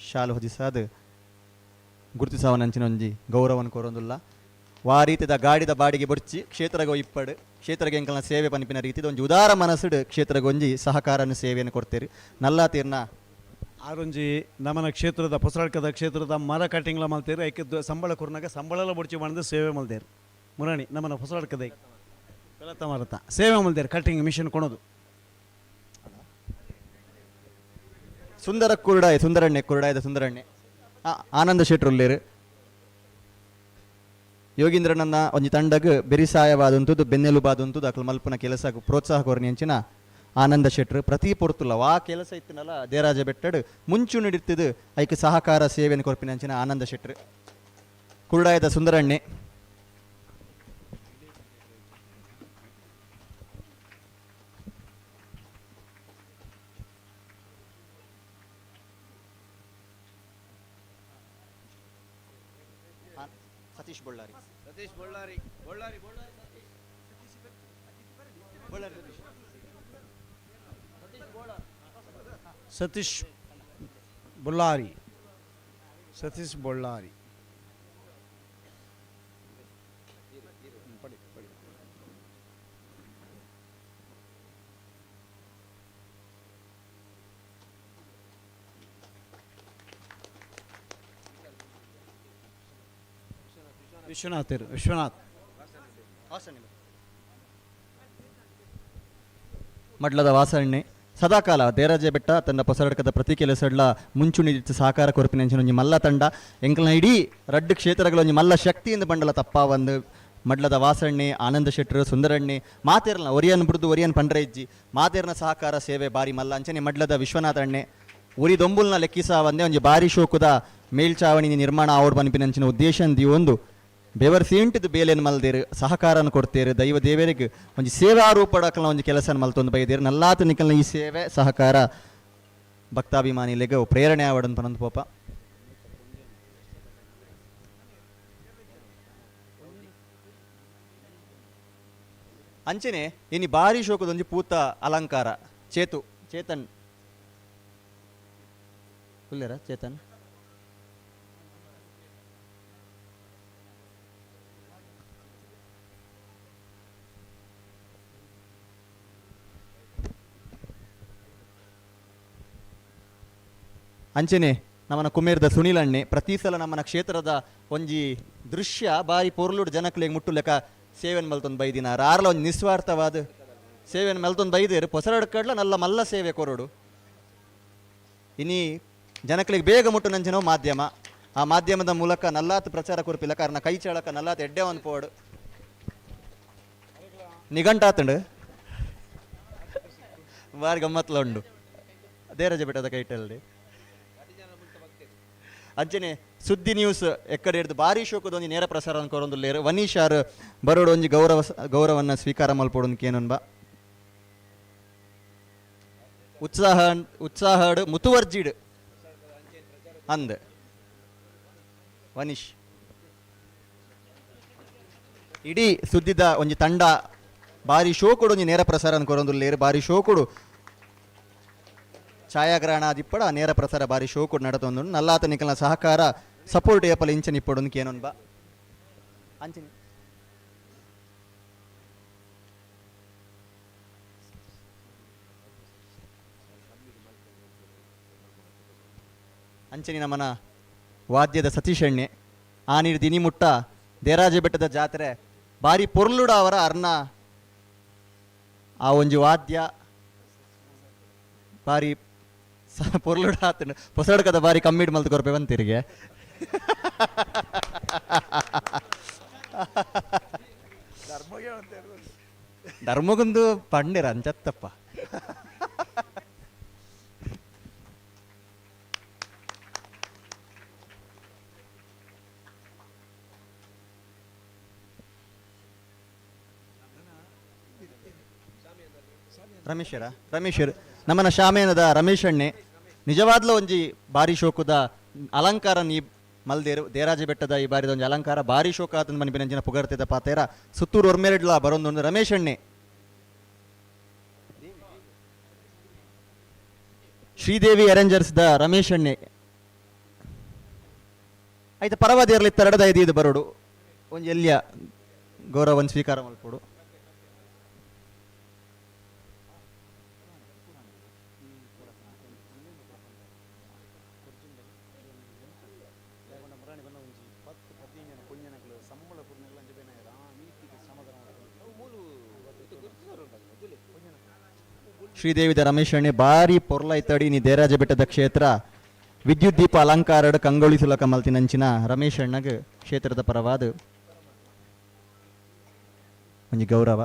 ಶಾಲು ಹೊದಿಸಾದ್ ಗುರುತಿಸಾವನಂಚಿನ ಒಂಜಿ ಗೌರವನ್ ಕೊರೊಂದುಲ್ಲ. ವಾ ರೀತಿದ ಗಾಡಿದ ಬಾಡಿಗೆ ಬೊಡ್ಚಿ ಕ್ಷೇತ್ರಗೋ ಇಪ್ಪಡು ಕ್ಷೇತ್ರಗೆ ಎಂಕಲ್ನ ಸೇವೆ ಪನ್ಪಿನ ರೀತಿದ ಒಂಜಿ ಉದಾರ ಮನಸ್ಸುಡು ಕ್ಷೇತ್ರಗೊಂಜಿ ಸಹಕಾರನ ಸೇವೆಯನ್ನು ಕೊಡ್ತೇರಿ. ನಲ್ಲ ತೀರ್ನ ಆರೊಂಜಿ ನಮನ ಕ್ಷೇತ್ರದ ಪೊಸರಡ್ಕದ ಕ್ಷೇತ್ರದ ಮರ ಕಟಿಂಗ್ಲ ಮಲ್ತೇರು ಐಕೆ ಸಂಬಳ ಕೊರ್ನಾಗ ಸಂಬಳಲ ಬೊಡ್ಚಿ ಮಾಡಿದ ಸೇವೆ ಮಲ್ತೇರು. ಮುರಾಣಿ ನಮ್ಮನ ಪೊಸರಡ್ಕದ ಪೆಲತ್ತ ಮರತ ಸೇವೆ ಮಲ್ತೇರು ಕಟಿಂಗ್ ಮಿಷನ್ ಕೊಣೋದು. ಸುಂದರ ಕುರುಡಾಯ ಸುಂದರಣ್ಣೆ ಕುರುಡಾಯದ ಸುಂದರಣ್ಣೆ ಆನಂದ ಶೆಟ್ರುಲ್ಲೇರು ಯೋಗೀಂದ್ರನನ್ನ ಒಂಜಿ ತಂಡಗ್ ಬೆರಿಸಾಯವಾದಂಥದ್ದು ಬೆನ್ನೆಲುಬಾದಂಥದ್ದು ಅಕ್ಲು ಮಲ್ಪುನ ಕೆಲಸ ಪ್ರೋತ್ಸಾಹ ಕೊರ್ನಿ ಅಂಚಿನ ಆನಂದ ಶೆಟ್ರು ಪ್ರತಿ ಪೊರ್ತುಲ ವಾ ಕೆಲಸ ಇತ್ತಿನಲ್ಲ ದೇರಾಜ ಬೆಟ್ಟಡ್ ಮುಂಚು ನೀಡಿರ್ತಿದ್ದು ಐಕ್ ಸಹಕಾರ ಸೇವೆಯನ್ನು ಕೊರ್ಪಿನ ಅಂಚಿನ ಆನಂದ ಶೆಟ್ರು. ಕುರುಡಾಯದ ಸುಂದರಣ್ಣೆ ಸತೀಶ್ ಬಳ್ಳಾರಿ ಸತೀಶ್ ಬಳ್ಳಾರಿ ಬಳ್ಳಾರಿ ಬಳ್ಳಾರಿ ಸತೀಶ್ ಬಳ್ಳಾರಿ ಸತೀಶ್ ಬಳ್ಳಾರಿ. ವಿಶ್ವನಾಥ್ ವಿಶ್ವನಾಥ್. ಮಡ್ಲದ ವಾಸಣ್ಣೆ ಸದಾಕಾಲ ದೇರಾಜೆ ಬೆಟ್ಟ ತನ್ನ ಪೊಸರಡ್ಕದ ಪ್ರತಿ ಕೆಲಸಡ್ಲ ಮುಂಚೂಣಿ ಸಹಕಾರ ಕೊರಪಿನ ಒಂಜಿ ಮಲ್ಲ ತಂಡ. ಎಂಕಲ್ನ ಇಡೀ ರಡ್ಡು ಕ್ಷೇತ್ರಗಳ ಒಂಜಿ ಮಲ್ಲ ಶಕ್ತಿಯಿಂದ ಬಂಡಲ ತಪ್ಪ ಒಂದು ಮಡ್ಲದ ವಾಸಣ್ಣೆ, ಆನಂದ ಶೆಟ್ಟರು, ಸುಂದರಣ್ಣೆ ಮಾತೇರ್ನ ಒರಿಯನ್ ಬುಡ್ದು ಒರಿಯನ್ ಪಂಡ್ರೆ ಇಜ್ಜಿ ಮಾತೇರ್ನ ಸಹಕಾರ ಸೇವೆ ಬಾರಿ ಮಲ್ಲ. ಅಂಚನೆ ಮಡ್ಲದ ವಿಶ್ವನಾಥಣ್ಣೆ ಉರಿ ದೊಂಬುಲ್ನ ಲೆಕ್ಕಿಸ ಒಂದೇ ಒಂಜಿ ಬಾರಿ ಶೋಕುದ ಮೇಲ್ಚಾವಣಿ ನಿರ್ಮಾಣ ಆವಡ್ ಪನ್ಪಿನಂಚಿನ ಉದ್ದೇಶ ಒಂದು ಬೆವರ್ ಸೀಂಟಿದ ಬೇಲೆನ್ ಮಲ್ದೇರು, ಸಹಕಾರನ ಕೊಡ್ತೇರು, ದೈವ ದೇವರಿಗೆ ಒಂಜಿ ಸೇವಾ ರೂಪಡಕಲ್ನ ಒಂಜಿ ಕೆಲಸ ಮಲ್ತೊಂದು ಬೈದೇರು. ನಲ್ಲಾತ ನಿಕಲ್ನ ಈ ಸೇವೆ ಸಹಕಾರ ಭಕ್ತಾಭಿಮಾನಿಲೆಗ್ ಪ್ರೇರಣೆ ಆವಡನ್ ಪನಂದು ಪೋಪ. ಅಂಚನೆ ಇನಿ ಬಾರಿ ಶೋಕದೊಂಜಿ ಪೂತ ಅಲಂಕಾರ ಚೇತು ಚೇತನ್ ಉಲ್ಲೇರ ಚೇತನ್. ಅಂಚನೆ ನಮ್ಮನ ಕುಮೇರ್ದ ಸುನೀಲ್ ಅಣ್ಣೆ ಪ್ರತಿ ಸಲ ನಮ್ಮನ ಕ್ಷೇತ್ರದ ಒಂಜಿ ದೃಶ್ಯ ಬಾರಿ ಪೊರ್ಲುಡು ಜನಕ್ಲೆಗ್ ಮುಟ್ಟುಲೆಕ ಸೇವೆನ್ ಮಲ್ತೊಂದು ಬೈದಿನ ಆರ್ಲ ಒಂಜಿ ನಿಸ್ವಾರ್ಥವಾದ ಸೇವೆನ್ ಮಲ್ತೊಂದು ಬೈದೇರು. ಪೊಸರಡ್ ಕಡ್ಲ ನಲ್ಲ ಮಲ್ಲ ಸೇವೆ ಕೊರಡು. ಇನಿ ಜನಕ್ಲೆಗ್ ಬೇಗ ಮುಟ್ಟುನಂಚಿನ ಮಾಧ್ಯಮ, ಆ ಮಾಧ್ಯಮದ ಮೂಲಕ ನಲ್ಲಾತ್ ಪ್ರಚಾರ ಕೊರ್ಪಿಲ್ಲ ಕಾರಣ ಕೈ ಚಳಕ ನಲ್ಲಾತ್ ಎಡ್ಡೆ ಒಂದು ಪೋಡು ನಿಘಂಟಾತಂಡು ಬಾರಿ ಗಮ್ಮತ್ಲ ಉಂಡು ದೇರಜ ಬೆಟ್ಟದ ಕೈಟಲ್ಲಿ. ಅಂಚನೆ ಸುದ್ದಿ ನ್ಯೂಸ್ ಎಕ್ಕಡೆ ಹಿಡ್ದು ಬಾರಿ ಶೋಕದ ಒಂಜಿ ನೇರ ಪ್ರಸಾರ ಕೊರೊಂದುಲ್ಲೇರು. ವನೀಶ್ ಆರ್ ಬರೋಡು ಒಂಜಿ ಗೌರವನ್ನ ಸ್ವೀಕಾರ ಮಲ್ಪೊಡು ಕೇನೊನ್ಬ. ಉತ್ಸಾಹ ಉತ್ಸಾಹಡ್ ಮುತುವರ್ಜಿಡ್ ಅಂದ್ ವನೀಶ್. ಇಡೀ ಸುದ್ದಿದ ಒಂಜಿ ತಂಡ ಬಾರಿ ಶೋಕುಡು ಒಂಜಿ ನೇರ ಪ್ರಸಾರ ಕೊರೊಂದುಲ್ಲೇರು. ಬಾರಿ ಶೋಕುಡು ಛಾಯಾಗ್ರಹಣ ಆದಿಪ್ಪಡ ನೇರ ಪ್ರಸಾರ ಬಾರಿ ಶೋಕುಡು ನಡತೊಂದು. ನಲ್ಲಾತ ನಿಕಲ್ನ ಸಹಕಾರ ಸಪೋರ್ಟ್ ಏಪಲ ಇಂಚನ ಇಪ್ಪೊಡು ಕೇನೊನ್ಬ. ಅಂಚನೆ ಅಂಚನೆ ನಮ್ಮನ ವಾದ್ಯದ ಸತೀಶ್ ಅಣ್ಣೆ ಆ ನೀರು ದಿನಿ ಮುಟ್ಟ ದೇರಾಜೆ ಬೆಟ್ಟದ ಜಾತ್ರೆ ಬಾರಿ ಪೊರ್ಲುಡ ಅವರ ಅರ್ನ ಆ ಒಂಜಿ ವಾದ್ಯ ಬಾರಿ ಪೊರ್ಲುಡ ಆತಂಡು. ಪೊಸಡ್ಕದ ಬಾರಿ ಕಮ್ಮಿಡ್ ಮಲ್ತ್ ಕೊರ್ಪೆ ಬಂತಿರಿಗೆ. ಧರ್ಮಗೊಂದು ಪಂಡೆರ ಅಂಚತ್ತಪ್ಪ. ರಮೇಶರ ರಮೇಶರ್ ನಮ್ಮನ ಶಾಮೇನದ ರಮೇಶ್ ಅಣ್ಣೆ ನಿಜವಾದ್ಲ ಒಂಜಿ ಬಾರಿ ಶೋಕುದ ಅಲಂಕಾರ ನೀ ಮಲ್ದೇರು. ದೇರಾಜೆ ಬೆಟ್ಟದ ಈ ಬಾರಿದ ಒಂಜಿ ಅಲಂಕಾರ ಬಾರಿ ಶೋಕ ಆತನ ಮನಿ ಬಿನಂಜಿನ ಪುಗರ್ತಿದ ಪಾತೇರ ಸುತ್ತೂರು ಒರ್ಮೆರೆಡ್ಲ ಬರೊಂದೊಂದು ರಮೇಶ್ ಅಣ್ಣೆ. ಶ್ರೀದೇವಿ ಅರೇಂಜರ್ಸ್ the Ramesh ಅಣ್ಣೆ ಆಯ್ತು ಪರವಾದಿರ್ಲಿ ತರಡದ ಐದು ಇದು ಬರೋಡು ಒಂಜಿ ಎಲ್ಲಿಯ ಗೌರವನ್ ಸ್ವೀಕಾರ ಮಲ್ಪೊಡು. ಶ್ರೀದೇವಿದ ರಮೇಶ್ ಅಣ್ಣೆ ಬಾರಿ ಪೊರ್ಲೈತಡಿ ನೀ ದೇರಾಜ ಬೆಟ್ಟದ ಕ್ಷೇತ್ರ ವಿದ್ಯುತ್ ದೀಪ ಅಲಂಕಾರಡ್ ಕಂಗೊಳಿಸುಲಕ ಮಲ್ತಿನಂಚಿನ ರಮೇಶ್ ಅಣ್ಣಗ್ ಕ್ಷೇತ್ರದ ಪರವಾದ ಒಂಜಿ ಗೌರವ.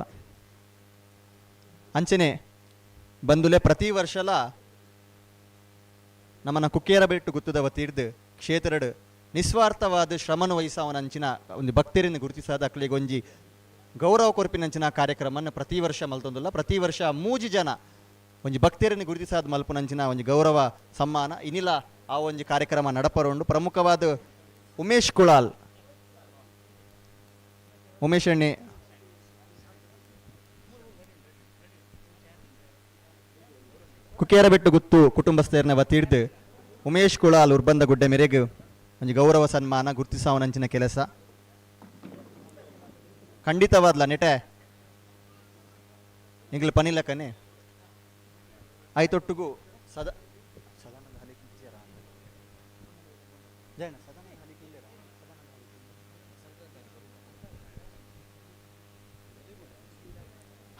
ಅಂಚನೆ ಬಂದುಲೆ ಪ್ರತಿ ವರ್ಷಲ ನಮ್ಮನ ಕುಕ್ಕೇರ ಬೆಟ್ಟು ಗುತ್ತದ ವತಿರ್ದು ಕ್ಷೇತ್ರಡ್ ನಿಸ್ವಾರ್ಥವಾದ ಶ್ರಮನು ವಹಿಸಾವನಂಚಿನ ಒಂದು ಭಕ್ತರನ್ನು ಗುರುತಿಸಾದ ಅಕ್ಲಿಗೆ ಒಂಜಿ ಗೌರವ ಕೊರ್ಪಿನಂಚಿನ ಕಾರ್ಯಕ್ರಮವನ್ನು ಪ್ರತಿ ವರ್ಷ ಮಲ್ತೊಂದುಲ್ಲ. ಪ್ರತಿ ವರ್ಷ ಮೂಜಿ ಜನ ಒಂಜಿ ಭಕ್ತರನ್ನು ಗುರುತಿಸಾದ ಮಲ್ಪುನಂಚಿನ ಒಂಜಿ ಗೌರವ ಸಮ್ಮಾನ ಇನಿಲ ಆ ಒಂಜಿ ಕಾರ್ಯಕ್ರಮ ನಡಪರುಂಡು. ಪ್ರಮುಖವಾದ ಉಮೇಶ್ ಕುಳಾಲ್, ಉಮೇಶ್ ಅಣ್ಣೆ ಕುಕೇರಬೆಟ್ಟು ಗುತ್ತು ಕುಟುಂಬಸ್ಥರನ್ನ ವತಿಡ್ದು ಉಮೇಶ್ ಕುಳಾಲ್ ಉರ್ಬಂದ ಗುಡ್ಡೆ ಮೇರೆಗೆ ಒಂಜಿ ಗೌರವ ಸನ್ಮಾನ ಗುರುತಿಸಾವನಂಚಿನ ಕೆಲಸ ಖಂಡಿತವಾದ್ಲ ನೆಟೆ ನಿಗ್ಲು ಪನಿಲಕನೆ ಆಯ್ತೊಟ್ಟುಗು ಸದಾ ಸದಾನಂದ ಹಲಿಕ್ ಜಯಣ್ಣ ಸದಾನಂದ ಹಲಿಕ್ ಇಲ್ಲೇರಾ? ಸದಾನಂದ.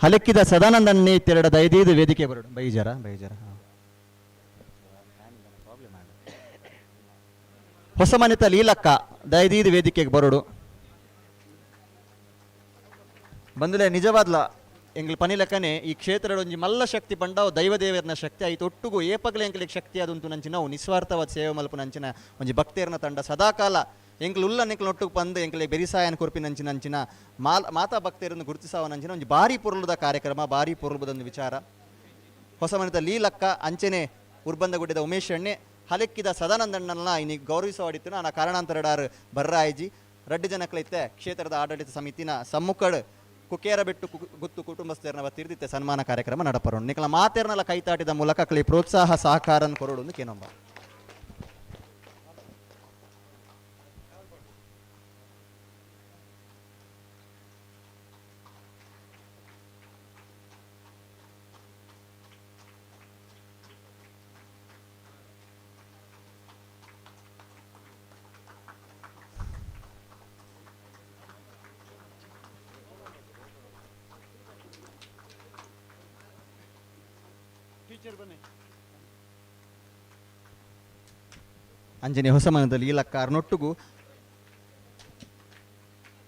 ಹಲೆಕ್ಕಿದ ಸದಾನಂದನ್ನೇ ತೆರಡ ದಯದೀದು ವೇದಿಕೆ ಬರೋಡು. ಬೈಜಾರ ಬೈಜಾರ ಹೊಸಮನಿತ ಲೀಲಕ್ಕ ದಯದೀದು ವೇದಿಕೆಗೆ ಬರೋಡು. ಬಂದುಲೆ ನಿಜವಾದ್ಲ ಎಂಗ್ಲ ಪನಿಲಕ್ಕನೆ ಈ ಕ್ಷೇತ್ರದ ಒಂಜಿ ಮಲ್ಲ ಶಕ್ತಿ ಪಂಡವು ದೈವದೇವರನ ಶಕ್ತಿ ಆಯ್ತು. ಒಟ್ಟುಗು ಏಪಗ್ಲ ಎಂಕ್ಲಿಗೆ ಶಕ್ತಿ ಅದುಂಟು ನಂಚಿನವು ನಿಸ್ವಾರ್ಥವಾದ ಸೇವೆ ಮಲ್ಪುನಂಚಿನ ಒಂಜಿ ಭಕ್ತೇರ್ನ ತಂಡ ಸದಾಕಾಲ ಎಂಕ್ಲು ಉಲ್ಲ ನೆಕ್ಲು ಒಟ್ಟುಗು ಪಂದು ಎಂಕ್ಲೆ ಬೆರಿಸಾಯನ ಕೊರ್ಪಿನಂಚಿನ ಅಂಚಿನ ಮಾಲ್ ಮಾತಾ ಭಕ್ತರನ್ನು ಗುರುತಿಸಾವನಂಚಿನ ಒಂಜಿ ಭಾರಿ ಪೊರುಲುದ ಕಾರ್ಯಕ್ರಮ, ಭಾರಿ ಪೊರುಲುದ ವಿಚಾರ. ಹೊಸಮನಿತ ಲೀಲಕ್ಕ ಅಂಚನೆ ಉರ್ಬಂದಗುಡ್ಡದ ಉಮೇಶ್ ಅಣ್ಣೆ ಹಲೆಕ್ಕಿದ ಸದಾನಂದಣ್ಣನ ಇನಿ ಗೌರವಿಸವಾಡಿತ್ತು. ನಾನು ಕಾರಣಾಂತರಡಾರು ಬರ್ರಾಯಿಜಿ ರಡ್ಡು ಜನಕ್ಲೈತೆ ಕ್ಷೇತ್ರದ ಆಡಳಿತ ಸಮಿತಿನ ಸಮ್ಮುಖಡ್ ಕುಕೇರ ಬೆಟ್ಟು ಗುತ್ತು ಕುಟುಂಬಸ್ಥರನ್ನ ತಿರ್ದಿತ್ತೆ ಸನ್ಮಾನ ಕಾರ್ಯಕ್ರಮ ನಡಪರೋಣ. ನಿಕಲ ಮಾತೇರ್ನಲ ಕೈತಾಟಿದ ಮೂಲಕ ಕಲಿ ಪ್ರೋತ್ಸಾಹ ಸಹಕಾರ ಕೊರಡು ಕೇನೊಂಬ. ಅಂಜನೆ ಹೊಸಮನದಲ್ಲಿ ಲೀಲಕ್ಕ ಅರ್ನೊಟ್ಟುಗು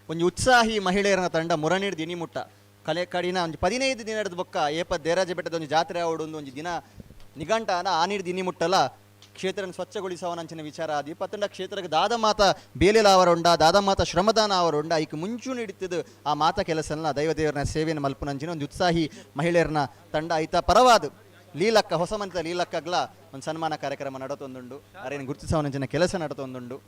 ಒಂಜಿ ಉತ್ಸಾಹಿ ಮಹಿಳೆಯರನ ತಂಡ ಮುರಣಿಡ್ ದಿನಿ ಮುಟ್ಟ ಕಲೆ ಕಡಿನ ಒಂಜಿ 15 ದಿನದ ಬೊಕ್ಕ ಏಪ ದೇರಾಜ ಬೆಟ್ಟದ ಒಂಜಿ ಜಾತ್ರೆ ಆವಡು ಒಂಜಿ ದಿನ ನಿಘಂಟ ಆನೀಡ್ ದಿನಿ ಮುಟ್ಟಲ ಕ್ಷೇತ್ರನ ಸ್ವಚ್ಛಗೊಳಿಸವನಂಚಿನ ವಿಚಾರ ಆದಿ ಪತ್ತಂಡ ಕ್ಷೇತ್ರಕ್ಕೆ ದಾದ ಮಾತ ಬೇಲೆಲಾವರುಂಡ, ದಾದ ಮಾತ ಶ್ರಮದಾನ ಅವರುಂಡ, ಐಕ್ ಮುಂಚೂ ನೀಡುತ್ತಿದ್ದು ಆ ಮಾತ ಕೆಲಸನ ದೈವದೇವರನ ಸೇವೆಯನ್ನು ಮಲ್ಪುನಂಚಿನ ಒಂದು ಉತ್ಸಾಹಿ ಮಹಿಳೆಯರನ ತಂಡ ಐತ ಪರವಾದು ಲೀಲಕ್ಕ ಹೊಸಮಂತ ಲೀಲಕ್ಕಗ್ಲ ಒಂದು ಸನ್ಮಾನ ಕಾರ್ಯಕ್ರಮ ನಡತೊಂದುಂಡು. ಅರೇನು ಗುರುತಿಸವನಂಚಿನ ಕೆಲಸ ನಡತೊಂದುಂಡು.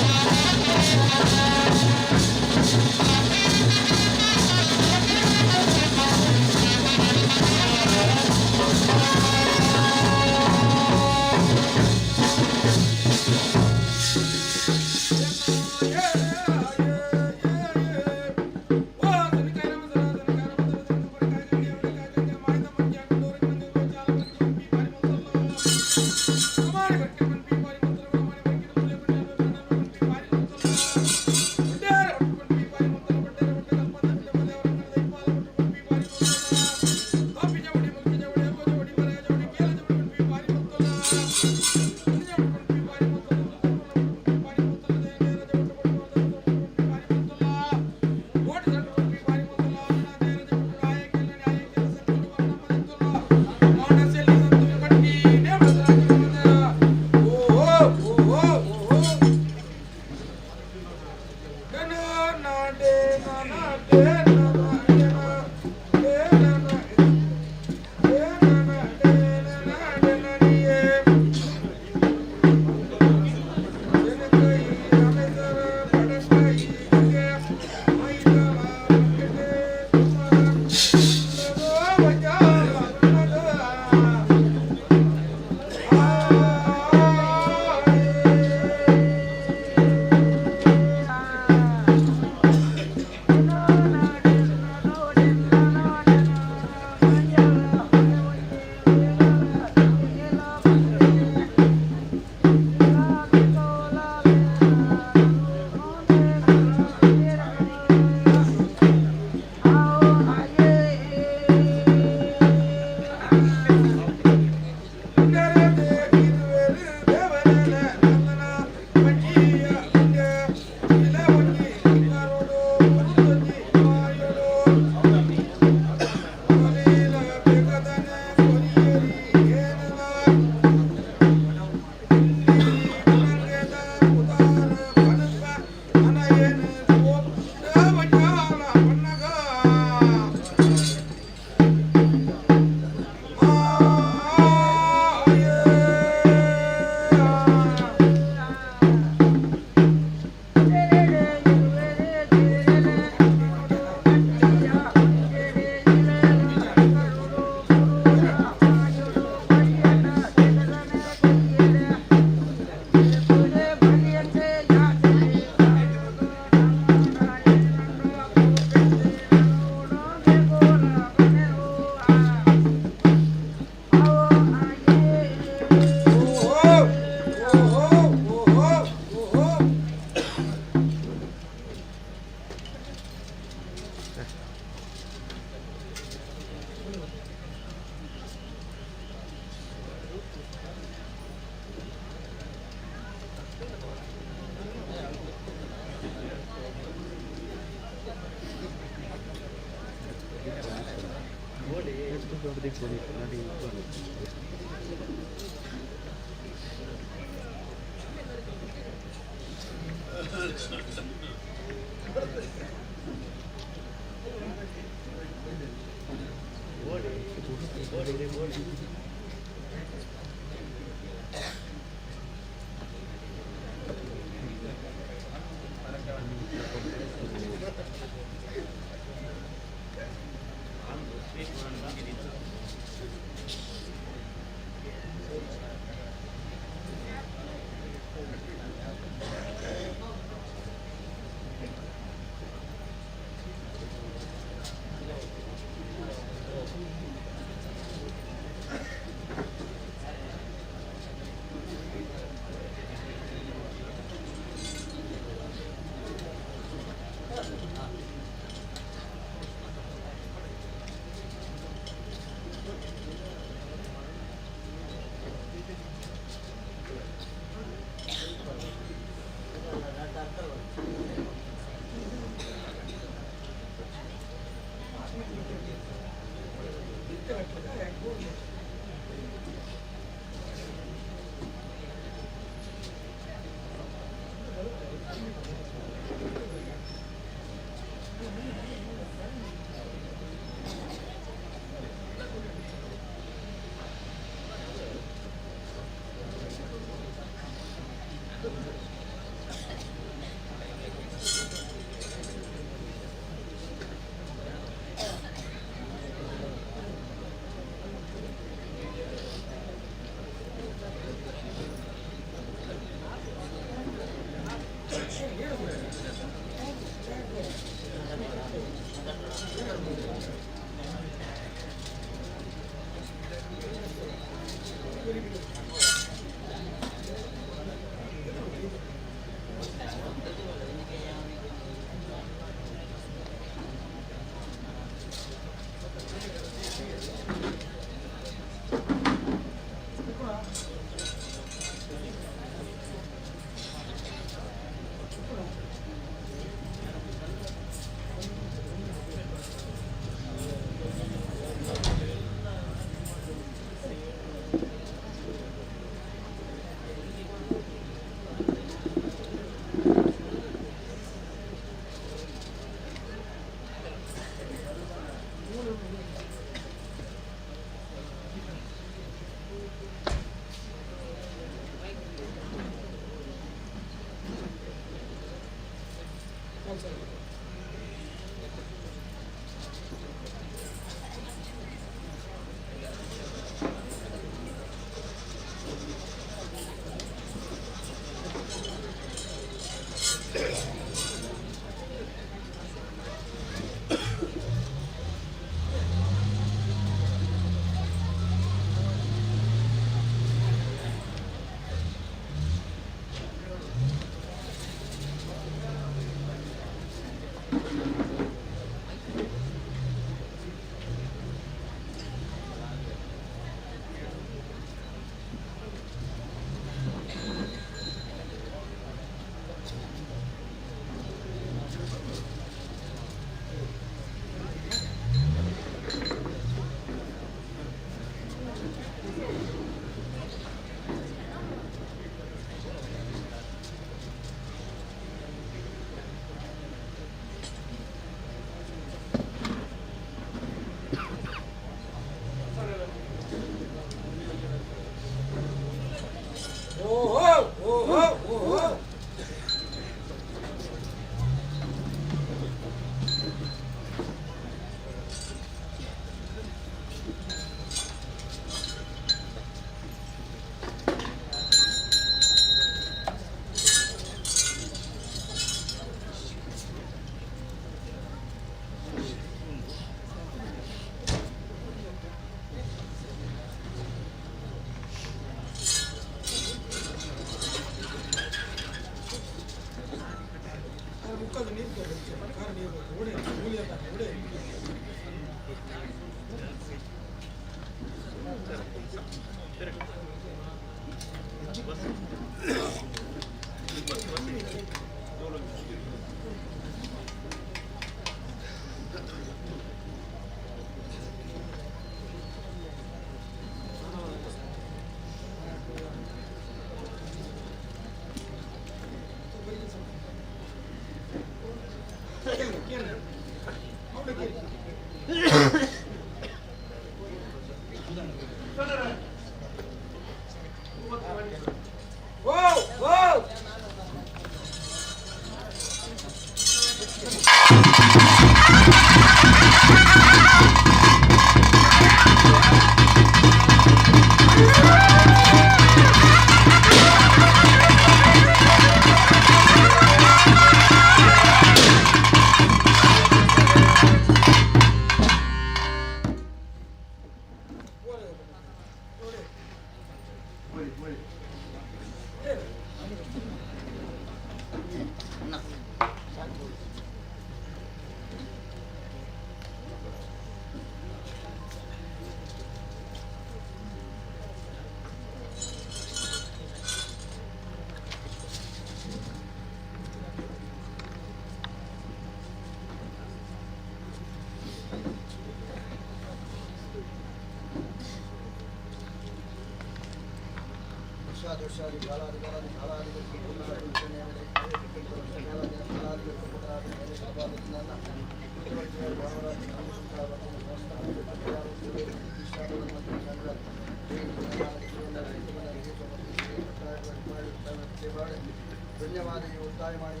ಧನ್ಯವಾದ. ಈ ಒತ್ತಾಯ ಮಾಡಿ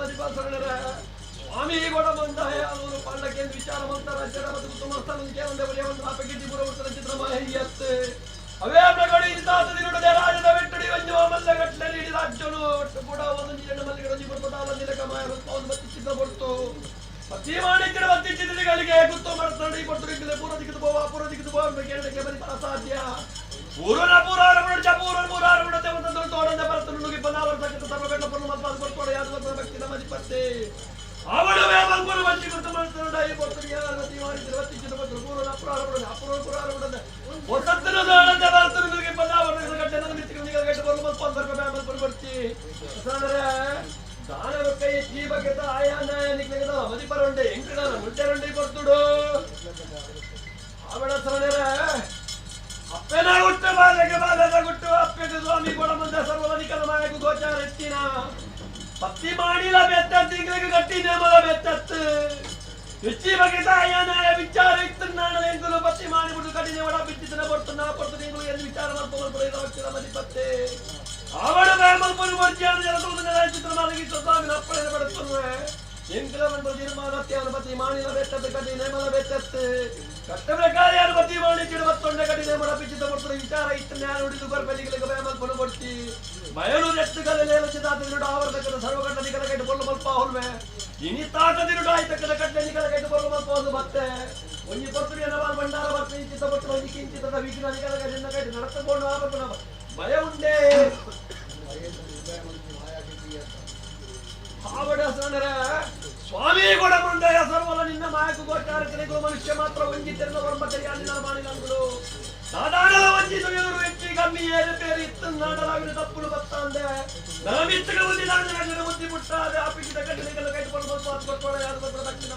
ಮದಿಪಾಸರಣರ ಸ್ವಾಮಿ ಕೂಡ ಬಂದಾಯ ಅವರು ಪಾಂಡಕ್ಕೆ ವಿಚಾರ ಮಂತರ ರಾಜ್ಯದ ಮತ್ತು ಉತ್ತಮ ಕೇವಂದ ಒಂದು ಆಪಗಿದ್ದಿ ಪುರವರ್ತನ ಚಿತ್ರಮಾಹಿಯತ್ತೆ ಅವೇ ಪ್ರಗಡಿ ತಾತದಿರುಡದೆ ರಾಜದ ವೆಟ್ಟಡಿ ವಂಜುವ ಮಲ್ಲ ಗಟ್ಲೆ ನೀಡಿ ರಾಜ್ಯನು ಒಟ್ಟು ಕೂಡ ಒಂದು ನೀರನ್ನು ಮಲ್ಲಿಗೆ ಪುರ್ಪಟಾಲ ನಿಲಕ ಮಾಯ ಒಂದು ಬತ್ತಿ ಕೊಡ್ತು ಪತಿ ಮಾಡಿದ್ದರೆ ಬತ್ತಿ ಗುತ್ತು ಮಾಡ್ತಾನೆ ಕೊಡ್ತು ಪೂರ ದಿಕ್ಕದು ಬೋವ ಪೂರ ದಿಕ್ಕದು ಬೋವ ಕೇಳಕ್ಕೆ ಬರಿ ಅಸಾಧ್ಯ ಪೂರ್ವನ ಪೂರಾರ ಮುಡಚ ಪೂರ್ವ ಪೂರಾರ ಮುಡತೆ ಒಂದು ತೋಡಂದ ಬರ್ತನು ನುಗಿ ಬನಾವರ ಸಕತ ಸರ್ವ ಬೆಟ್ಟ ಪೂರ್ಣ ಮತ್ಪಾದ ಕೊಡ್ತೋಡ ಯಾದು ಬರ್ತ ಭಕ್ತಿ ನಮದಿ ಪತ್ತೆ ಅವಳು ವೇಮಲ್ಪುರ ಬಂಚಿ ಗುರ್ತು ಮಾಡ್ತಾನೆ ಈ ಕೊಡ್ತು ಯಾರು ಬತ್ತಿ ಮಾಡಿದ್ರೆ ಬತ್ತಿ ಚಿತ್ತ ಪತ್ರ ಪೂರ್ವನ ಪುರಾರ ಮುಡದೆ ಅಪೂರ್ವ ಪುರಾರ ಮುಡದೆ ಹೊಸತ್ತನ ದೋಡಂದ ಬರ್ತನು ನುಗಿ ಬನಾವರ ಗಟ್ಟೆ ನನ್ನ ಮಿತ್ತಿಗೆ ನಿಗಲ ಗಟ್ಟೆ ಬರಲು ಮತ್ಪಾದ ಬರ್ಕ ಬೇಮಲ್ಪುರ ಬರ್ತಿ ಅಂದ್ರೆ ದಾನವಕ್ಕೈ ಜೀವಕ್ಕೆ ಆಯಾ ನಾಯ ನಿಕ್ಲೆಗದ ಮದಿಪರೊಂಡೆ ಎಂಕಡನ ಮುಟ್ಟೆರೊಂಡೆ ಕೊಡ್ತುಡು ಅವಳ ಸರಣರ ಅಪ್ಪೆನ ಗುಟ್ಟು ಬಾಲಗೆ ಬಾಲದ ಗುಟ್ಟು ಅಪ್ಪೆಗೆ ಸ್ವಾಮಿ ಕೊಡ ಮುಂದೆ ಸರ್ವನಿಕಲ ಮಾಯಕು ಗೋಚಾರ ಎತ್ತಿನ ಪತ್ತಿ ಮಾಡಿಲ್ಲ ಬೆತ್ತ ತಿಂಗಳಿಗೆ ಗಟ್ಟಿ ನೇಮಲ ಬೆತ್ತತ್ತು ಹೆಚ್ಚಿ ಬಗ್ಗೆ ತಾಯ ನಾಯ ವಿಚಾರ ಇತ್ತು ನಾನು ಎಂಕುಲು ಪತ್ತಿ ಮಾಡಿಬಿಟ್ಟು ಕಡಿಮೆ ಒಡ ಬಿತ್ತಿದ್ದನ ಕೊಡ್ತು ನಾ ಕೊಡ್ತು ನೀನು ಎಂದು ವಿಚಾರ ಮಾಡ್ಕೊಂಡು ಮದಿ ಪತ್ತೆ ಅವಳು ಬೇಮಲ್ಪುರು ಬರ್ಜಿಯಾನ ಜಲತೋದನ ಚಿತ್ರ ಮಾಲಗಿ ಸ್ವಾಮಿ ಅಪ್ಪಣೆ ಪಡುತ್ತುವೆ ಎಂಕಲ ತೀರ್ಮಾನತ್ತೆ ಅನುಮತಿ ಮಾನಿಲ ಬೆತ್ತತ್ತು ಕಡಿ ನೇಮಲ ಬೆತ್ತತ್ತು ಕಟ್ಟ ಪ್ರಕಾರ ಅನುಮತಿ ಮಾಡಿ ಚಿಡವತ್ತೊಂಡ ಕಡಿ ನೇಮಲ ಬಿಚ್ಚಿದ ಕೊಡ್ತಾರೆ ವಿಚಾರ ಇತ್ತು ಜ್ಞಾನ ನುಡಿದು ಬರ್ಬಲಿಗಳಿಗೆ ಬೇಮಲ್ಪುರು ಕೊಡ್ತಿ ಬಯಲು ನೆತ್ತುಗಲ ಚಿತಾತ ಆವರ್ತಕದ ಸರ್ವಗಟ್ಟ ನಿಕಲ ಕೈಟು ಬೊಲ್ಲು ಮಲ್ಪ ಹೊಲ್ವೆ ಇನಿ ತಾತ ತಿರುಡು ಆಯ್ತಕ್ಕದ ಕಟ್ಟೆ ನಿಕಲ ಕೈಟು ಬೊಲ್ಲು ಮಲ್ಪ ಒಂದು ಮತ್ತೆ ಒಂಜಿ ಪತ್ರಿ ನವಾಲ್ ಭಂಡಾರ ಬರ್ತ ಇಂಚಿತ ಪತ್ರ ಒಂಜಿ ಕಿಂಚಿತದ ವಿಘ್ನ ನಿಕಲ ಕೈಟಿನ ಕೈಟು ನಡತಕೊಂಡು ಆವರ್ತನ ಭಯ ಉಂಡೆ ಆವಡ ಸರಣರ ಸ್ವಾಮಿ ಕೂಡ ಮುಂದೆಯ ಸರ್ವಲ ನಿನ್ನ ಮಾಯಕು ಗೋಚಾರ ಕರೆಗಳು ಮನುಷ್ಯ ಮಾತ್ರ ಒಂಜಿ ತೆರೆದ ವರ್ಮ ಕರಿಯಾದಿನ ಮಾಡಿನಂಗಳು ಸಾಧಾರಣ ವಂಚಿತ ಎದುರು ಹೆಚ್ಚಿ ಕಮ್ಮಿ ಏರು ಪೇರು ಇತ್ತು ನಾಡಲಾಗಿನ ತಪ್ಪುಲು ಬತ್ತಾಂದೆ ನಮಿತ್ತಗ ಬುದ್ಧಿ ನಾಡಿನ ಬುದ್ಧಿ ಮುಟ್ಟಾದೆ ಅಪಿಸಿದ ಕಟ್ಟಲೆಗೆಲ್ಲ ಕೈಕೊಂಡು ಬಂದು ಕೊಟ್ಟೋಡ ಯಾರು ಬಂದ ದಕ್ಷಿಣ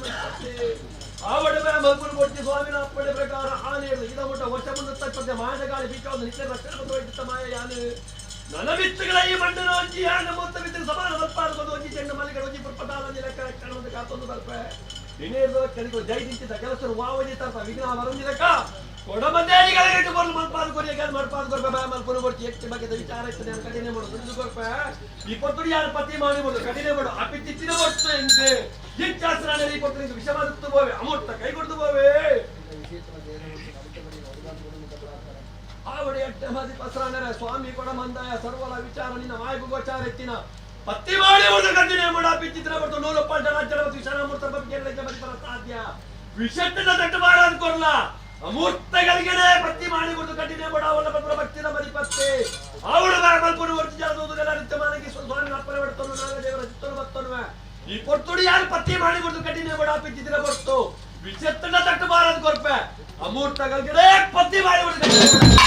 ಆವಡ ಮಲ್ಪುರು ಕೊಡ್ತಿ ಸ್ವಾಮಿನ ಅಪ್ಪಣೆ ಪ್ರಕಾರ ಆನೆ ಇದ ಮುಟ್ಟ ವರ್ಷ ಮುಂದೆ ತಪ್ಪದೆ ಮಾಯದ ಗಾಳಿ ಬೀಚೋದು ನಿತ್ಯ ರಕ್ಷಣೆ ಬಂದು ವೈದ್ಯ ಮಾಯ ಯಾನು ನನಮಿತ್ತುಗಳ ಈ ಮಣ್ಣನ ಒಂಜಿ ಯಾನ ಮೂತ್ತ ಮಿತ್ರ ಸಮಾನ ಬಲ್ಪಾರ್ಬೋದು ಒಂಜಿ ಚೆಂಡು ಮಲ್ಲಿಗೆ ಒಂಜಿ ಪುರ್ಪಟಾಲ ಲೆಕ್ಕ ಒಂದು ಕಾತೊಂದು ಬರ್ಪೆ ಇನ್ನೇನು ಕಲಿಗೋ ಜೈ ನಿಂತಿದ್ದ ಕೆಲಸರು ವಾವಜಿ ತರ್ಪ ವಿಘ್ನ ಬರಂಜಿ ಲೆಕ್ಕ ಕೊಡಮಂದೇನಿಗಳಿಗೆ ಬರಲು ಮಲ್ಪಾದ ಕೊರಿಯ ಮಲ್ಪಾದ ಕೊರ್ಪೆ ಬಾಯ ಮಲ್ಪುರು ಕೊಡ್ತಿ ಹೆಚ್ಚು ಬಗ್ಗೆ ವಿಚಾರ ಇತ್ತು ನಾನು ಕಡಿಮೆ ಮಾಡು ದುಡ್ಡು ಕೊರ್ಪೆ ಈ ಪೊತ್ತುಡಿ ಯಾರು ಪತಿ ಮಾಡಿ ಮಾಡು ಕಡಿಮೆ ಮಾಡು ಅಪಿಚಿಚ್ಚಿನ ಹೊತ್ತು ಎಂತೆ ಹೆಚ್ಚಾಸ್ತ್ರ ಈ ಪೊತ್ತು ವಿಷವಾದ ಬೋವೆ ಅಮೂರ್ತ ಕೈ ಕೊಡ್ತು ಬೋವೆ ಆವಡಿ ಅಡ್ಡ ಪಸರಾನರ ಸ್ವಾಮಿ ಕೊಡ ಮಂದಾಯ ಸರ್ವಲ ವಿಚಾರ ನಿನ್ನ ಮಾಯಕು ಗೋಚಾರ ಎತ್ತಿನ ಪತ್ತಿ ಮಾಡಿ ಒಂದು ಕಟ್ಟಿನ ಮಾಡ ಪಿಚ್ಚಿತ್ರ ಬರ್ತು ನೂರು ಪಂಡ ರಾಜ್ಯರ ಮತ್ತು ವಿಷಾಮೂರ್ತ ಬಗ್ಗೆ ಸಾಧ್ಯ ವಿಷಟ್ಟದ ತಟ್ಟು ಮಾಡಾದ್ ಕೊರ್ಲ ಅಮೂರ್ತಗಳಿಗೆ ಪತ್ತಿ ಮಾಡಿ ಕೊಟ್ಟು ಕಠಿಣ ಬಡಾವಲ್ಲ ಪತ್ರ ಭಕ್ತಿನ ಮರಿಪತ್ತೆ ಅವಳು ಮಲ್ಪುರು ವರ್ತಿ ಜಾತೋದುಗೆಲ್ಲ ನಿತ್ಯ ಮಾನಗಿ ಸ್ವಾಮಿ ಅಪ್ಪನೆ ಬಡ್ತನು ನಾಗದೇವರ ಚಿತ್ತನು ಬತ್ತನು ಈ ಪೊರ್ತುಡಿ ಯಾರು ಪತ್ತಿ ಮಾಡಿ ಕೊಟ್ಟು ಕಠಿಣ ಬಡ ಪಿಚ್ಚಿದ್ರ ಬರ್ತು ವಿಷತ್ತನ್ನ ತಟ್ಟು ಬಾರದ್ ಕೊರ್ಪೆ ಅಮೂರ್ತಗಳಿಗೆ ಪತ್ತಿ ಮಾಡಿ ಕೊಟ್ಟು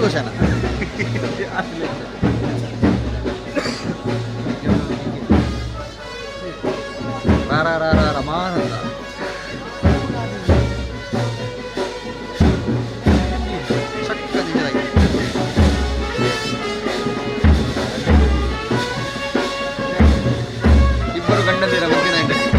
ಕ್ವಶನ್. ರಾ ರಾ ರಾ ರಮಾನಂದ. ಚಕ್ಕ ನಿಜ. ಇಬ್ಬರು ಗಂಡಂದಿರ ಮಧ್ಯದ ಹೆಂಡತಿ.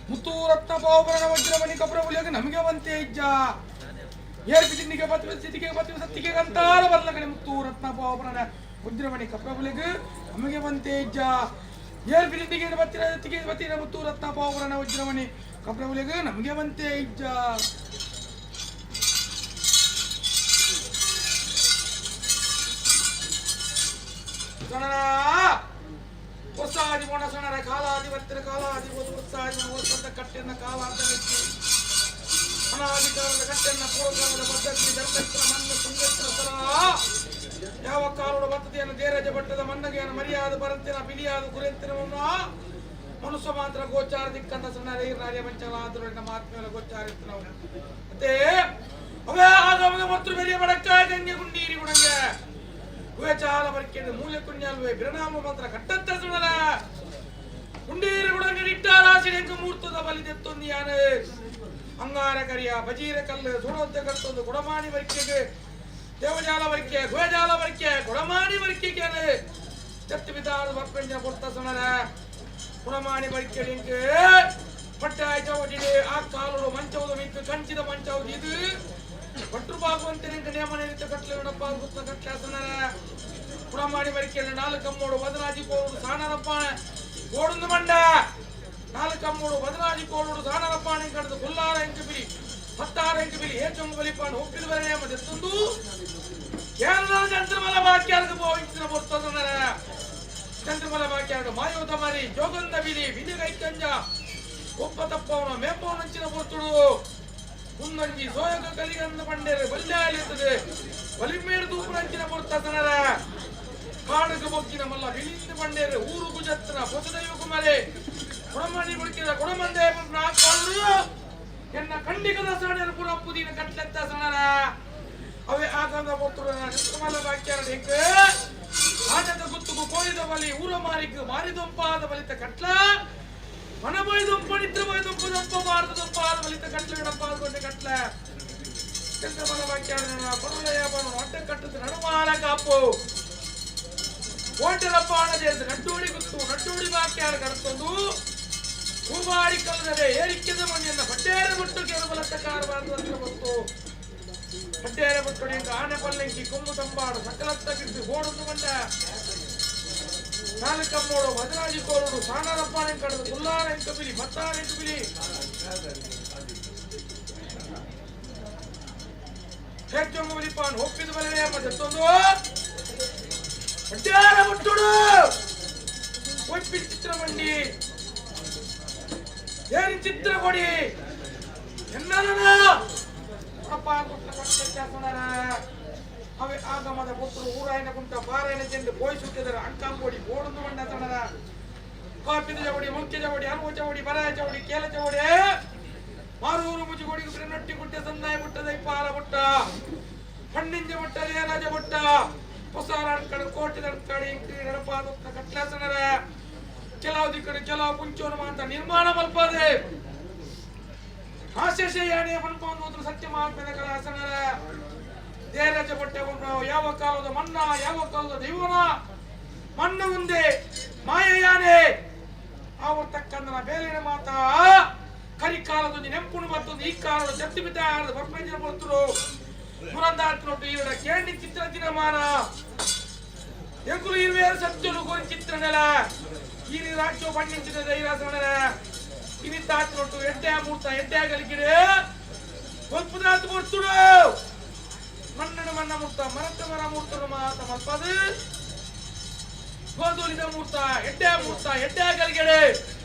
ಮುತ್ತೂರತ್ನ ಪಾವಭರಣ ವಜ್ರಮಣಿ ಕಬ್ರಬುಲಿಯಾಗ ನಮಗೆ ಬಂತೆ ಇಜ್ಜ ಏರ್ಪಿ ಪತ್ರಿ ಸಿಟಿಗೆ ಪತ್ರಿ ಸತ್ತಿಗೆ ಅಂತಾರ ಬರ್ಲಗಡೆ ಮುತ್ತೂರತ್ನ ಪಾವಭರಣ ವಜ್ರಮಣಿ ಕಬ್ರಬುಲಿಗೆ ನಮಗೆ ಬಂತೆ ಇಜ್ಜ ಏರ್ಪಿ ತಿಂಡಿಗೆ ಬತ್ತಿರ ಸತ್ತಿಗೆ ಬತ್ತಿರ ಮುತ್ತೂರತ್ನ ಪಾವಭರಣ ವಜ್ರಮಣಿ ಕಬ್ರಬುಲಿಗೆ ನಮಗೆ ಬಂತೆ ಇಜ್ಜ. ಹೊಸಾದಿ ಮೊಣಸಣರ ಕಾಲಾಧಿಪತ್ಯರ ಕಾಲಾಧಿಪತಿ ಹೊಸಾದಿ ಹೊಸಂತ ಕಟ್ಟೆನ್ನ ಕಾಲಾರ್ಧ ವ್ಯಕ್ತಿ ಅನಾದಿಕಾಲದ ಕಟ್ಟೆನ್ನ ಪೂರ್ವಕಾಲದ ಪದ್ಧತಿ ಧರ್ಮತ್ರ ಮಣ್ಣು ತುಂಗತ್ರ ಸರ. ಯಾವ ಕಾಲೋಡ ಬತ್ತದೆಯನ್ನು ದೇರಜ ಭಟ್ಟದ ಮನ್ನಗೆಯನ್ನು ಮರ್ಯಾದ ಬರತ್ತಿನ ಬಿಲಿಯಾದ ಗುರೆತ್ತಿನ ಮನುಷ್ಯ ಮಾತ್ರ ಗೋಚಾರ ದಿಕ್ಕಂದ ಸಣ್ಣ ನಾರ್ಯ ಮಂಚಲ ನಮ್ಮ ಆತ್ಮೇಲೆ ಗೋಚಾರ ಇತ್ತು ನಾವು. ಮತ್ತೆ ಅವೇ ಆಗಮದ ಮತ್ತು ಬೆರಿಯ ಬಡಕ ಗಂಗೆ ಗುಂಡೀರಿ ಗುಣಂಗೆ ಚಾಲ ಬರಿಕೆ ಮೂಲೆ ಕುಣ್ಯಾಲ್ವೆ ಬಿರನಾಮ ಮಾತ್ರ ಕಟ್ಟತ್ತ ಸುಣಲ ಗುಂಡೀರಿ ಗುಣಂಗೆ ಇಟ್ಟಾರಾಸಿಡೆಂಗ ಮೂರ್ತದ ಬಲಿ ಯಾನೆ. ಅಂಗಾರ ಕರಿಯ ಬಜೀರ ಕಲ್ಲು ಸುಡೋದ್ದ ಕಟ್ಟೊಂದು ಗುಡಮಾಣಿ ಬರಿಕೆಗೆ ದೇವಜಾಲ ಬರಿಕೆ ಗುಹಜಾಲ ಬರಿಕೆ ಗುಡಮಾಣಿ ಬರಿಕೆಗೆ ಜತ್ತು ಬಿದ್ದಾದ ಬರ್ಪಂಜನ ಕೊಡ್ತ ಸುಣಲ ಗುಣಮಾಣಿ ಬರಿಕೆ ಪಟ್ಟ ಒಟ್ಟಿಗೆ ಆ ಕಾಲುಡು ಮಂಚವುದು ಮಿತ್ತು ಕಂಚಿದ ಮಂಚವುದು ಇದು. ಭಟ್ರು ಬಾಗುವಂತೆ ನಿಂಗೆ ನೇಮ ನಿಂತ ಕಟ್ಲೆ ನಡಪ್ಪ ಗುತ್ತ ಕಟ್ಲೆ ಸುಣಲ ಗುಣಮಾಣಿ ಬರಿಕೆ ನಾಲ್ಕಮ್ಮೋಡು ಬದನಾಜಿ ಕೋರುಡು ಸಾಣರಪ್ಪಾಣ ಓಡುಂದು ಮಂಡ. ನಾಲ್ಕಮ್ಮೋಡು ಬದನಾಜಿ ಕೋರುಡು ಸಾಣರಪ್ಪಾಣೆ ಕಡದು ಕುಲ್ಲಾರ ಎಂಟು ಬಿಲಿ ಪತ್ತಾರ ಎಂಟು ಬಿಲಿ ಏಚೊಂಗು ಬಲಿಪಾಣ ಒಪ್ಪಿದ ಬರೇ ಮದೆತ್ತೊಂದು ಕೇರಳ ಚಂದ್ರಮಲ ಬಾಕ್ಯಾರ್ಗ ಬೋಹಿಂಚಿನ ಬರ್ತದನರ ಚಂದ್ರಮಲ ಬಾಕ್ಯಾರ್ಗ ಮಾಯೋದ ಮಾರಿ ಜೋಗಂದ ಬಿಲಿ ಬಿಲಿ ಕೈಕಂಜ ಒಪ್ಪ ತಪ್ಪವನ ಮೇಪವನಂಚಿನ ಬರ್ತುಡು ಕುಂದಂಜಿ ಸೋಯಗ ಕಲಿಗಂದ ಬಂಡೇರೆ ಬಲ್ಯಾಲಿರ್ತದೆ ಬಲಿಮೇಡು ತೂಪುರಂಚಿನ ಬರ್ತದನರ ಕಾಡುಗ ಬೊಕ್ಕಿನ ಮಲ್ಲ ಬಿಲಿಂದ ಬಂಡೇರೆ ಊರು ಗುಜತ್ತನ ಹೊಸದೈವ ಕುಮಾರೆ ಗುಣಮಣಿ ಬುಡುಕಿದ ಗುಣಮಂದೆ ನಾಲ್ಕು ಎನ್ನ ಖಂಡಿಕದ ಸಣರ ಪುರ ಪುದೀನ ಕಟ್ಲೆತ್ತ ಸಣರ ಅವೇ ಆಗಂದ ಬರ್ತುಡು ನಿಸ್ಕಮಲ ಬಾಕ್ಯಾರ ಆಟದ ಗುತ್ತುಗು ಕೋರಿದ ಬಲಿ ಊರ ಮಾರಿಕ್ ಮಾರಿದೊಂಪಾದ ಬಲಿತ ಕಟ್ಲ ಮನಬೊಯ್ದೊಂಪ ನಿತ್ರ ಬೊಯ್ದೊಂಪ ದೊಂಪ ಭಾರತ ದೊಂಪಾದ ಬಲಿತ ಕಟ್ಲ ಗಡಪಾದ ಕೊಂಡೆ ಕಟ್ಲ ಚಂದ್ರಮಲ ಬಾಕ್ಯಾರ ಕೊರಳೆಯ ಬನು ಅಡ್ಡ ಕಟ್ಟದ ನಡುಮಾಲ ಕಾಪು ಓಟರಪ್ಪ ಸೇರಿದ ನಟ್ಟೋಡಿ ಗುತ್ತು ನಟ್ಟೋಡಿ ಬಾಕ್ಯಾರ ಕಡತೊಂದು ಹೂವಾಡಿ ಕಲ್ಲದರೆ ಏರಿಕೆದ ಮಣ್ಣಿನ ಬಡ್ಡೇರ ಬಿಟ್ಟು ಕೇರಬಲತ್ತ ಕಾರಬಾರದು ಗೊತ್ತು ಬಡ್ಡೇರ ಬಿಟ್ಟು ಆನೆ ಪಲ್ಲಂಕಿ ಕೊಂಬು ತಂಬಾಡು ಸಕಲತ್ತ ಬಿದ್ದು ಓಡುದು ಬಂದ ನಾಲ್ಕಮ್ಮೋಡು ಮದರಾಜಿ ಕೋರುಡು ಸಾಣರಪ್ಪಾನೆ ಕಡದು ಕುಲ್ಲಾರ ಎಂಟು ಬಿಲಿ ಮತ್ತಾರ ಎಂಟು ಬಿಲಿ ಹೆಚ್ಚೊಂಗು ಬಲಿಪಾನ್ ಒಪ್ಪಿದ ಬಲನೆ ಮತ್ತೊಂದು ಬಡ್ಡೇರ ಬಿಟ್ಟುಡು ಒಪ್ಪಿ ಚಿತ್ರ ಮಂಡಿ ಏನ್ ಚಿತ್ರ ಕೊಡಿ ಅಪ್ಪ ಅವೆ ಆಗಮದ ಪುತ್ರರು ಊರಾಯನ ಕುಂಟ ಬಾರಾಯನ ಚೆಂಡು ಬೋಯ್ ಸುತ್ತಿದರೆ ಅಂಕಾಂಬೋಡಿ ಬೋಡೊಂದು ಬಂಡ ತಣದ ಕಾಪಿದ ಚೌಡಿ ಮುಖ್ಯ ಚೌಡಿ ಅನುವು ಚೌಡಿ ಬರಾಯ ಚೌಡಿ ಕೇಲ ಚೌಡಿ ಮಾರೂರು ಮುಜುಗೋಡಿ ನಟ್ಟಿ ಗುಟ್ಟೆ ಸಂದಾಯ ಬುಟ್ಟ ದೈಪಾಲ ಬುಟ್ಟ ಹಣ್ಣಿಂಜ ಬುಟ್ಟ ರೇರಾಜ ಬುಟ್ಟ ಹೊಸಾರ ಕಡೆ ಕೋಟೆ ಕಡೆ ನಡಪಾದ ಕಟ್ಲಾಸನರ ಕೆಲವು ದಿಕ್ಕಡೆ ಕೆಲವು ಪುಂಚೋನು ಮಾತ ನಿರ್ಮಾಣ ಮಲ್ಪದೆ ಆಶೇಷ ಯಾಣೆ ಪನ್ಪೊಂದು ಸತ್ಯ ಮಹಾತ್ಮನ ಕಲಾಸನರ ದೇರಜ ಬಟ್ಟೆ ಯಾವ ಕಾಲದ ಮನ್ನ ಯಾವ ಕಾಲದ ದೈವನ ಮಣ್ಣು ಮುಂದೆ ಮಾಯಯಾನೆ ಆವ ತಕ್ಕಂದನ ಬೇಲಿನ ಮಾತ ಕರಿಕಾಲದೊಂದು ನೆಂಪುಣು ಮತ್ತೊಂದು ಈ ಕಾಲದ ಜತ್ತಿ ಬಿದ್ದ ಬರ್ಪಂಜನ ಬರ್ತರು ಪುರಂದಾತ್ನೊಟ್ಟು ಈರಡ ಕೇಂಡಿ ಚಿತ್ರ ದಿನಮಾನ ಎಂಕುಲು ಇರುವೇರು ಸತ್ಯನು ಗೋರಿ ಚಿತ್ರ ನೆಲ ಈ ರಾಜ್ಯ ಬಣ್ಣಿಂಚಿನ ದೈರಾಸನರ ಇನಿತಾತ್ನೊಟ್ಟು ಎಡ್ಡೆ ಮೂರ್ತ ಎಡ್ಡೆ ಗಲಿಗಿಡೆ ಒಲ್ಪದಾತ್ ಬರ್ತುಡು ಮಣ್ಣನು ಮಣ್ಣ ಮೂರ್ತ ಮರತ್ತ ಮರ ಮೂರ್ತನು ಮಾತ ಮಲ್ಪದು ಗೋಧೂಲಿದ ಮೂರ್ತ ಎಡ್ಡೆ ಮೂರ್ತ ಎಡ್ಡೆ ಗಲಿಗೆಡೆ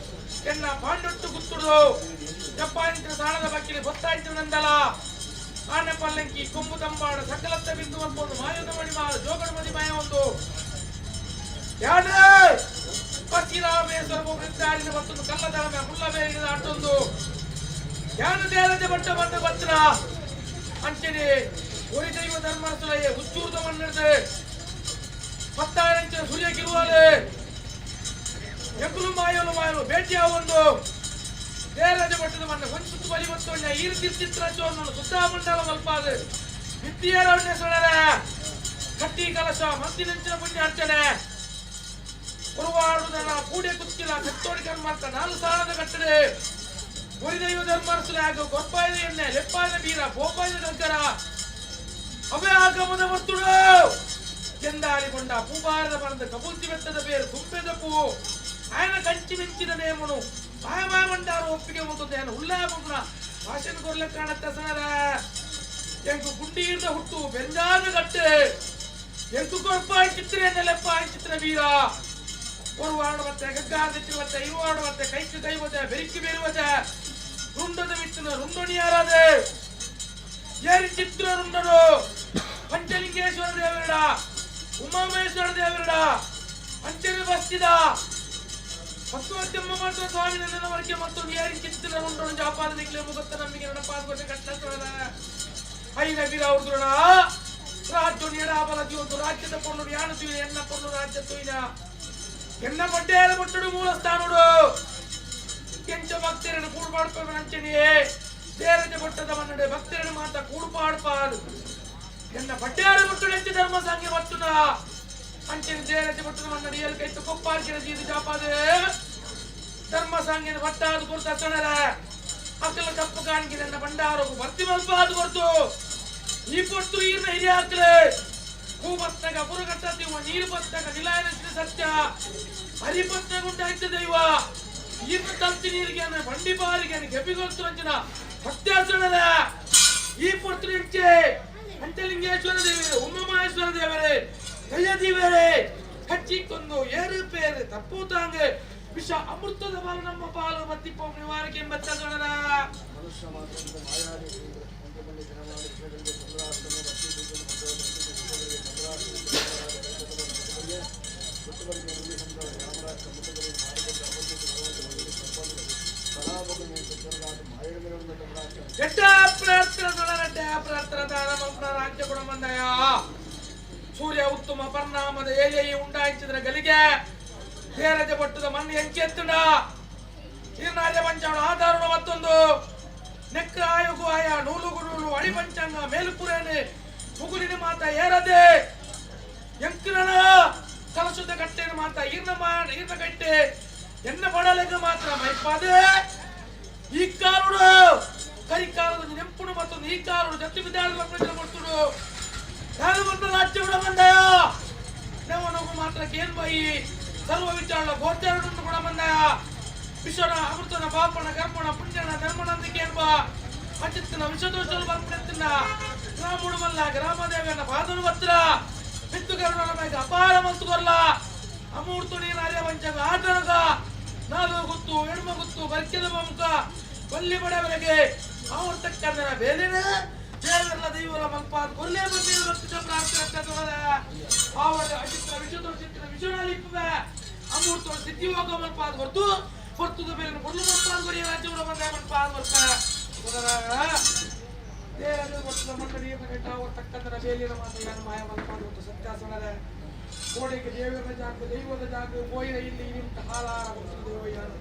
ಎನ್ನ ಪಾಂಡೊಟ್ಟು ಗುತ್ತುಡು ಜಪ್ಪಾನಿಂచిన ಸಾಣದ ಬಕ್ಕಿಲಿ ಬೊತ್ತಾಯ್ತು ನಂದಲ ಆನೆ ಪಲ್ಲಂಕಿ ಕೊಂಬು ತಂಬಾಡ ಸಕಲತ್ತ ಬಿಂದು ಒಂದು ಮಾಯದ ಮಣಿ ಮಾಲ ಜೋಗಡ ಮದಿ ಮಾಯ ಒಂದು ಯಾಡು ಪಸಿರಾಮೇಶ್ವರ ವೃತ್ತಾರಿನ ಮತ್ತೊಂದು ಕಲ್ಲದಳ ಮುಲ್ಲ ಬೇರಿನ ಅಟ್ಟೊಂದು ಯಾನು ದೇರಜ ಬಟ್ಟ ಬಂದ ಬತ್ರ ಅಂಚನೆ ಒರಿ ದೈವ ಧರ್ಮರಸುಲಯ್ಯ ಹುಚ್ಚೂರ್ದ ಮಣ್ಣಿಡ್ದೆ ಪತ್ತಾರಂಚಿನ ಸೂರ್ಯ ಕಿರುವಾಲೆ ಎಂಕುಲು ಮಾಯಲು ಮಾಯಲು ಭೇಟಿಯ ಒಂದು ದೇರಜ ಮಟ್ಟದ ಮಣ್ಣ ಒಂದು ಸುತ್ತು ಬಲಿ ಮತ್ತು ಈ ರೀತಿ ಚಿತ್ರ ಸುತ್ತಾಮಂಡಲ ಮಲ್ಪಾದ ವಿದ್ಯೆಯರವನ್ನೇ ಸೊಣರೆ ಕಟ್ಟಿ ಕಲಶ ಮಂದಿನಂಚಿನ ಪುಣ್ಯ ಅರ್ಚನೆ ಉರುವಾಡುದನ ಕೂಡೆ ಕುತ್ತಿಲ ಕತ್ತೋಡಿ ಕರ್ಮರ್ತ ನಾಲ್ಕು ಸಾಲದ ಕಟ್ಟಡೆ ಒರಿದೈವ ಧರ್ಮರಸುಲ ಹಾಗೂ ಗೊಪ್ಪಾಯದ ಎಣ್ಣೆ ಲೆಪ್ಪಾಯದ ಬೀರ ಬೋಪಾಯದ ಗಗ್ಗರ ಅವೇ ಆಗಮದ ವರ್ತುಡು ಕೆಂದಾರಿಕೊಂಡ ಪೂಬಾರದ ಮರದ ಕಬೂಲ್ತಿ ಬೆತ್ತದ ಬೇರು ತುಂಬೆದ ಪೂ ఆయన ಕಂಚಿ ಮಿಂಚಿನ ನೇಮನು ಮಾಯಮಾಯ ಒಪ್ಪಿಗೆ ಮುಂದೆ ಉಲ್ಲಾಯ ಭಾಷಣ ಕೊರ್ಲೆ ಕಾಣತ್ತ ಸರ ಎಂಕು ಗುಂಡೀರ್ದ ಹುಟ್ಟು ಬೆಂಜಾದ ಗಟ್ಟೆ ಎಂಕು ಕೊರ್ಪಾಯಿ ಚಿತ್ರ ನೆಲೆಪ್ಪಾಯಿ ಚಿತ್ರ ವೀರ ಒಂದು ಮತ್ತೆ ಗಗ್ಗಾದ ಮತ್ತೆ ಇರುವಾಡು ಮತ್ತೆ ಕೈக்கு ಕೈ ವಜೆ ಬೆರಿಕ್ಕಿ ಬೇರುವಜೆ ರುಂಡದ ಮಿತ್ತನ ರುಂಡಣಿಯಾರಾದೆ ಏರಿ ಚಿತ್ರ ರುಂಡನು ಪಂಚಲಿಂಗೇಶ್ವರ ದೇವರಡ ಉಮಾಮಹೇಶ್ವರ ದೇವರಡ ಅಂಚನೆ ಬಸ್ತಿದ ಪತ್ತುವತ್ತೆಮ್ಮ ಮಾಡ್ತ ಸ್ವಾಮಿ ನನ್ನ ವರ್ಕೆ ಮತ್ತು ಯಾರಿ ಚಿತ್ತಿನ ಉಂಟು ಜಾಪಾದ ನಿಕ್ಲೆ ಮುಗತ್ತ ನಂಬಿಕೆ ನಡಪಾದ ಕೊಟ್ಟೆ ಕಟ್ಟ ಐನ ವೀರ ಅವ್ರದುರಣ ರಾಜ್ಯ ನೀಡಾಬಲ ಜೀವತ್ತು ರಾಜ್ಯದ ಪೊಣ್ಣು ಯಾನು ತುಯಿನ ಎನ್ನ ಪೊಣ್ಣು ರಾಜ್ಯ ತುಯಿನ ಎನ್ನ ಪಡ್ಡೇರ ಮುಟ್ಟುಡು ಮೂಲ ಸ್ಥಾನುಡು ಕೆಂಚ ಭಕ್ತರನ್ನು ಕೂಡುಪಾಡ್ಪ ಅಂಚನೆಯೇ ದೇರಜ ಕೊಟ್ಟದ ಮನ್ನಡೆ ಭಕ್ತರನ್ನು ಮಾತ ಕೂಡುಪಾಡ್ಪಾರು ಎನ್ನ ಪಡ್ಡೇರ ಮುಟ್ಟುಡು ಎಂಚ ಧರ್ಮ ಸಂಘ ಬರ್ತುನ ಅಂಚನೆ ದೇರಜ ಕೊಟ್ಟದ ಮನ್ನಡೆ ಏಳು ಕೈತು ಕೊಪ್ಪಾರ್ಕಿನ ಜೀದು ಜಾಪಾದೆ ಧರ್ಮ ಸಂಘನ ಬಟ್ಟಾದು ಕೊರ್ತ ಸಣರ ಅಕಲ ತಪ್ಪು ಕಾಣಿಕೆ ನನ್ನ ಭಂಡಾರಗು ಭರ್ತಿ ಮಲ್ಪಾದು ಕೊರ್ತು ಈ ಪೊಟ್ಟು ಈರ್ನ ಹಿರಿಯ ಹಾಕ್ಲೆ ಹೂ ಬತ್ತಾಗ ಪುರಗಟ್ಟ ದೈವ, ನೀರು ಬತ್ತಾಗ ನಿಲಾಯನ ಸತ್ಯ ಹರಿಪತ್ನಾಗ ಉಂಟಾಯ್ತ ದೈವ. ಈರ್ನ ತಲ್ತಿ ನೀರಿಗೆ ಬಂಡಿ ಬಾರಿಗೆ ಗೆಬಿಗೊತ್ತು ಅಂಚಿನ ಸತ್ಯಾಸಣದ ಈ ಪೊಟ್ಟು ಎಂಚೆ ಪಂಚಲಿಂಗೇಶ್ವರ ದೇವರೇ, ಉಮಾಮಹೇಶ್ವರ ದೇವರೇ, ಕಯ್ಯ ದೇವರೇ ಹಚ್ಚಿಕೊಂದು ಏರು ಪೇರು ತಪ್ಪು ತಾಂಗೆ ವಿಷ ಅಮೃತದ ಬಾಲು ನಮ್ಮ ಪಾಲು ಮತ್ತಿಪ್ಪ ನಿವಾರಕ್ಕೆ ಎಂಬತ್ತಗಣದ ಎಟ್ಟ ಪ್ರಾರ್ಥನೆ ಸೊಳರಡ್ಡ ಪ್ರಾರ್ಥನೆ ದಾನ ರಾಜ್ಯ ಗುಣಮಂದಯ ಸೂರ್ಯ ಉತ್ತಮ ಪರಿಣಾಮದ ಏಜೈ ಉಂಡಾಯಿಸಿದ್ರ ಗಲಿಗೆ ಧೇರಜ ಪಟ್ಟದ ಮಣ್ಣು ಎಂಚೆತ್ತುಂಡ ಈರ್ನಾರ್ಯ ಪಂಚಾಣ ಆಧಾರಣ ಮತ್ತೊಂದು ನೆಕ್ಕ ಆಯುಗು ಆಯ ನೂಲುಗು ನೂಲು ಅಡಿ ಪಂಚಾಂಗ ಮೇಲುಪುರೇನೆ ಮುಗುಲಿನ ಮಾತ ಏರದೆ ಎಂಕ್ರನ ಕಲಸುದ ಕಟ್ಟೆನ ಮಾತ ಈರ್ನ ಈರ್ನ ಕಟ್ಟೆ ಎನ್ನ ಬಡಲೆಗ ಮಾತ್ರ ಮೈಪಾದೆ. ಈ ಕಾಲುಡು ಕೈ ಕಾಲದ ನೆಂಪುಡು ಮತ್ತೊಂದು ಈ ಕಾಲುಡು ಜತ್ತಿ ವಿದ್ಯಾಲಯ ಕೊಡ್ತುಡು ಯಾರು ಬಂದ ರಾಜ್ಯ ಕೂಡ ಬಂದಯ ನವನಗು ಮಾತ್ರ ಕೇನ್ ಬಾಯಿ ಸರ್ವ ವಿಚಾರ ಗೋಚಾರನ್ನು ಕೂಡ ಬಂದಯ ವಿಶ್ವನ ಅಮೃತನ ಪಾಪನ ಕರ್ಮಣ ಪುಣ್ಯನ ಧರ್ಮನ ಕೇನ್ಬಾ ಅಚಿತ್ತನ ವಿಶ್ವದೋಷలు ಬರ್ಪಡೆತ್ತಿನ ಗ್ರಾಮುಡು ಮಲ್ಲ ಗ್ರಾಮದೇವನ ಬಾದನು ಬತ್ರ ಬಿತ್ತು ಕರುಣನ ಮೇಗ ಅಪಾರ ಮಂತುಕೊರ್ಲ ಅಮೂರ್ತು ನೀನು ಅರೆ ವಂಚಗ ಆಟರಗ ನಾಲು ಗುತ್ತು ಎಣ್ಮ ಗುತ್ತು ಬರ್ಕೆದ ಮುಖ ಬಲ್ಲಿ ಬಡವರೆಗೆ ಅವ್ರ ತಕ್ಕಂದನ ಬೇಲಿನ ದೇವರ ದೈವರ ಮಲ್ಪಾದ ಕೊಲ್ಲೇ ಬಂದಿರು ಭಕ್ತಿ ಪ್ರಾರ್ಥನೆ ಆವರ ಅಚಿತ್ರ ವಿಶ್ವದೋಷಿತ್ರ ವಿಶ್ವನಾಲಿಪ್ಪೆ ಅಮೂರ್ತ ಸಿದ್ಧಿಯೋಗ ಮಲ್ಪಾದ ಹೊರತು ಹೊರ್ತುದ ಮೇಲೆ ಕೊಡ್ಲು ಮಲ್ಪಾದ ಕೊರಿಯ ರಾಜ್ಯವರ ಬಂದ ಮಲ್ಪಾದ ಬರ್ತ ದೇವರು ಕೊಟ್ಟದ ಮಣ್ಣ ನೀರಿನ ಗಂಟ ಅವ್ರ ತಕ್ಕಂದನ ಬೇಲಿನ ಮಾತ್ರ ಯಾನು ಮಾಯ ಮಲ್ಪಾದ ಹೊತ್ತು ಸತ್ಯಾಸನದ ಕೋಡೆಗೆ ದೇವರ ಜಾಗ ದೈವದ ಜಾಗ ಪೋಯಿನ ಇಲ್ಲಿ ನಿಂತ ಹಾಲಾರ ಭಕ್ತದ ದೇವಯ್ಯಾನು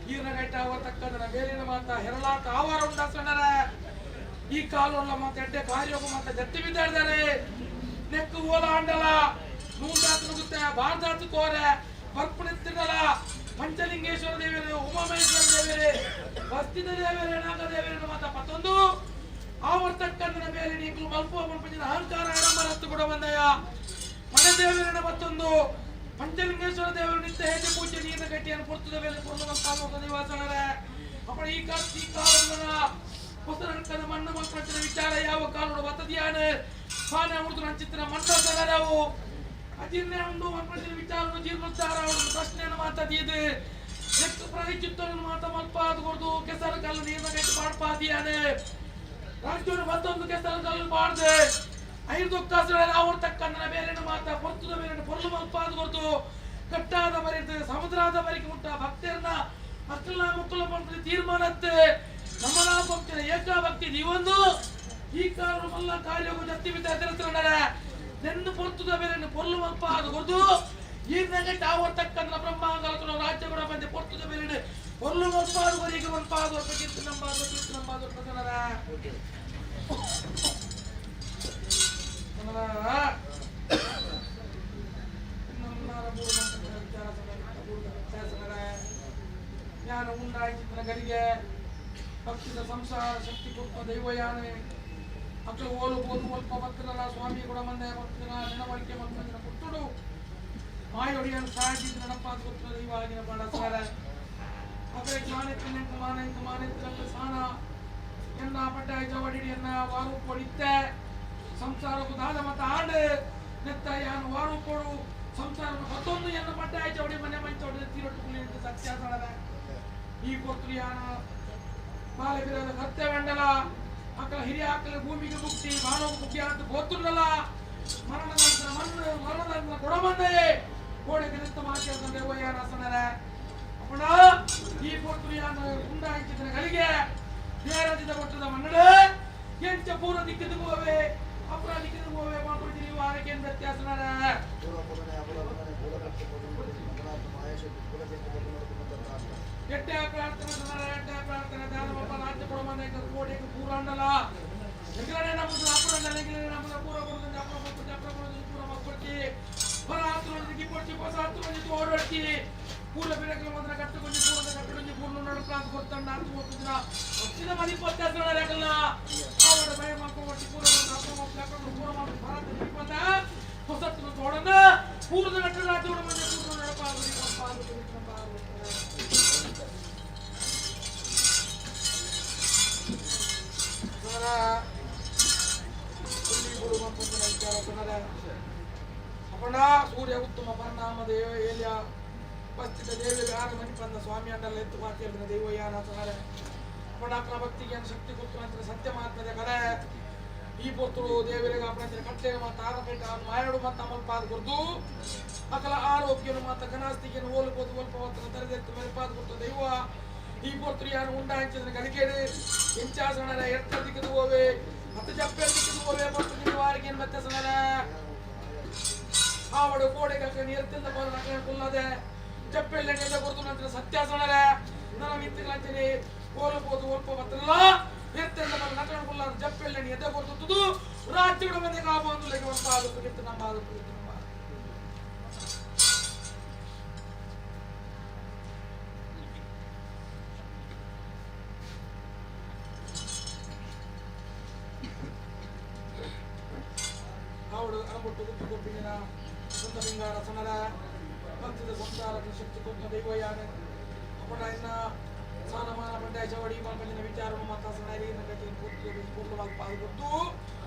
ಈರ್ನ ಗಂಟ ಅವರ ತಕ್ಕಂದನ ಬೇಲಿನ ಮಾತ ಹೆರಳಾತ ಆವಾರ ಉಂಡಾಸಣರ ಈ ಕಾಲುಲ್ಲ ಮಾತ ಎಡ್ಡೆ ಕಾರ್ಯೋಗ ಮಾತ ಜತ್ತಿ ಬಿದ್ದಾಡ್ದಾರೆ ನೆಕ್ಕು ಓಲ ಅಂಡಲ ನೂದಾತು ನುಗ್ಗುತ್ತೆ ಬಾರ್ದಾತು ಕೋರೆ ಬರ್ಪಣೆತ್ತಿನಲ ಪಂಚಲಿಂಗೇಶ್ವರ ದೇವರು, ಉಮಾಮಹೇಶ್ವರ ದೇವರೇ, ಬಸ್ತಿದ ದೇವರೇ, ನಾಗ ದೇವರೇ ಮಾತ ಮತ್ತೊಂದು ಆವರ್ತಕ್ಕಂದನ ಮೇಲೆ ನೀವು ಮಲ್ಪುವ ಮಲ್ಪಂಜಿನ ಅಹಂಕಾರ ಆಡಂಬರತ್ತು ಕೂಡ ಬಂದಯ ಮನೆ ದೇವರನ್ನ ಮತ್ತೊಂದು ಪಂಚಲಿಂಗೇಶ್ವರ ದೇವರು ನಿತ್ಯ ಹೇಗೆ ಪೂಜೆ ನೀರಿನ ಗಟ್ಟಿಯನ್ನು ಪುರ್ತದ ಮೇಲೆ ಪೂರ್ಣ ದೇವಾಸನರೇ ಅಪ್ಪಣ ಈ ಕಾಲ ಈ ಕಾಲದ ಹೊಸರಂಕದ ಮಣ್ಣು ಮಲ್ಪಂಚಿನ ವಿಚಾರ ಯಾವ ಕಾಲೋಡ ವತದಿಯಾನ ಪಾನೆ ಉಳಿದು ನಂಚಿತ್ತಿನ ಮಣ್ಣ ಸಲರವು ಅಜೀರ್ಣ ಉಂಡು ಮಲ್ಪಂಚಿನ ವಿಚಾರ ಜೀರ್ಣೋದ್ಧಾರ ಅವರು ಪ್ರಶ್ನೆಯನ್ನು ಮಾತಾಡಿದೆ ನೆಕ್ಕು ಪ್ರಾಯಚಿತ್ತವನ್ನು ಮಾತ ಮಲ್ಪಾದ ಕೊಡ್ದು ಕೆಸರು ಕಲ್ಲು ನೀರಿನ ಗಟ್ಟಿ ಪಾಡ್ಪಾದಿಯಾನೆ ರಾಜ್ಯವನ್ನು ಮತ್ತೊಂದು ಕೆಸರು ಕಲ್ಲು ಬಾಡ್ದೆ ಐದು ಅವ್ರ ತಕ್ಕಂದನ ಬೇರೆನ ಮಾತ ಪೊರ್ತುದ ಬೇರೆ ಪೊರ್ಲು ಮಲ್ಪಾದ ಕೊಡ್ದು ಕಟ್ಟಾದ ಬರೀತದೆ ಸಮುದ್ರದ ಬರಿಗೆ ಮುಟ್ಟ ಭಕ್ತರನ್ನ ಅಕ್ಕಲ ಮುಕ್ಕಲ ಪಂಪದ ತೀರ್ಮಾನತ್ತೆ ನಮ್ಮನ ಭಕ್ತರ ಏಕಾಭಕ್ತಿ ನೀವೊಂದು ಈ ಕಾಲ ಮಲ್ಲ ಕಾರ್ಯವು ಜತ್ತಿ ಬಿದ್ದ ತಿರುತ್ತಿರನರೆ ನೆಂದು ಪೊರ್ತುದ ಬೇರೆ ಪೊರ್ಲು ಮಲ್ಪಾದ ಕೊಡ್ದು ಈ ನಗಟ್ ಆವರ್ ತಕ್ಕಂದ್ರ ಬ್ರಹ್ಮಾಂಗಲತನ ರಾಜ್ಯ ಕೂಡ ಬಂದೆ ಪೊರ್ತುದ ಬೇರೆ ಪೊರ್ಲು ಮಲ್ಪಾದ ಕೊರಿಗೆ ಮಲ್ಪಾದ ಕೀರ್ತಿ ನಂಬಾದ ಕೀರ್ತಿ ನಂಬಾದ ಜ್ಞಾನ ಉಂಡಾಯಿಸಿದ ಗರಿಗೆ ಭಕ್ತಿದ ಸಂಸಾರ ಶಕ್ತಿ ಕೊಟ್ಟ ದೈವಯಾನೆ ಅಕ್ಲು ಓಲು ಬೋದು ಒಲ್ಪ ಭಕ್ತರಲ್ಲ ಸ್ವಾಮಿ ಕೂಡ ಮಂದೆ ಭಕ್ತನ ನೆನವಳಿಕೆ ಮಕ್ಕಳ ಕೊಟ್ಟುಡು ಮಾಯೊಡಿಯನ್ ಸಾಜಿದ ನಡಪಾದ ಗೊತ್ತಿನ ದೈವ ಆಗಿನ ಬಾಡ ಸಾರ ಅಕಡೆ ಜ್ಞಾನೆತ್ತಿನ ಮಾನೆಂಕ ಮಾನೆತ್ತಿನ ಸಾನ ಎನ್ನ ಪಟ್ಟ ಜವಡಿಡಿ ಎನ್ನ ವಾರು ಕೊಡಿತ್ತೆ ಸಂಸಾರಕ್ಕೂ ದಾದ ಮತ ಆಡು ನೆತ್ತ ಯಾನು ವಾರು ಕೊಡು ಸಂಸಾರ ಮತ್ತೊಂದು ಎನ್ನ ಪಟ್ಟ ಚೌಡಿ ಮನೆ ಮಂಚೋಡಿ ತೀರೊಟ್ಟು ಕುಲಿ ಅಂತ ಸತ್ಯಾಸನದ ಈ ಕೊರ್ತರು ಯಾನ ಬಾಲ ಬಿರದ ಕತ್ತೆ ವಂಡಲ ಅಕ್ಕಲ ಹಿರಿಯ ಅಕ್ಕಲ ಭೂಮಿಗೆ ಮುಕ್ತಿ ಮಾನವ ಮುಖ್ಯ ಅಂತ ಗೊತ್ತಿರಲ್ಲ. ಮರಣದಂತನ ಮಣ್ಣು ಮರಣದಂತನ ಕೊಡಮಂದಯೇ ಕೋಡೆ ನಿರುತ್ತ ಮಾತಿಯ ದೇವಯ್ಯನ ಸನರೆ ಅಪ್ಪಣ ಈ ಪೊರ್ತುರಿಯಾನ ಉಂಡ ಹಂಚಿದ ಗಳಿಗೆ ದೇರದಿದ ಕೊಟ್ಟದ ಮನ್ನಡೆ ಎಂಚ ಪೂರ ದಿಕ್ಕಿದ ಗೋವೆ ಅಪರ ದಿಕ್ಕಿದ ಗೋವೆ ಮಾಡ್ಕೊಳ್ತೀನಿ ವಾರಕ್ಕೆ ಏನು ವ್ಯತ್ಯಾಸನರೆ ಎಟ್ಟೆ ಪ್ರಾರ್ಥನೆ ಸನರೆ ಎಟ್ಟೆ ಪ್ರಾರ್ಥನೆ ದಾನವಪ್ಪ ರಾಜ್ಯ ಕೊಡಮಂದ ಕೋಟೆಗೆ ಪೂರಾಂಡಲ ಎಂಗ್ಲನೆ ನಮ್ಮದು ಅಪರಂಡಲ ಎಂಗ್ಲನೆ ನಮ್ಮದು ಪೂರ ಕೊಡುದು ಅಪರ ಕೊಡ್ತಿ ಅಪರ ಕೊಡುದು ಪೂರ ಮಕ್ಕಳ್ತಿ ಹೊರ ಹತ್ತು ಪೊಡ್ಚಿ ಹೊಸ ಹತ್ತು ಓಡಾಡ್ತಿ ಪೂರ ಬಿರಕಲ ಮಾತ್ರ ಕಟ್ಟುಕೊಂಡಿ ಪೂರದ ಕಟ್ಟುಕೊಂಡಿ ಪೂರ್ಣ ನಡು ಕೊಡ್ತಾಂಡ ಅರ್ಥ ಹೋಗ್ತಿದ್ರ వచ్చిన మది పొత్తేస్తున్నాడు ఆవిడ భయం ఒట్టి పూర అప్రమ పూర భారత తిరిగిపోతా ಹೊಸತ್ತು ತೋಡನ ಪೂರ್ಣ ಕಟ್ಟಡ ರಾಜ್ಯ ಮಂದಿ ಪೂರ್ಣ ನಡಪಾದು. ಅಪಣ ಸೂರ್ಯ ಉತ್ತಮ ಪರಿಣಾಮ ದೇವ ಏಲ್ಯ ಉಪಸ್ಥಿತ ದೇವಿ ಆರ ಮಣಿಪಂದ ಸ್ವಾಮಿ ಅಂಡಲ್ಲ ಎತ್ತು ಮಾತಿಯಲ್ಲಿನ ದೈವಯಾನ ಸನರೆ ಅಪಣಾಕ್ರ ಭಕ್ತಿಗೆ ಶಕ್ತಿ ಕೊಟ್ಟು ಸತ್ಯ ಮಹಾತ್ಮದ ಕಲೆ ಈ ಪೊತ್ತುಳು ದೇವರಿಗೆ ಅಪಣಂತಿನ ಕಟ್ಟೆ ಮಾತ ಆರಪೇಟ ಮಾಯಡು ಮತ್ತು ಅಮಲ್ಪಾದ ಗುರ್ದು ಅಕಲ ಆರೋಗ್ಯನು ಮಾತ ಘನಾಸ್ತಿಗೆನು ಓಲ್ಬೋದು ಒಲ್ಪ ಹೊತ್ತನ ತರದೆತ್ತು ಮೆಲ್ಪಾದ ಗುರ್ತು ದೈವ ಈ ಪೊರ್ತುರು ಯಾರು ಉಂಡ ಹಂಚಿದ್ರೆ ಗಲಿಕೇಡು ಎಂಚಾಸಣರ ಎರ್ತ ದಿಕ್ಕದು ಹೋವೆ ಮತ್ತು ಜಪ್ಪೆ ದಿಕ್ಕದು ಹೋವೆ ಮತ್ತು ನಿಮ್ಮ ವಾರಿಗೆ ಏನು ವ್ಯತ್ಯಾಸಣರ ಆವಡು ಕೋಡೆ ಕಕ್ಕ ನೀರ್ತಿಂದ ಬರ ನಕಲ ಕುಲ್ಲದೆ ಜಪ್ಪೆಳ್ಳೆ ನೆಲ್ಲ ಗುರ್ತು ನಂತರ ಸತ್ಯಾಸಣರ ನನ್ನ ಮಿತ್ತಿಗಳಂಚನೆ ಕೋಲಬೋದು ಒಲ್ಪ ಬತ್ತಲ್ಲ ಎತ್ತೆಂದ ಬರ ನಕಲ ಕುಲ್ಲದ ಜಪ್ಪೆಳ್ಳೆ ಎದ್ದ ಗುರ್ತುದು ರಾಜ್ಯಗಳ ಮಂದಿ ಕಾಬಂದು ಲೆಕ್ಕ ಒಂದು ಆದು ನಮ್ಮ ಆದು ನಮ್ಮ ಆವಡು ಅರಬೊಟ್ಟು ಗುತ್ತು ಕೊಪ್ಪಿನ ಸ್ವಂತ ಪಿಂಗಾರ ಸನರ ಭಕ್ತಿದ ಸಂಸಾರ ಶಕ್ತಿ ಕೊಟ್ಟ ದೈವಯಾನ ಅಪಣ ಇನ್ನ ಸಾನಮಾನ ಬಂಡೆ ಚವಡಿ ಮಲ್ಪಂಜಿನ ವಿಚಾರ ಮಾತ ಸನರಿ ನಗತಿ ಪೂರ್ತಿ ಪೂರ್ಣವಾಗಿ ಪಾಲ್ಗೊಟ್ಟು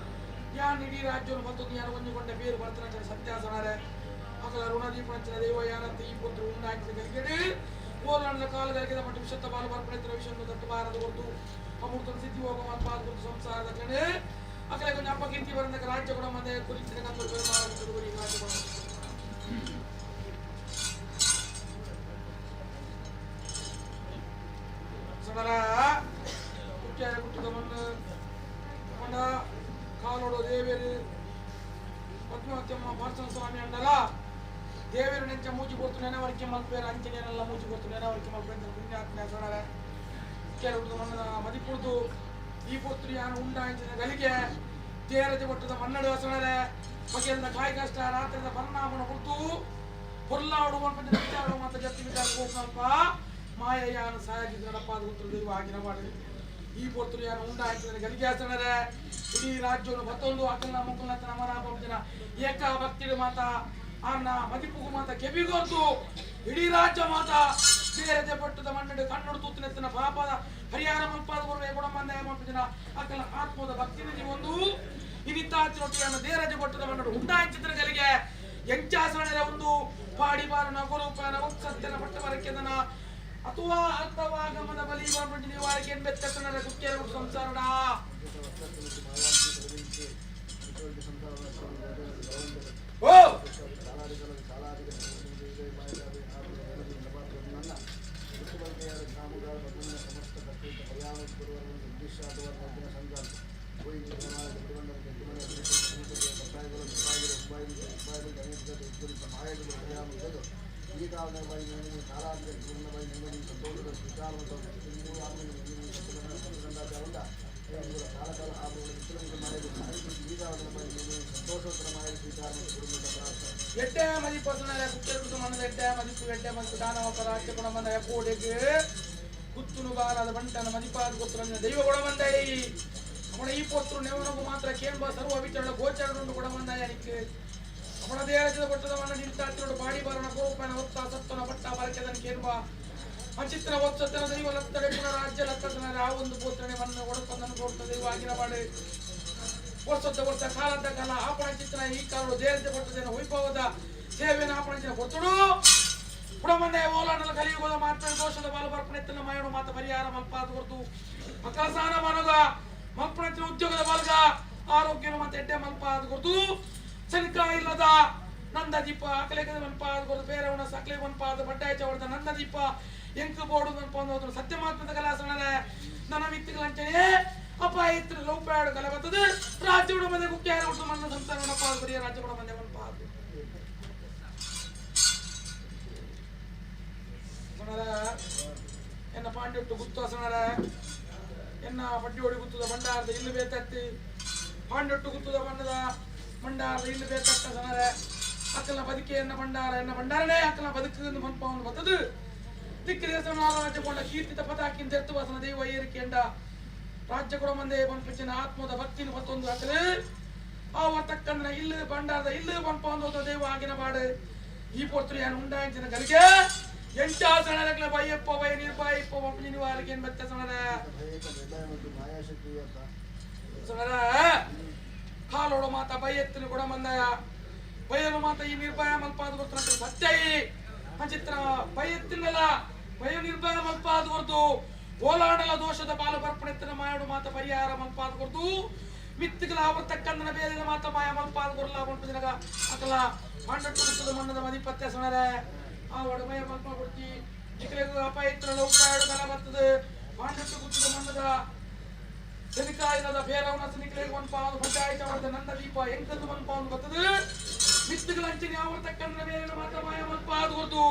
ಯಾನ್ ಇಡೀ ರಾಜ್ಯವನ್ನು ಮತ್ತು ಯಾರು ಒಂಜಿಕೊಂಡ ಬೇರು ಬರ್ತನ ಸತ್ಯಾಸನರೆ ಅಕಲ ಋಣದೀಪಣಂಚಿನ ದೈವಯಾನಂತ ಈ ಪುತ್ರ ಉಂಡಾಕಿದ ಕಲಿಕೆಡು ಓದನಂದ ಕಾಲು ಗಲಿಕೆದ ಮಟ್ಟ ವಿಷತ್ತ ಬಾಲು ಬರ್ಪಣೆತ್ತಿನ ವಿಷಯನ್ನು ತಟ್ಟು ಬಾರದ ಕೊಟ್ಟು ಅಮೃತನ ಸಿದ್ಧಿ ಹೋಗ ಮಲ್ಪಾದ ಕೊಟ್ಟು ಸಂಸಾರದ ಕಣೆ ಅಕಲೆ ಕೊಂಚ ಅಪ್ಪ ಕೀರ್ತಿ ಬರಂದ ರಾಜ್ಯ ಕೂಡ ಮಂದೆ ಕುರಿಚಿನ ಕಂದು ಪೆರುಮಾಳ ಗುರಿ ರಾಜ್ಯ ಕೂಡ ಸಡಲ ಕುಟ್ಯಾರ ಕುಟ್ಟದ ಮಣ್ಣು ಕೊಂಡ ಕಾಲೋಡು ದೇವೇರು ಪದ್ಮಾವತಿಯಮ್ಮ ಪಾರ್ಸನ ಸ್ವಾಮಿ ಅಂಡಲ ದೇವೇರು ನೆಂಚ ಮೂಜಿ ಕೊಡ್ತು ನೆನವರಿಕೆ ಮಲ್ಪೇರು ಅಂಚನೆಲ್ಲ ಮೂಜಿ ಕೊಡ್ತು ನೆನವರಿಕೆ ಮಲ್ಪೇರು ಪುಣ್ಯಾತ್ಮ ಸಡಲ ಕುಟ್ಯಾರ ಕುಟ್ಟದ ಮಣ್ಣು ಮದಿಪುಡ್ದು ಈ ಪೊತ್ತು ಯಾನು ಉಂಡಾಂಚಿನ ಗಲಿಗೆ ತೇರಜ ಕೊಟ್ಟದ ಮನ್ನಡು ಸಣರೆ ಬಗೆಯಿಂದ ಕಾಯಿ ಕಷ್ಟ ರಾತ್ರಿದ ಪರಿಣಾಮನ ಕೊಡ್ತು ಹೊರ್ಲಾಡು ಮನ್ಪಂಚ ವಿಚಾರ ಮಾತ ಜತ್ತಿ ವಿಚಾರ ಹೋಗ್ನಲ್ಪ ಮಾಯಯಾನ ಸಾಯಗಿ ನಡಪ್ಪ ಅದು ಉತ್ತರ ದೈವ ಆಗಿನ ಮಾಡಿ ಈ ಪೊರ್ತುರು ಯಾರು ಉಂಡಾಂಚಿನ ಗಲಿಗೆ ಸಣರೆ ಇಡೀ ರಾಜ್ಯವನ್ನು ಮತ್ತೊಂದು ಅಕಲ್ನ ಮುಕ್ಕಲ್ನ ನಮನ ಜನ ಏಕ ಭಕ್ತಿಡು ಮಾತ ಆರ್ನ ಮದಿಪುಗು ಮಾತ ಕೆಬಿಗೊತ್ತು ಇಡೀ ರಾಜ್ಯ ಮಾತ ಸೇರದೆ ಪಟ್ಟದ ಮಣ್ಣಡು ಕಣ್ಣುಡು ತೂತಿನೆತ್ತಿನ ಪಾಪದ ಪರಿಹಾರ ಮಲ್ಪಾದ ಬರುವೆ ಗುಣಮಂದ ಜನ ಅಕಲ ಆತ್ಮದ ಭಕ್ತಿ ನಿಧಿ ಒಂದು ಇನಿತಾಚಿನೊಟ್ಟಿಯನ್ನು ದೇರಜ ಪಟ್ಟದ ಮಣ್ಣಡು ಉಂಡಾಂಚಿತ್ರಗಳಿಗೆ ಎಂಚಾಸಣರ ಒಂದು ಪಾಡಿ ಬಾರನ ಗುರುಪನ ಉತ್ಸತ್ಯನ ಪಟ್ಟ ಬರಕೆದನ ಅಥವಾ ಅರ್ಥವಾಗಮದ ಬಲಿ ಬರ್ಬಿಟ್ಟು ನೀವು ಆಯ್ಕೆ ಬೆತ್ತನ ಕುಕ್ಕೆರ ಸಂಸಾರಡ. ಓ! ಎಟ್ಟೆ ಮದಿப்பு ಕುಕ್ಕೆರ ಮಣ್ಣದ ಎಟ್ಟೆ ಮದಿಪ್ಪು ಎಟ್ಟೆ ಮದಿಪ್ಪು ದಾನವ ರಾಜ್ಯ ಗುಣ ಬಂದ ಕೋಡೆಗೆ ಕುತ್ತುನು ಬಾರದ ಬಂಟನ ಮದಿಪಾದ ಗೊತ್ತುರಂಜನ ದೈವ ಗುಣ ಬಂದೈ ಅವನ ಈ ಪೊತ್ತರು ನೆವನಗು ಮಾತ್ರ ಕೇಂಬ ಸರ್ವ ವಿಚಾರ ಗೋಚಾರ ಗುಣ ಬಂದಾಯ ನಿಕ್ಕೆ ಅವನ ದೇಹದ ಕೊಟ್ಟದ ಮಣ್ಣ ನಿಂತಾತಿರೋಡು ಬಾಡಿ ಬಾರನ ಗೋಪನ ಹೊತ್ತ ಸತ್ತನ ಪಟ್ಟ ಬರಕೆದನ ಕೇಂಬ ಅಚಿತ್ರ ಒತ್ಸತ್ತನ ದೈವ ಲತ್ತಡೆ ಪುನಃ ರಾಜ್ಯ ಲತ್ತದನ ಆ ಒಂದು ಪೋತ್ರನೆ ಮಣ್ಣು ಒಡಪಂದನು ಕೊಡ್ತ ದೈವ ಆಗಿನ ಮಾಡಿ ವರ್ಷದ ವರ್ಷ ಕಾಲದ ಕಾಲ ಆಪಣ ಚಿತ್ರ ಈ ಕಾಲಡು ದೇಹದ ಕೊಟ್ಟದೇನ ವೈಭವದ ಸೇವೆನ ಆಪಣ ಚಿತ್ರ ಕೊಡ್ತಡು ಕುಡಮಂದೆ ಓಲಾಡಲ ಕಲಿಯುಗದ ಮಾತ್ರ ದೋಷದ ಬಾಲು ಬರ್ಪಣೆತ್ತನ ಮಾಯಣು ಮಾತ ಪರಿಹಾರ ಮಲ್ಪಾದ ಕೊಡ್ತು ಅಕಸಾನ ಮನಗ ಮಲ್ಪಣೆತ್ತಿನ ಉದ್ಯೋಗದ ಬಾಲ್ಗ ಆರೋಗ್ಯನ ಮತ್ತೆ ಎಡ್ಡೆ ಮಲ್ಪಾದ ಕೊಡ್ತು. ಸನಿಕ ಇಲ್ಲದ ನಂದದೀಪ ಅಕಲೆಗೆ ಮನ್ಪಾದ ಕೊರದು ಬೇರೆವನ ಸಕಲೆ ಮನ್ಪಾದ ಬಡ್ಡಾಯ ಚವರದ ನಂದದೀಪ ಎಂಕು ಬೋಡು ಮನ್ಪಾದ ಸತ್ಯ ಮಾತ್ಮದ ಕಲಾಸಣರೆ ನನ್ನ ಮಿತ್ತಿಗಳಂಚನೆ ಅಪಾಯ ಇತ್ತು ಲೌಪಾಡು ಕಲೆ ಬರ್ತದೆ ರಾಜ್ಯ ಮಂದೆ ಕುಕ್ಕಿಯಾರ ಹುಟ್ಟು ಮನ್ನ ಸಂಸಾರ ಮನಪಾದ ಬರಿಯ ರಾಜ್ಯ ಮಂದೆ ಮನ್ಪಾದ ಎನ್ನ ಪಾಂಡ್ಯೊಟ್ಟು ಗುತ್ತು ಅಸಣರ ಎನ್ನ ಪಡ್ಡಿಯೋಡಿ ಗುತ್ತದ ಭಂಡಾರದ ಇಲ್ಲು ಬೇತತ್ತಿ ಪಾಂಡ್ಯೊಟ್ಟು ಗುತ್ತದ ಬಣ್ಣದ ಭಂಡಾರದ ಇಲ್ಲು ಬೇತತ್ತ ಸಣರೆ ಅಕ್ಕಲ ಬದುಕೆ ಎನ್ನ ಭಂಡಾರ ಎನ್ನ ಭಂಡಾರನೇ ಅಕ್ಕಲ ಬದುಕು ಮನ್ಪವನು ಬತ್ತದು ದಿಕ್ಕು ದೇಶನಾದ ರಾಜ್ಯ ಕೀರ್ತಿತ ಪತಾಕಿನ ತೆತ್ತು ವಾಸನ ದೈವ ಏರಿಕೆಂಡ ರಾಜ್ಯ ಕೂಡ ಮಂದೆ ಪಂಪಿನ ಆತ್ಮದ ಭಕ್ತಿನ ಮತ್ತೊಂದು ಅಕ್ಕಲು ಆವ ತಕ್ಕಂದ್ರ ಇಲ್ಲು ಭಂಡಾರದ ಇಲ್ಲು ಪಂಪವೊಂದು ದೈವ ಆಗಿನ ಬಾಡು ಈ ಪೊರ್ತರು ಏನು ಉಂಡಾಂಚಿನ ಕಲಿಕೆ ಎಂಟಾಸಣರಕ್ಲ ಬಯ್ಯಪ್ಪ ಬಯ ನಿರ್ಬಾಯಪ್ಪ ಪಂಪಿನ ನಿವಾರಕ್ಕೆ ಏನ್ ಬತ್ತ ಸಣರ ಸಣರ ಕಾಲೋಡು ಮಾತ ಬಯ್ಯತ್ತಿನ ಕೂಡ ಮಂದಯ ಬಯಲು ಮಾತ ಈ ನಿರ್ಭಯ ಮಲ್ಪಾದ ಗೊತ್ತು ಸತ್ಯ ಚಿತ್ರ ಬಯತ್ತಿನಲ್ಲ ಬಯ ನಿರ್ಭಯ ಮಲ್ಪಾದ ಹೊರತು ಓಲಾಡಲ ದೋಷದ ಪಾಲು ಬರ್ಪಣೆತ್ತಿನ ಮಾಯಡು ಮಾತ ಪರಿಹಾರ ಮಲ್ಪಾದ ಕೊರ್ತು ಮಿತ್ತುಗಳ ಅವರ ತಕ್ಕಂದನ ಬೇರೆ ಮಾತ ಮಾಯ ಮಲ್ಪಾದ ಕೊರಲ ಉಂಟು ದಿನಗ ಅಕಲ ಪಾಂಡಟ್ಟು ಮಣ್ಣದ ಮದಿಪತ್ಯ ಸಣರೆ ಆ ಒಡಮಯ ಮಲ್ಪ ಕೊಡ್ತಿ ನಿಕಲೆಗು ಅಪಾಯ ಇತ್ರ ಲೌಕಾಯಡು ಬಲ ಬರ್ತದೆ ಪಾಂಡಟ್ಟು ಗುತ್ತದ ಮಣ್ಣದ ಸನಿಕಾಯಿನದ ಬೇರವನ ಸನಿಕಲೆಗೆ ಒಂದು ಪಾವು ಪಂಚಾಯತ ಅವರದ ನಂದ ದೀಪ ಎಂಕದ್ದು ಒಂದು ಪಾವು ಬರ್ತದೆ ಮಿತ್ತುಗಳ ಅಂಚಿನ ಅವರ ತಕ್ಕಂದ್ರ ಬೇರೆ ಮಾತ್ರ ಮಾಯ ಮಲ್ಪ ಅದು ಹೊರತು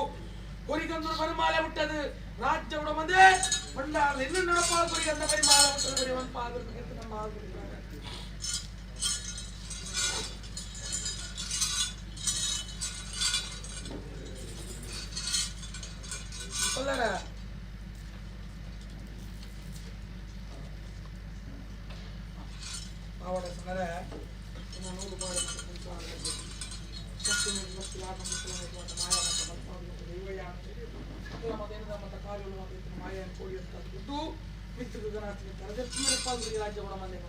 ಕೊರಿಗಂದು ಪರಿಮಾಲೆ ಹುಟ್ಟದು ರಾಜ್ಯ ಮಂದೆ ಭಂಡಾರ ಇನ್ನು ನಡಪ ಕೊರಿಗಂದ ಪರಿಮಾಲ ಹುಟ್ಟದು ಬರೀ ಒಂದು ಪಾದ ನಮ್ಮ ಕೊಲ್ಲರ ಪಾವಡ ಸನರೆ ಇನ್ನು ನೂರು ಪಾವಡ ಶಕ್ತಿ ಮಾಯ ಮತ್ತು ದೈವಯ್ಯ ಮತ್ತ ಕಾರ್ಯಗಳು ಮತ್ತು ಮಾಯ ಕೋಡಿ ಅಂತ ದುಡ್ಡು ಮಿತ್ರ ತರದೆಪ್ಪ ರಾಜ್ಯ ಕೂಡ ಮಂದೆ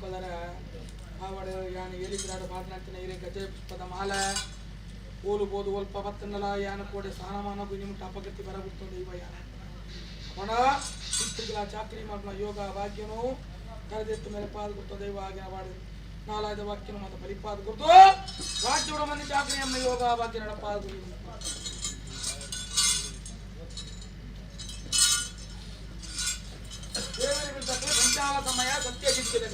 ಕೊಲ್ಲರ ಆವಡ ಯಾನ ಏಲಿಪಿರಾಡು ಮಾತನಾಡ್ತೀನಿ ಇರೆ ಗಜ ಪುಷ್ಪದ ಮಾಲೆ ಓಲು ಬೋದು ಒಲ್ಪ ಬತ್ತನ್ನಲ ಯಾನ ಕೋಡೆ ಸ್ಥಾನಮಾನ ನಿಮ್ಮ ಅಪಗತಿ ಬರಗುತ್ತೊಂದು ಇವ ಯಾನ ಒಣ ಚಿತ್ರಗಳ ಚಾಕ್ರಿ ಮಾಡ್ನ ಯೋಗ ಭಾಗ್ಯನು ಕರೆದೆತ್ತು ಮೇಲೆ ಪಾದ ಗುರ್ತು ದೈವ ಆಗಿನ ವಾಡ ನಾಲಾಯ್ದ ವಾಕ್ಯನು ಮತ್ತು ಬಲಿಪಾದ ಗುರ್ತು ರಾಜ್ಯದ ಮಂದಿ ಚಾಕ್ರಿ ಅಮ್ಮ ಯೋಗ ಭಾಗ್ಯ ನಡಪಾದ ದೇವರಿಗೆ ಬಿಡ್ತಕ್ಕೂ ಸಂಚಾಲ ಸಮಯ ಸತ್ಯ ಜಿದ್ದಿದೆ.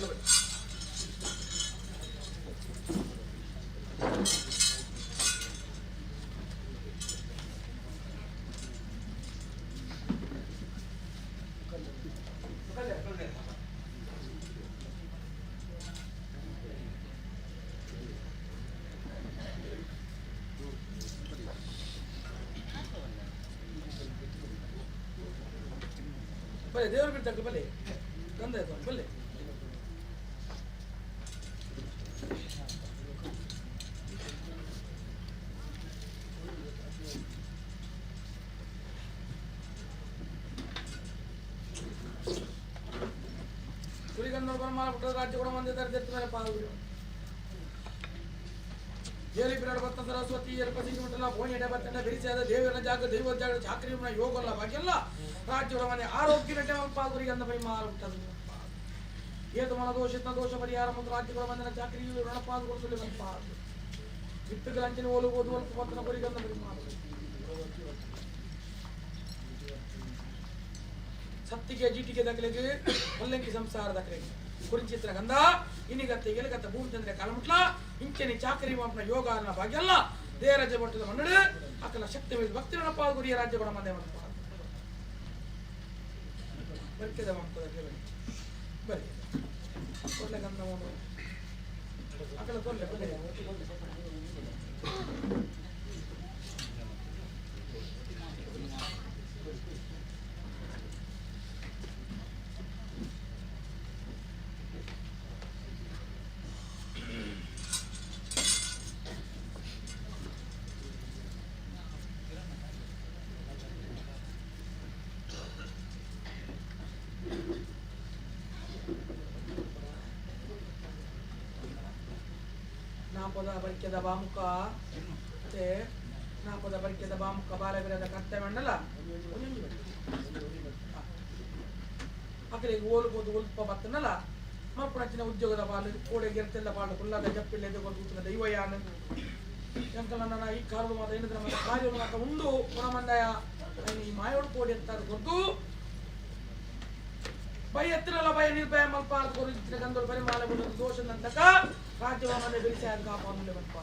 ಬಲೆ ದೇವರು ಬಿಡ್ತಕ್ಕ ಬಲೆ ಗಂಧ ಆಯ್ತು ಬಲೆ ಸುರಿಗಂಧ ಬರಮಾಲ ಬಿಟ್ಟರೆ ರಾಜ್ಯ ಕೂಡ ಮಂದಿ ಮೇಲೆ ಪಾಲ್ಗುಡಿ ಏಲಿ ಬಿರಾಡು ಬತ್ತ ಸರಸ್ವತಿ ಎಲ್ಪಸಿಂಗ್ ಬಿಟ್ಟಲ್ಲ ಭೋನಿ ಬತ್ತಂಡ ಬಿರಿಸಾದ ದೇವರ ಜಾಗ ದೈವ ಜಾಗ ಚಾಕ್ರಿ ಯೋಗಲ್ಲ ಭಾಗ್ಯಲ್ಲ ರಾಜ್ಯದ ಮನೆ ಆರೋಗ್ಯ ನಟೆ ಪಾಲ್ಗುರಿಗೆ ಅಂದ ಪರಿಮಾಲ ಬಿಟ್ಟದು ಏತು ಮನ ದೋಷ ದೋಷ ಪರಿಹಾರ ಮತ್ತು ರಾಜ್ಯಗಳ ಮಂದಿನ ಚಾಕ್ರಿ ರಣಪಾದ ಸುಳ್ಳಿ ಬಂದ ಬಿತ್ತುಗಳ ಅಂಚಿನ ಓಲು ಓದು ಒಲ್ಪ ಬತ್ತನ ಗುರಿಗಂದ ಪರಿಮಾಲ ಸತ್ತಿಗೆ ಜೀಟಿಗೆ ದಾಖಲೆಗೆ ಪಲ್ಲಂಕಿ ಸಂಸಾರ ದಾಖಲೆಗೆ ಕುರಿಂಚಿತ್ರ ಗಂಧ ಇನಿಗತ್ತೆ ಎಲಗತ್ತ ಭೂಮಿ ಚಂದ್ರ ಕಾಲಮುಟ್ಲ ಇಂಚನಿ ಚಾಕರಿ ಮಾಪನ ಯೋಗ ಅನ್ನೋ ಭಾಗ್ಯಲ್ಲ ದೇವರಾಜ್ಯ ಮಟ್ಟದ ಮನ್ನಡು ಅಕಲ ಶಕ್ತಿ ಭಕ್ತಿ ನಡಪಾದ ಗುರಿಯ ರಾಜ್ಯ ಕೂಡ ಮಂದೆ ಬರ್ಕೆದ ಮಾಡ್ತದೆ ಬರಿ ಕೊಡ್ಲೆ ಗಂಧ ಅಕಲ ಕೊಡ್ಲೆ ಬನ್ನಿ. ನಾಪದ ಬರಿಕೆದ ಬಾಮುಕ ಮತ್ತೆ ನಾಪದ ಬರ್ಕೆದ ಬಾಮುಖ ಬಾಲವೀರದ ಕರ್ತವ್ಯಣ್ಣಲ ಅಕಲೆಗ್ ಓಲು ಪೋದು ಒಲ್ಪ ಬತ್ತನಲ ಮಲ್ಪುನಂಚಿನ ಉದ್ಯೋಗದ ಬಾಲು ಕೋಡೆ ಗೆರ್ತೆಲ್ಲ ಬಾಳು ಕುಲ್ಲದ ಜಪ್ಪಿಲ್ಲ ಎದುರು ಕೂತಿನ ದೈವಯಾನ ಎಂಕಲ ನನ್ನ ಈ ಕಾಲು ಮಾತ ಏನಿದ್ರೆ ನಮ್ಮ ಕಾರ್ಯಗಳು ಮಾತ ಉಂಡು ಗುಣಮಂದಾಯ ಈ ಮಾಯೋಡು ಕೋಡಿ ಅಂತ ಕೊರ್ದು ಬೈ ಎತ್ತಿರಲ್ಲ ಬೈ ನಿರ್ಭಯ ಮಲ್ಪ ಕೊರು ಗಂದೋಳು ಪರಿಮಾಲ ಬಿಡು ದೋಷದಂತಕ ರಾಜ್ಯವಾಮನೆ ಬೆಳೆಸಿ ಅದು ಕಾಪಾಡಲೆ ಮಲ್ಪ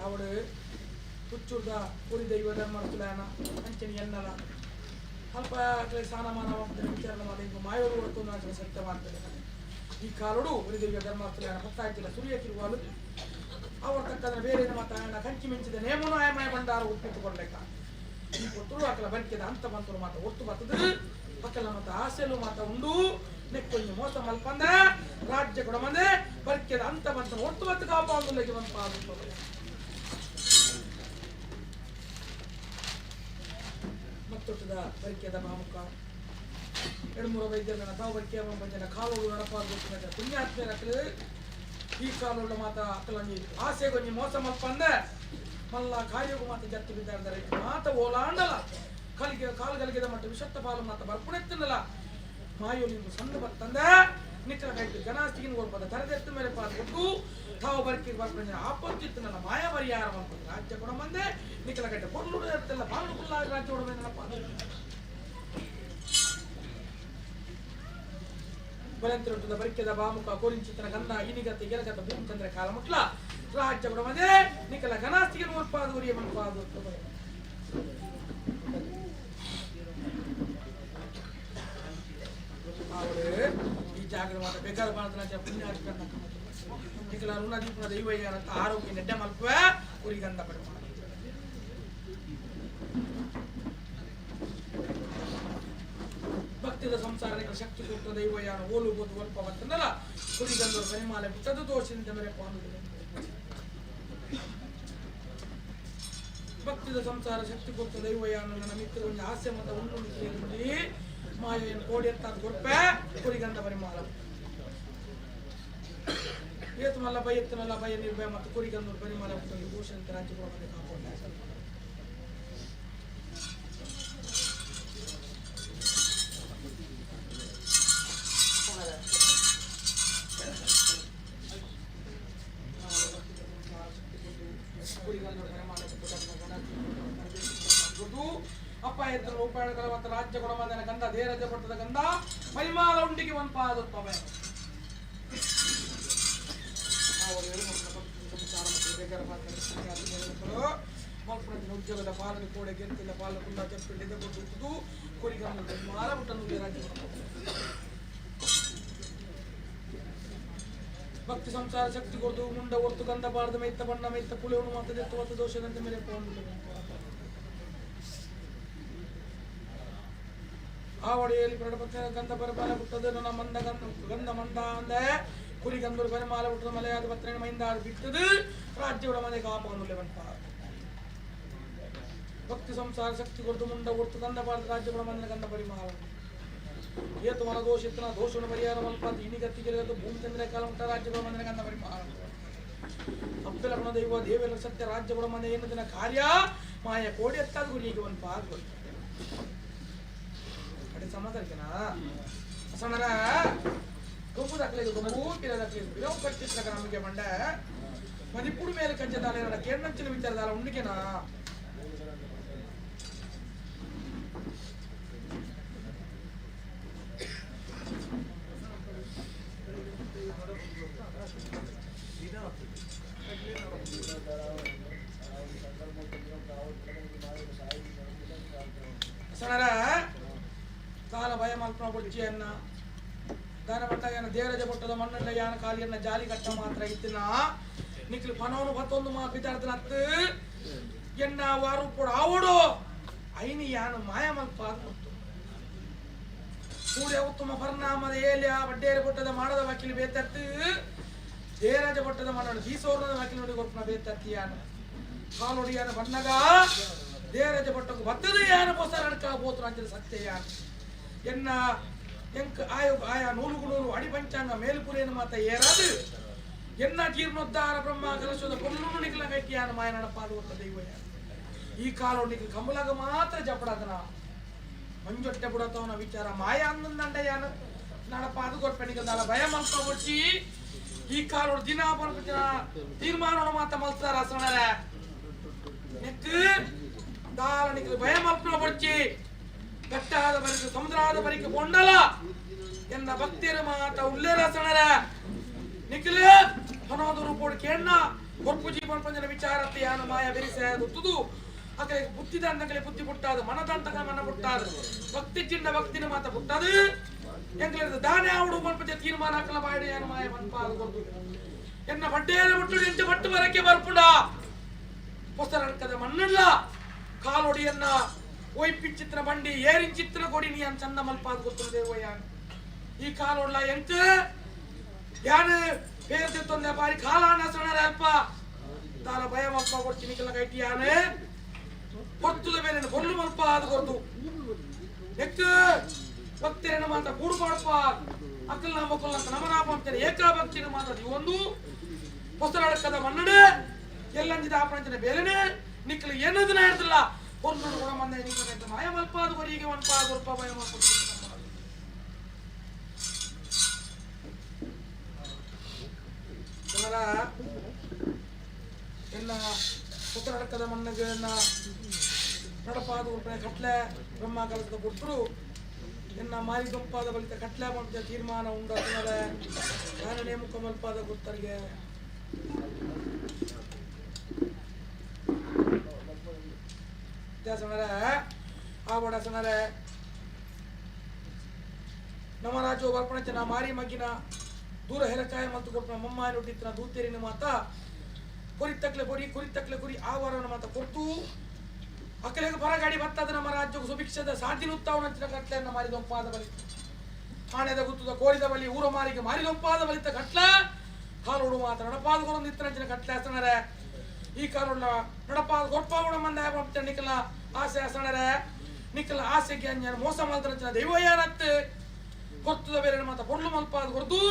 ಅವಳು ಹುಚ್ಚುರ್ದ ಕುರಿ ದೈವ ಧರ್ಮಸ್ಥಳನ ಅಂಚನೆ ಎನ್ನಲ ಅಲ್ಪ ಸ್ಥಾನಮಾನ ವಿಚಾರಣೆ ಮಾಡಿ ಮಾಯೋಡು ಹೊರತು ನಾನು ಸತ್ಯ ಮಾಡ್ತೇನೆ. ಈ ಕಾಲೋಡು ಉರಿ ದೈವ ಧರ್ಮಸ್ಥಳನ ಪತ್ತಾಯ್ತಿಲ್ಲ ಸುರಿಯ ಕಿರುವಾಲು ಅವರ ತಕ್ಕಂದ್ರೆ ಬೇರೆ ಮಾತಾಯಣ ಕಂಚಿ ಮಿಂಚಿದ ನೇಮನು ಆಯಮಯ ಭಂಡಾರ ಒಪ್ಪಿಟ್ಟುಕೊಳ್ಳೇಕ ಈ ಪೊತ್ತರು ಅಕಲ ಬರಿಕೆದ ಅಂತ ಬಂತರು ಮಾತ ಒಟ್ಟು ಬರ್ತದ ಅಕಲ ಮತ ಆಸೆಲು ಮಾತ ಉಂಡು ನೆಕ್ಕೊಂಜಿ ಮೋಸ ಮಲ್ಪಂದ ರಾಜ್ಯ ಕೊಡಮಂದೆ ಬರ್ಕೆದ ಅಂತ ಬಂತ ಒಟ್ಟು ಬತ್ತು ಕಾಪಾಡುಲೆಗೆ ಬಂತ ಮತ್ತೊಟ್ಟದ ಬರಿಕೆದ ಮಾಮುಖ ಎಡ್ಮೂರ ವೈದ್ಯರ ತಾವು ಬರಿಕೆ ಬಂಜನ ಕಾಲೋಡು ನಡಪಾದು ಪುಣ್ಯಾತ್ಮೇರ ಈ ಕಾಲೋಡ ಮಾತ ಅಕಲಂಜಿ ಆಸೆಗೊಂಜಿ ಮೋಸ ಮಲ್ಪಂದ ಮಲ್ಲ ಕಾರ್ಯಗೂ ಮಾತ ಜತ್ತಿ ಬಿದ್ದಾರ್ದರೆ ಮಾತ ಓಲಾಂಡಲ ಕಲಿಗೆ ಕಾಲ್ಗಲಿಗೆದ ಮಟ್ಟ ವಿಷತ್ತ ಪಾಲು ಮಾತ ಬರ್ಪುಣೆತ್ತನಲ ಮಾಯೋಲಿಂದು ಸಣ್ಣ ಬತ್ತಂದ ನಿಕ್ಕಲ ಕೈತು ಜನಾಸ್ತಿಗಿನ ಕೊಡ್ಪದ ತರದೆತ್ತ ಮೇಲೆ ಪಾಲು ಕೊಟ್ಟು ತಾವು ಬರ್ಕಿ ಬರ್ಪುಣ ಆಪತ್ತಿತ್ತನಲ್ಲ ಮಾಯ ಪರಿಹಾರ ಮಾಡ್ಬೋದು ರಾಜ್ಯ ಕೊಡ ಬಂದೆ ನಿಕ್ಕಲ ಕೈಟ ಕೊಡ್ಲು ಇರ್ತಲ್ಲ ಪಾಲು ಕುಲ್ಲ ರಾಜ್ಯ ಕೊಡ ಬಂದನಪ್ಪ ಬಲಂತಿರೊಟ್ಟದ ಬರಿಕೆದ ಬಾಮುಖ ಕೋರಿಂಚಿತನ ಗಂಧ ಇನಿಗತ ಗೆಲಗತ ಭೂಮಿ ಕಾಲ ಮುಟ್ಲ ರಾಜ್ಯ ಕೊಡ ಬಂದೆ ನಿಕ್ಕಲ ಘನಾಸ್ತಿಗೆ ನೋಡ್ಪಾದು ಉರಿಯ ಮನ್ಪಾದು. ಅವರು ಈ ಜಾಗರ ಮಾತ ಬೇಕಾದ ಭಾರತನ ಪುಣ್ಯ ನಿಖಲ ಋಣದೀಪನ ದೈವಯ್ಯ ಅಂತ ಆರೋಗ್ಯ ನೆಡ್ಡೆ ಮಲ್ಪುವೆ ಕುರಿಗಂಧ ಪಡ ಭಕ್ತಿದ ಸಂಸಾರ ಶಕ್ತಿ ಕೊಟ್ಟ ದೈವಯ್ಯನ ಓಲು ಬೋದು ಒಲ್ಪ ಬರ್ತನಲ್ಲ ಕುರಿಗಂಧ ಪರಿಮಾಲೆ ಬಿಟ್ಟದು ದೋಷದಿಂದ ಮೇಲೆ ಭಕ್ತಿದ ಸಂಸಾರ ಶಕ್ತಿ ಕೊಟ್ಟ ದೈವಯ್ಯನ ನನ್ನ ಮಿತ್ರ ಒಂದು ಆಸೆ ಮತ ಉಂಡು ಮಾಯೆಯನ್ನು ಕೋಡಿ ಅಂತ ಕೊರ್ಪೆ ಕುರಿಗಂಧ ಪರಿಮಾಲ ಏತು ಮಲ್ಲ ಬೈ ಎತ್ತನಲ್ಲ ಬೈ ನಿರ್ಭಯ ಮತ್ತು ಕುರಿಗಂಧ ಪರಿಮಾಲ ದೋಷಂತ ರಾಜ್ಯ ಕೊಡಬಂದೆ ಕಾಪಾಡ ಅಪ್ಪ ಎತ್ತಲು ಉಪಾಯಗಳ ಮತ್ತು ರಾಜ್ಯ ಕೊಡಬಂದನ ಗಂಧ ದೇರಜ ಪಟ್ಟದ ಗಂಧ ಪರಿಮಾಲ ಉಂಡಿಗೆ ಒಂದು ಪಾದತ್ವವೇ ಉದ್ಯೋಗದ ಪಾಲನೆ ಕೋಡೆ ಗೆಂತಿಲ್ಲ ಪಾಲ ಕುಂಡ ಚೆಪ್ಪಿಟ್ಟಿದ್ದ ಕೊಟ್ಟು ಕುರಿಗಂಧ ಮಾಲ ಬಿಟ್ಟನ್ನು ರಾಜ್ಯ ಭಕ್ತಿ ಸಂಸಾರ ಶಕ್ತಿ ಕೊಡ್ದು ಮುಂಡ ಒತ್ತು ಗಂಧ ಬಾರ್ದ ಮೈತ್ತ ಬಣ್ಣ ಮೈತ್ತ ಪುಳಿಯನ್ನು ಮಾತದೆತ್ತು ಒತ್ತು ದೋಷದಂತೆ ಮೇಲೆ ಆ ಒಡೆಯಲ್ಲಿ ಪ್ರಡಪತ್ನ ಗಂಧ ಬರಬಾಲ ಬಿಟ್ಟದು ನನ್ನ ಮಂದ ಗಂಧ ಗಂಧ ಮಂದ ಅಂದೆ ಕುರಿ ಗಂಧರು ಬರಮಾಲ ಬಿಟ್ಟದು ಮಲೆಯಾದ ಪತ್ರಣ ಮೈಂದ ಬಿಟ್ಟದು ರಾಜ್ಯಗಳ ಮನೆ ಕಾಪಗೊಂಡು ಬಂತ ಭಕ್ತಿ ಸಂಸಾರ ಶಕ್ತಿ ಕೊಡ್ದು ಮುಂಡ ಒತ್ತು ಗಂಧ ಬಾರ್ದ ರಾಜ್ಯಗಳ ಮಂದ ಗಂಧ ಪರಿಮಾಲ ಏತು ಮನ ದೋಷ ಇತ್ತನ ದೋಷವನ್ನು ಪರಿಹಾರ ಮಲ್ಪ ಇನಿಗತ್ತಿ ಗೆಲಗತ್ತು ಭೂಮಿ ಚಂದ್ರ ಕಾಲ ಉಂಟ ರಾಜ್ಯಗಳ ಮಂದನ ಗಂಧ ಪರಿಮಾಲ ಅಪ್ಪೆಲ ಗುಣ ದೈವ ದೇವೆಲ್ಲ ಸತ್ಯ ರಾಜ್ಯಗಳ ಮಂದ ಏನು ದಿನ ಕಾರ್ಯ ಮಾಯ ಕೋಡಿ ಎತ್ತಾದ ಗುರಿಗೆ ಒಂದು ಪಾದ ಅಡೆ ಸಮಾಧಾನಕ್ಕೆನಾ ಸಣ್ಣರ ಗೊಬ್ಬು ದಾಖಲೆ ಗೊಬ್ಬು ಪಿರ ದಾಖಲೆ ಬಿರವು ಕಟ್ಟಿಸ್ಲಕ ನಮಗೆ ಬಂಡ ಮದಿಪುಡು ಮೇಲೆ ಕಂಚದಾಲ ಕೇರ್ನಂಚಿನ ವಿಚಾರದಾಲ ಉಂಡಿಕೆನಾ ಸಣ್ಣರ ಕಾಲ ಭಯ ಮಲ್ಪನ ಬೊಡ್ಚಿಯನ್ನ ದಾನ ಬಟ್ಟಯ್ಯನ ದೇರಜ ಬೊಟ್ಟದ ಮಣ್ಣಂಡ ಯಾನ ಕಾಲಿಯನ್ನ ಜಾಲಿ ಕಟ್ಟ ಮಾತ್ರ ಇತ್ತಿನ ನಿಕ್ಲು ಪನವನು ಬತ್ತೊಂದು ಮಾ ಪಿತಾಡ್ತನ ಅತ್ತು ಎನ್ನ ವಾರು ಪೊಡ ಆವಡು ಐನಿ ಯಾನ ಮಾಯ ಮಲ್ಪ ಗೊತ್ತು ಸೂರ್ಯ ಉತ್ತಮ ಪರಿಣಾಮದ ಏಲ್ಯ ಬಡ್ಡೇರಿ ಬೊಟ್ಟದ ಮಾಡದ ವಕೀಲಿ ಬೇತತ್ತು ದೇರಾಜ ಬೊಟ್ಟದ ಮಣ್ಣು ಬೀಸೋರ್ನದ ವಕೀಲಿ ನೋಡಿ ಕೊಪ್ಪನ ಬೇತತ್ತಿ ಯಾನ ಕಾಲೊಡಿಯಾನ ಬಣ್ಣಗ ದೇರಾಜ ಬೊಟ್ಟకు ಬತ್ತದ ಯಾನ ಪೊಸರಡ್ಕ ಬೋತ್ರ ಅಂಚಿನ ಸತ್ಯ ಯಾನ ಎನ್ನ ಎಂಕ್ ಆಯೋ ಆಯಾ ನೂಲುಗು ನೂಲು ಅಡಿ ಪಂಚಾಂಗ ಮೇಲ್ಪುರೇನು ಮಾತ ಏರಾದು. ಎನ್ನ ಜೀರ್ಣೋದ್ಧಾರ ಬ್ರಹ್ಮ ಕಲಶದ ಪೊರ್ಲುನು ನಿಕ್ಲ ಗಟ್ಟಿಯಾನ ಮಾಯ ನಡಪಾದು ಒತ್ತ ದೈವಯ ಈ ಕಾಲೋ ನಿಕ್ಲ ಕಂಬಲಾಗ ಮಾತ್ರ ಜಪಡದನ ಮಂಜೊಟ್ಟೆ ಬುಡತವನ ವಿಚಾರ ಮಾಯ ಅಂದಂದಂಡಯಾನ ನಡಪಾದು ಕೊರ್ಪೆ ನಿಕಲ್ದಾಲ ಭಯ ಮಲ್ಕೊಬುಡ್ಚಿ ಈ ಕಾಲೋಡು ದಿನ ಪನ್ಪುಜಿನ ತೀರ್ಮಾನ ಮಾತ ಮಲ್ತಾರ ಅಸಣರೆ ನೆಕ್ ದಾಲ ನಿಕ್ಲ ಭಯ ಮಲ್ಕೊಬುಡ್ಚಿ ಗಟ್ಟಾದ ಬರಿಕೆ ಸಮುದ್ರಾದ ಬರಿಕೆ ಕೊಂಡಲ ಎನ್ನ ಭಕ್ತಿಯರ ಮಾತ ಉಲ್ಲೇರ ಸಣರ ನಿಖಿಲ ಹನೋದು ರೂಪೋಡು ಕೇಣ್ಣ ಕೊರ್ಪುಜಿ ಪನ್ಪಂಜನ ವಿಚಾರತ್ತೆ ಯಾನ ಮಾಯ ಬೆರಿಸೆ ಗೊತ್ತುದು ಅಕಲೆ ಬುದ್ಧಿದಂತಕಲೆ ಬುದ್ಧಿ ಪುಟ್ಟಾದು ಮನದಂತಕ ಮನ ಪುಟ್ಟಾದು ಭಕ್ತಿ ಚಿನ್ನ ಭಕ್ತಿನ ಮಾತ ಪುಟ್ಟದು ಎಂಗ್ಲ ದಾನೆ ಆವಡು ಪನ್ಪಂಜ ತೀರ್ಮಾನ ಹಾಕಲ ಬಾಯ್ಡು ಯಾನ ಮಾಯ ಪನ್ಪಾದು ಕೊರ್ದು ಎನ್ನ ಬಡ್ಡೇನ ಮುಟ್ಟು ಎಂಚ ಬಟ್ಟು ಬರಕ್ಕೆ ಬರ್ಪುಂಡ ಪೊಸರಡ್ಕದ ಮಣ್ಣಲ್ಲ ಕಾಲೊಡಿಯನ್ನ ಒಯ್ಪಿಚ್ಚಿತ್ರ ಬಂಡಿ ಏರಿಂಚಿತ್ರ ಕೊಡಿ ನೀ ಅನ್ ಚಂದ ಮಲ್ಪಾದ ಗೊತ್ತುಂಡು ದೇವಯ್ಯ ಈ ಕಾಲೊಡ್ಲ ಎಂತ ಯಾನು పేరు ತೊಂದೆ ಬಾರಿ ಕಾಲಾನ ಸಣರ ಅಲ್ಪ ತಾರ ಭಯ ಮಲ್ಪ ಕೊಡ್ತೀನಿ ಕೆಲ ಕೈಟಿ ಯಾನೆ ಹೊತ್ತುದ ಮೇಲೆ ಕೊಲ್ಲು ಮಲ್ಪ ಅದು ಕೊರ್ದು ನೆಕ್ ಭಕ್ತರನ್ನ ಮಾತ ಕೂಡು ಮಾಡಪ್ಪ ಅಕ್ಕಲ್ ನಾಮಕ್ಕಲ್ ಅಂತ ನಮನಾಪ ಅಂತಾರೆ ಏಕಾಭಕ್ತಿನ ಮಾತ ಒಂದು ಹೊಸರಡಕದ ಮನ್ನಡೆ ಎಲ್ಲಂಜಿದ ಆಪಣಂಚಿನ ಬೇಲೆನೆ ನಿಕ್ಕಲು ಏನದನ್ನ ಹೇಳ್ತಿಲ್ಲ ಕೊಲ್ಲು ಕೂಡ ಮಂದ ನಿಕ್ಕಲು ಮಾಯ ಮಲ್ಪ ಅದು ಕೊರಿಗೆ ಒನ್ಪ ಅದು ರೂಪ ಭಯ ಮಲ್ಪ ಎಲ್ಲ ಹೊಸರಡಕದ ಮಣ್ಣಗೆ ನಡಪಾದ ಉರ್ಪಣೆ ಕಟ್ಲೆ ಬ್ರಹ್ಮ ಕಲಸದ ಕೊಟ್ಟರು ಎನ್ನ ಮಾರಿ ದೊಂಪಾದ ಬಳಿತ ಕಟ್ಲೆ ಮಾಡ್ತ ತೀರ್ಮಾನ ಉಂಡಾದ ನಾನು ನೇಮಕ ಮಲ್ಪಾದ ಗೊತ್ತರಿಗೆ ಸಣರೆ ಆವಡ ಸಣರೆ ನಮರಾಜು ಬರ್ಪಣಚನ ಮಾರಿ ಮಗಿನ ದೂರ ಹೆರಕಾಯ ಮತ್ತು ಕೊಟ್ಟ ಮಮ್ಮಾಯ ನುಟ್ಟಿತ್ತಿನ ದೂತೇರಿನ ಮಾತ ಕೊರಿತಕ್ಲೆ ಕೊರಿ ಕುರಿತಕ್ಲೆ ಕುರಿ ಆವರಣ ಮಾತ ಕೊರ್ತು ಅಕ್ಕಲೆಗೆ ಬರಗಾಡಿ ಬತ್ತದ ನಮ್ಮ ರಾಜ್ಯಕ್ಕೆ ಸುಭಿಕ್ಷದ ಸಾಧಿನುತ್ತಾವಣಂಚಿನ ಕಟ್ಲೆಯನ್ನು ಮಾರಿದೊಂಪಾದ ಬಲಿ ಆಣೆದ ಗುತ್ತದ ಕೋರಿದ ಬಲಿ ಊರ ಮಾರಿಗೆ ಮಾರಿದೊಂಪಾದ ಬಲಿತ ಕಟ್ಲ ಕಾಲೋಡು ಮಾತ ನಡಪಾದ ಕೊರೊಂದು ಕಟ್ಲೆ ಹಸಣರೆ ಈ ಕಾಲೋಡ ನಡಪಾದ ಕೊರ್ಪಾಗುಣ ಮಂದ ನಿಕ್ಕಲ ಆಸೆ ಹಸಣರೆ ನಿಕ್ಕಲ ಆಸೆಗೆ ಅಂಜನ ಮೋಸ ಮಲ್ತನಂಚಿನ ದೈವಯ್ಯನತ್ತು ಕೊರ್ತದ ಬೇರೆ ಮಾತ ಪೊರ್ಲು ಮಲ್ಪಾದ ಕೊರ್ದು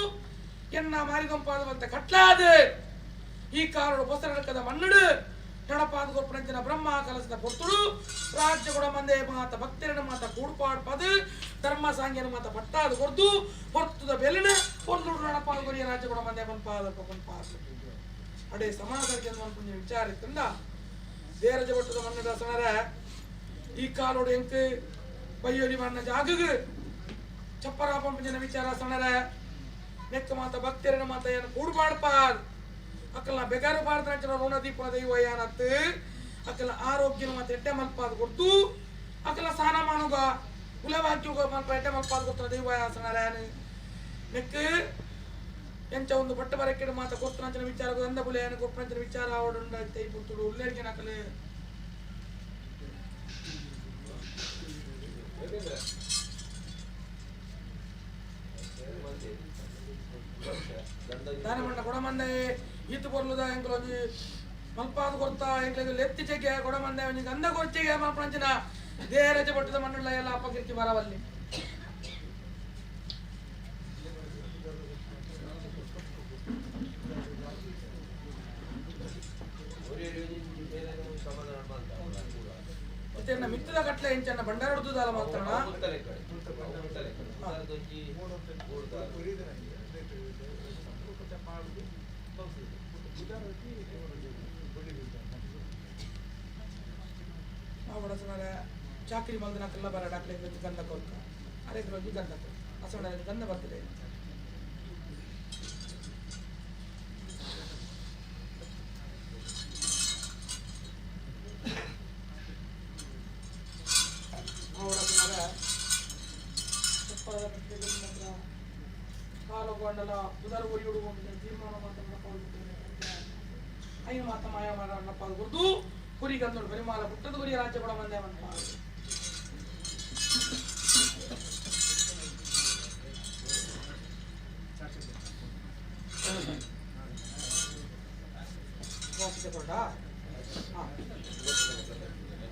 ಎನ್ನ ಮಾರಿದೊಂಪಾದ ಬಲಿತ ಕಟ್ಲಾದ ಈ ಕಾಲೋಡು ಬೊಸರಡಕದ ಮನ್ನಡು ನಡಪಾದ ಕೊರ್ಪಣಂಚಿನ ಬ್ರಹ್ಮ ಕಲಸದ ಪೊರ್ತುಡು ರಾಜ್ಯ ಕೊಡ ಮಂದೆ ಮಾತ ಭಕ್ತರನ ಮಾತ ಕೂಡ್ಪಾಡ್ ಪದ ಧರ್ಮ ಸಾಂಗ್ಯನ ಮಾತ ಪಟ್ಟಾದ ಕೊರ್ದು ಹೊರ್ತುದ ಬೆಲಿನ ಪೊರ್ಲುಡು ನಡಪಾದ ಕೊರಿಯ ರಾಜ್ಯ ಕೊಡ ಮಂದೆ ಪನ್ಪಾದ ಪನ್ಪಾದ ಅಡೆ ಸಮಾಜಕ್ಕೆ ಪುಣ್ಯ ವಿಚಾರ ಇತ್ತಂದ ದೇರಜ ಬಟ್ಟದ ಮನ್ನಡ ಸಣರ ಈ ಕಾಲೋಡು ಎಂಕ್ ಬೈಯೊಲಿ ಮಣ್ಣ ಜಾಗಗ್ ಚಪ್ಪರ ಪಂಪಂಜನ ವಿಚಾರ ಸಣರ ನೆಕ್ಕ ಮಾತ ಭಕ್ತರನ ಮಾತ ಏನು ಕೂಡ್ಬಾಡ್ಪಾದ್ ಅಕ್ಕಲ ಬೆಗಾರು ಭಾರತ ಋಣ ದೀಪನ ದೈವ ಯಾನತ್ತು ಅಕ್ಕಲ ಆರೋಗ್ಯನ ಮಾತ ಎಡ್ಡೆ ಮಲ್ಪಾದ ಕೊಡ್ತು ಅಕ್ಕಲ ಸಾನ ಮಾನುಗ ಕುಲವಾಕ್ಯುಗ ಮಲ್ಪ ಎಡ್ಡೆ ಮಲ್ಪಾದ ಕೊಡ್ತಾರ ದೈವ ಸಣರ ನೆಕ್ ಎಂಚ ಒಂದು ಬಟ್ಟ ಬರಕ್ಕೆ ಮಾತ ಕೊರ್ತನಂಚಿನ ವಿಚಾರ ಅಂದ ಬುಲೆ ಏನು ಕೊರ್ತನಂಚಿನ ವಿಚಾರ ಅವಡುಂಡ ಪುರ್ತುಡು ಉಲ್ಲೇರ್ಗೆ ನಕಲೆ ದಾನ ಮಂಡ ಕೊಡಮಂದೆ ಈತು ಪೊರ್ಲುದ ಎಂಕುಲು ಒಂಜಿ ಮಲ್ಪಾದ ಕೊರ್ತ ಎಂಕ್ಲೆಗ್ ಲೆತ್ತಿ ಚೆಕ್ಕೆ ಕೊಡಮಂದೆ ಒಂಜಿ ಗಂಧ ಕೊರ್ಚಿಗೆ ಮಲ್ಪಂಚಿನ ದೇರಜ ಪಟ್ಟದ ಮಣ್ಣುಳ್ಳ ಎಲ್ಲ ಅಪಕೀರ್ತಿ ಬರವಲ್ಲಿ ಮತ್ತೆ ಮಿತ್ತದ ಕಟ್ಲೆ ಎಂಚನ್ನ ಭಂಡಾರ ಹೊಡ್ದುದಲ್ಲ ಮಾತ್ರಣ ಚಾಕ್ರಿ ಮಲ್ದನಕ್ಕೆಲ್ಲ ಬರ ಡಾಕ್ಲೆ ಗಂಧ ಕೊರ್ಕ ಅರೆ ಗಂಧ ಅಸಣ ಗಂಧ ಬರ್ತದೆ ಕಾಲಗೊಂಡಲ ಬುಧರ ಒರಿಯುಡು ತೀರ್ಮಾನ ಐನು ಮಾತ ಮಾಯ ಮಾಡಪ್ಪ ಗುರ್ದು ಕುರಿಗಂದೋಡು ಪರಿಮಾಲ ಪುಟ್ಟದ ಗುರಿ ರಾಜ್ಯ ಕೂಡ ಬಂದೆ ಮಂತ ಕೊಡ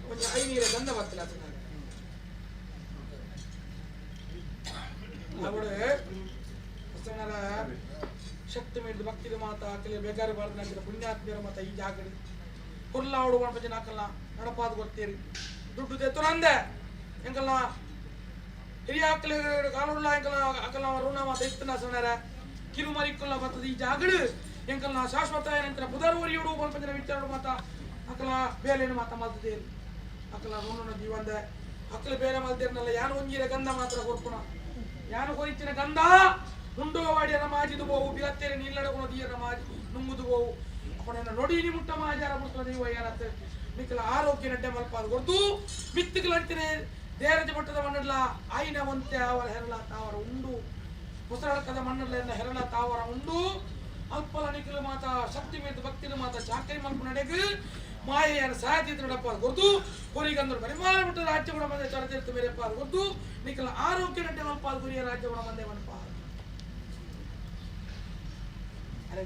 ಕೊಂಚ ಐನೀರ ಗಂಧ ಬರ್ತಿಲ್ಲ ಅವಳು ಶಕ್ತಿ ಮೀರಿದ ಭಕ್ತಿದ ಮಾತ ಅಕಲೆ ಬೇಗಾರಿ ಬಾರ್ದ ಪುಣ್ಯಾತ್ಮೀಯರ ಮಾತ ಈ ಜಾಗಡಿ ಕುರ್ಲಾವಡು ಪಂಜನ ಹಾಕಲ್ಲ ನಡಪಾದ ಗೊತ್ತೀರಿ ದುಡ್ಡು ತೆತ್ತುನಂದೆ ಎಂಕಲ್ಲ ಹಿರಿಯ ಅಕ್ಕಲೆ ಕಾಲುಳ್ಳ ಎಂಕಲ್ಲ ಅಕಲ ಋಣ ಮಾತ ಇತ್ತನ ಸೊನರ ಕಿರುಮರಿಕ್ಕಲ್ಲ ಬರ್ತದ ಈ ಜಾಗಡು ಎಂಕಲ್ನ ಶಾಶ್ವತ ಏನಂತರ ಪುದರ್ವರಿಯುಡು ಪಂಜನ ವಿಚಾರ ಮಾತ ಅಕಲ ಬೇಲೇನು ಮಾತ ಮಲ್ತದೇರಿ ಅಕಲ ಋಣನ ಜೀವಂದೆ ಅಕ್ಕಲ ಬೇರೆ ಮಲ್ತೇರ್ನಲ್ಲ ಯಾನು ಒಂಜಿರ ಗಂಧ ಮಾತ್ರ ಕೊರ್ಪುಣ ಯಾನು ಕೊರಿಚಿನ ಗಂಧ ಉಂಡೋವಾಡಿಯರ ಮಾಜಿದು ಬೋವು ಬಿಲತ್ತೇರೆ ನೀಲ್ಲಡಗುಣ ದಿಯರ ಮಾಜಿ ನುಂಗುದು ಬೋವು ಅಪ್ಪಣೆನ ನೊಡಿ ಮುಟ್ಟ ಮಾಜಾರ ಮುಟ್ಟ ನೀವು ಏನತ್ತೆ ನಿಕ್ಕಲ ಆರೋಗ್ಯ ನಡ್ಡೆ ಮಲ್ಪಾದ ಕೊಡ್ತು ಮಿತ್ತುಗಳಂತೇನೆ ದೇರಜ ಮಟ್ಟದ ಮಣ್ಣಲ್ಲ ಆಯಿನ ಒಂತೆ ಅವರ ಹೆರಳ ತಾವರ ಉಂಡು ಹೊಸರಳಕದ ಮಣ್ಣಲ್ಲ ಹೆರಳ ತಾವರ ಉಂಡು ಅಲ್ಪಲ ನಿಖಿಲ ಮಾತ ಶಕ್ತಿ ಮೇದ ಭಕ್ತಿನ ಮಾತ ಚಾಕರಿ ಮಲ್ಪು ನಡೆಗು ಮಾಯೆಯನ್ನು ಸಾಯತಿ ನಡಪ್ಪ ಗೊತ್ತು ಕೊರಿಗಂದ್ರು ಪರಿಮಾಣ ಬಿಟ್ಟು ರಾಜ್ಯ ಗುಣ ಮಂದೆ ಚರತಿರ್ತು ಮೇರೆಪ್ಪ ಗೊತ್ತು ನಿಖಿಲ ಆರೋಗ್ಯ ನಡ್ಡೆ ಮಲ್ಪಾದ ಗುರಿಯ ರಾಜ್ಯ ಗುಣ ಮಂದೆ ಮನಪ ಅರೆ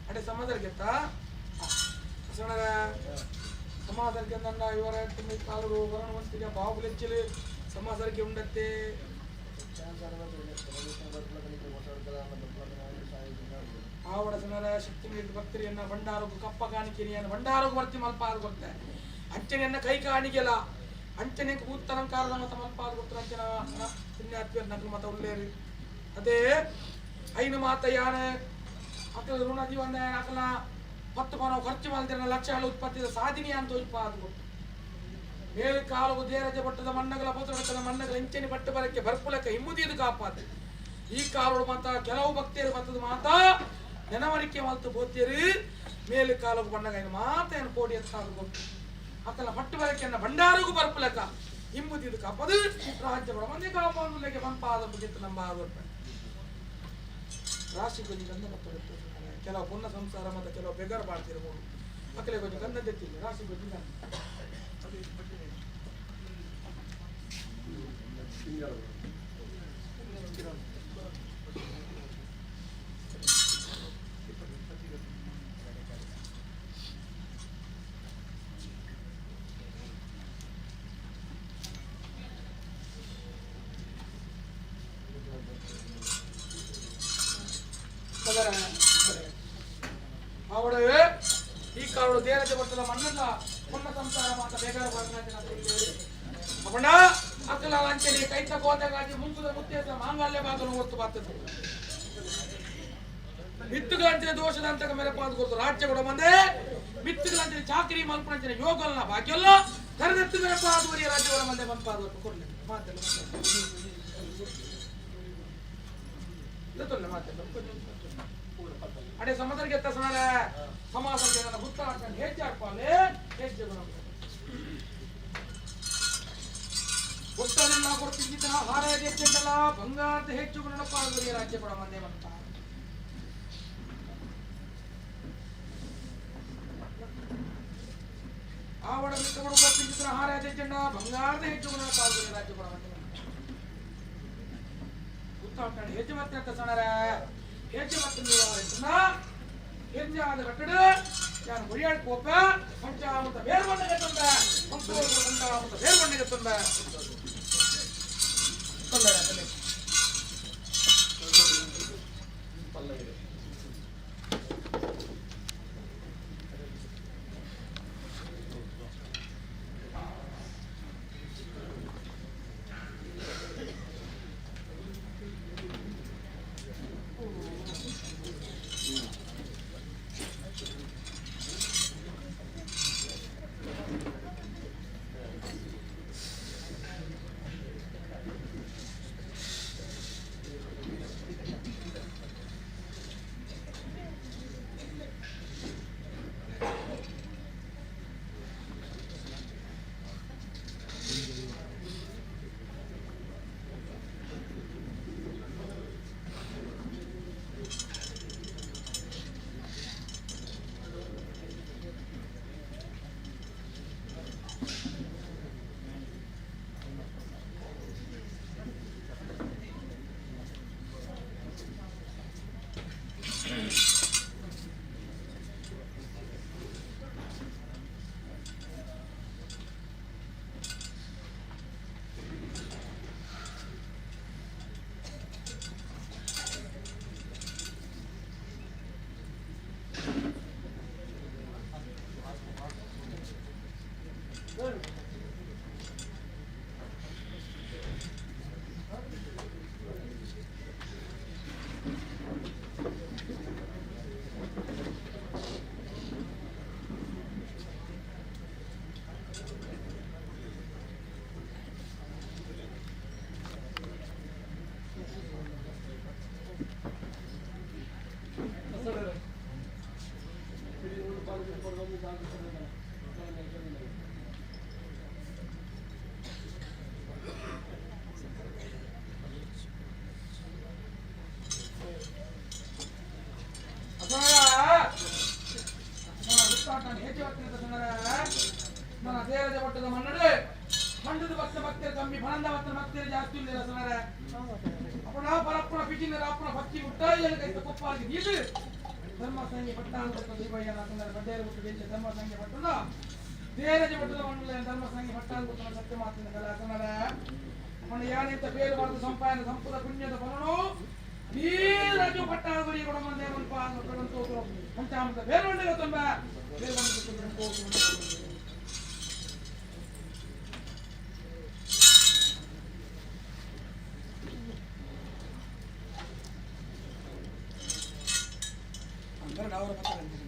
ಅಡೆ ಸಮಾಧಾನಕ್ಕೆತ್ತ ಸಮಾಧಾನಕ್ಕೆ ನನ್ನ ಇವರ ಕಾಲರು ವರಣವಂತಿಗೆ ಬಾಹುಲೆಚ್ಚಲು ಸಮಾಧಾನಕ್ಕೆ ಉಂಡತ್ತೆ. ಆವಡ ಜನರ ಶಕ್ತಿ ಮೀರಿದ ಭಕ್ತರಿಯನ್ನ ಭಂಡಾರಗು ಕಪ್ಪ ಕಾಣಿಕೆಯನ್ನು ಭಂಡಾರಗು ಬರ್ತಿ ಮಲ್ಪಾದ ಗೊತ್ತೆ ಅಂಚನೆಯನ್ನ ಕೈ ಕಾಣಿಕೆಲ್ಲ ಅಂಚನೆ ಭೂತಲಂಕಾರದ ಮತ ಮಲ್ಪಾದ ಗೊತ್ತ ಅಂಚನ ಪುಣ್ಯಾತ್ಮಿಯರ್ ನಕಲು ಮತ ಉಳ್ಳೇರಿ ಅದೇ ಐನು ಮಾತ ಯಾನೆ ಅಕಲ ಋಣ ಜೀವನ ಅಕಲ 10 ಪನ ಖರ್ಚು ಮಾಡಿದ್ರೆ ಲಕ್ಷ ಉತ್ಪತ್ತಿದ ಸಾಧನೆ ಅಂತ ಉತ್ಪಾದ ಗೊತ್ತು ಮೇಲು ಕಾಲು ದೇರಜ ಪಟ್ಟದ ಮಣ್ಣಗಳ ಪತ್ರಕದ ಮಣ್ಣಗಳ ಇಂಚನಿ ಪಟ್ಟು ಬರಕ್ಕೆ ಬರ್ಪುಲಕ್ಕೆ ಹಿಮ್ಮುದಿದು ಕಾಪಾದ ಈ ಕಾಲೋಡು ಮಾತ ಕೆಲವು ಭಕ್ತಿಯರು ಬರ್ತದ ಮಾತ ನೆನವರಿಕೆ ಮಲ್ತು ಬೋತಿಯರು ಮೇಲು ಕಾಲು ಬಣ್ಣಗ ಮಾತ ಏನು ಕೋಡಿ ಎತ್ತಾದ ಗೊತ್ತು ಅಕಲ ಪಟ್ಟು ಬರಕ್ಕೆ ಭಂಡಾರಗೂ ಬರ್ಪುಲಕ ಹಿಂಬುದಿದು ಕಾಪದು ರಾಜ್ಯ ಮಂದಿ ಕಾಪಾದುಲಕ್ಕೆ ಬಂಪಾದ ಬುಗಿತ್ತು ನಮ್ಮ ಆದರ್ಪ ರಾಶಿ ಕೊಂಚ ಗಂಧ ಮತ್ತು ಕೆಲವು ಪುಣ್ಯ ಸಂಸಾರ ಮತ್ತು ಕೆಲವು ಬೆಗರ್ ಬಾಳ್ತಿರ್ಬೋದು ಅಕಲೆ ಕೊಂಚ ಗಂಧ ತೆತ್ತಿಲ್ಲ ರಾಶಿ ಕೊಂಚ ಗಂಧ ಅವಳು ಈ ಕಾಳು ದೇರಜ ಬರ್ತದ ಮಣ್ಣಲ್ಲ ಪುಣ್ಯ ಸಂಸಾರ ಮಾತ ಬೇಗಾರ ಅಪ್ಪಣ್ಣ ಅಕ್ಕಲ ಅಂಚಲಿ ಕೈತ ಕೋತೆಗಾಗಿ ಮುಂಕುದ ಮುತ್ತೇಸ ಮಾಂಗಲ್ಯ ಬಾಗಲು ಹೊತ್ತು ಬರ್ತದೆ ಮಿತ್ತುಗಳಂಚಿನ ದೋಷದಂತಕ ಮೇಲೆ ಪಾದ ಕೊಡ್ತು ರಾಜ್ಯ ಕೂಡ ಬಂದೆ ಮಿತ್ತುಗಳಂಚಿನ ಚಾಕರಿ ಮಲ್ಪನಂಚಿನ ಯೋಗಲ್ನ ಭಾಗ್ಯಲ್ಲ ಕರೆದೆತ್ತು ಮೇಲೆ ಪಾದುವರಿಯ ರಾಜ್ಯ ಕೂಡ ಬಂದೆ ಬಂದು ಪಾದ ಕೊಡ್ಲಿ ಮಾತೆಲ್ಲ ಮಾತೆಲ್ಲ ಅಡೆ ಸಮುದ್ರಕ್ಕೆ ಎತ್ತ ಸೊನಾರ ಸಮಾಸಕ್ಕೆ ನನ್ನ ಗುತ್ತ ಹಾಕೊಂಡು ಹೆಜ್ಜೆ ಹಾಕ್ಪಾಲೆ ಹೆಜ್ಜೆ ಗುಣ ಗುತ್ತದಿಂದ ಕೊಡ್ತಿದ್ದ ಹಾರ ಹೆಚ್ಚೆಂಟಲ್ಲ ಬಂಗಾರದ ಹೆಚ್ಚು ಗುಣಪ್ಪ ರಾಜ್ಯ ಕೂಡ ಮಂದೆ ಬಂತ ಆವಡ ಮಿತ್ರಗಳು ಕೊಡ್ತಿದ್ದ ಹಾರ ಹೆಚ್ಚೆಂಡ ಬಂಗಾರದ ಹೆಚ್ಚು ಗುಣಪ್ಪ ರಾಜ್ಯ ಕೂಡ ಮಂದೆ ಬಂತ ಗುತ್ತ ಹಾಕೊಂಡು ಹೆಜ್ಜೆ ಮತ್ತೆ ಅಂತ ಸೊನಾರ ಹೆಜ್ಜೆ ಮತ್ತೆ ಹೆಜ್ಜೆ ಆದ ಕಟ್ಟಡ ನಾನು ಗುರಿಯಾಡ್ ಕೋಪ ಪಂಚಾಮೃತ ಬೇರೆ ಮಣ್ಣಿಗೆ ತಂದ ಪಂಚಾಮೃತ ಬೇರೆ ಮಣ್ಣಿಗೆ ತಂದ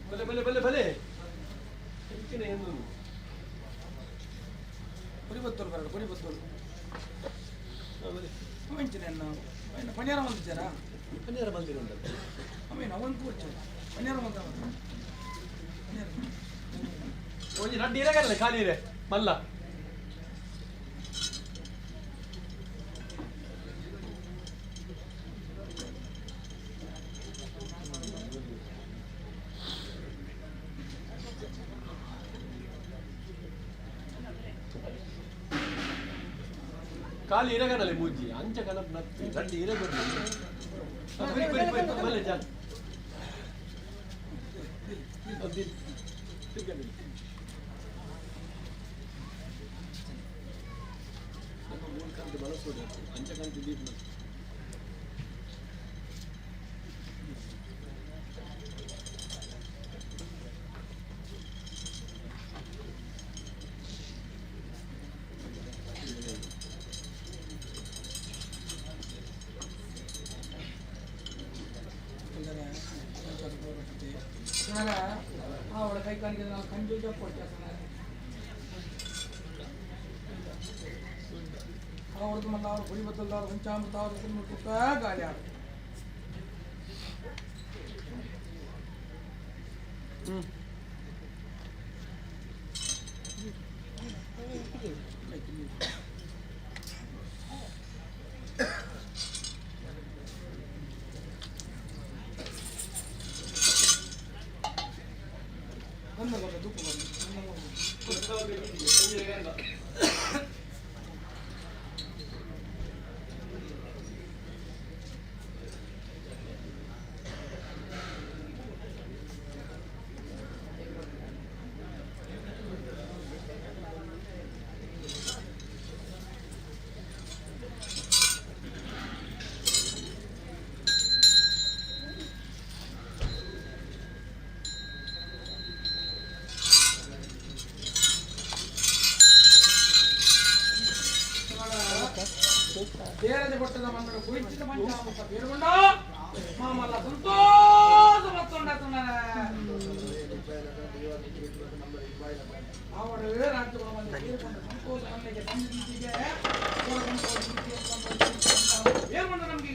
ಬಲೆ ಬಲೆ ಬಲೆ ಬಲೆ ಪುರಿ ಬತ್ತೋಲು ಬರಡು ಪುರಿ ಬತ್ತೋಲು ಅವೆಂಚಿನ ಪನಿಯಾರ ಬಂದಿದ್ದಾರಾ ಪನಿಯಾರ ಬಂದಿರುಂಟು ಅವೇನು ಅವನ್ ಕೂರ್ಚು ಪನಿಯಾರ ಬಂದ ಒಂಜಿ ರಡ್ಡಿ ಇರಗಲ್ಲ ಖಾಲಿ ಇದೆ ಮಲ್ಲ ಖಾಲಿ ಇರಗನಲೆ ಮೂಜಿ ಅಂಚ ಕನಪ್ ನತ್ತಿ ರಡ್ಡಿ ಇರಗಲ್ಲ ಬರಿ ಬರಿ ಬರಿ ಮಲ್ಲ ಜಾನ್ ನಮ್ಮ ಮೂರು ಕಾಂತಿ ಬಳಸೋದು ಅಂಚಕಾಂತಿ ದೀಪ. ಅವಳ ಕೈ ಕಾಲಿಗೆ ನಾವು ಕಂಜು ಕೊಡ್ತೇವೆ ಅವ್ರದ್ದು ಮಲ್ಲ ಅವ್ರು ಗುಡಿ ಬದ್ದಲ್ದವ್ರು ಪಂಚಾಮೃತ ಅವ್ರ ಕುಕ್ಕ ಗಾಳಿ ಆಡು ಹ್ಞೂ ಗಂಧ ತುಪ್ಪ ಗಂಧ. ದೇರಜ ಪಟ್ಟದ ಮಂಗಳ ಕುರಿಚಿದ ಪಂಚಾಮೃತ ಬೇರುಗೊಂಡ ಮಾಮಲ್ಲ ಸಂತೋಷ ಮತ್ತೊಂಡ ಅವಳು ರಾಜ್ಯಗಳ ಬೇರುಗೊಂಡ ಸಂತೋಷ ಮನೆಗೆ ಸಂಧಿಗೆ ಬೇರುಗೊಂಡ ನಮಗೆ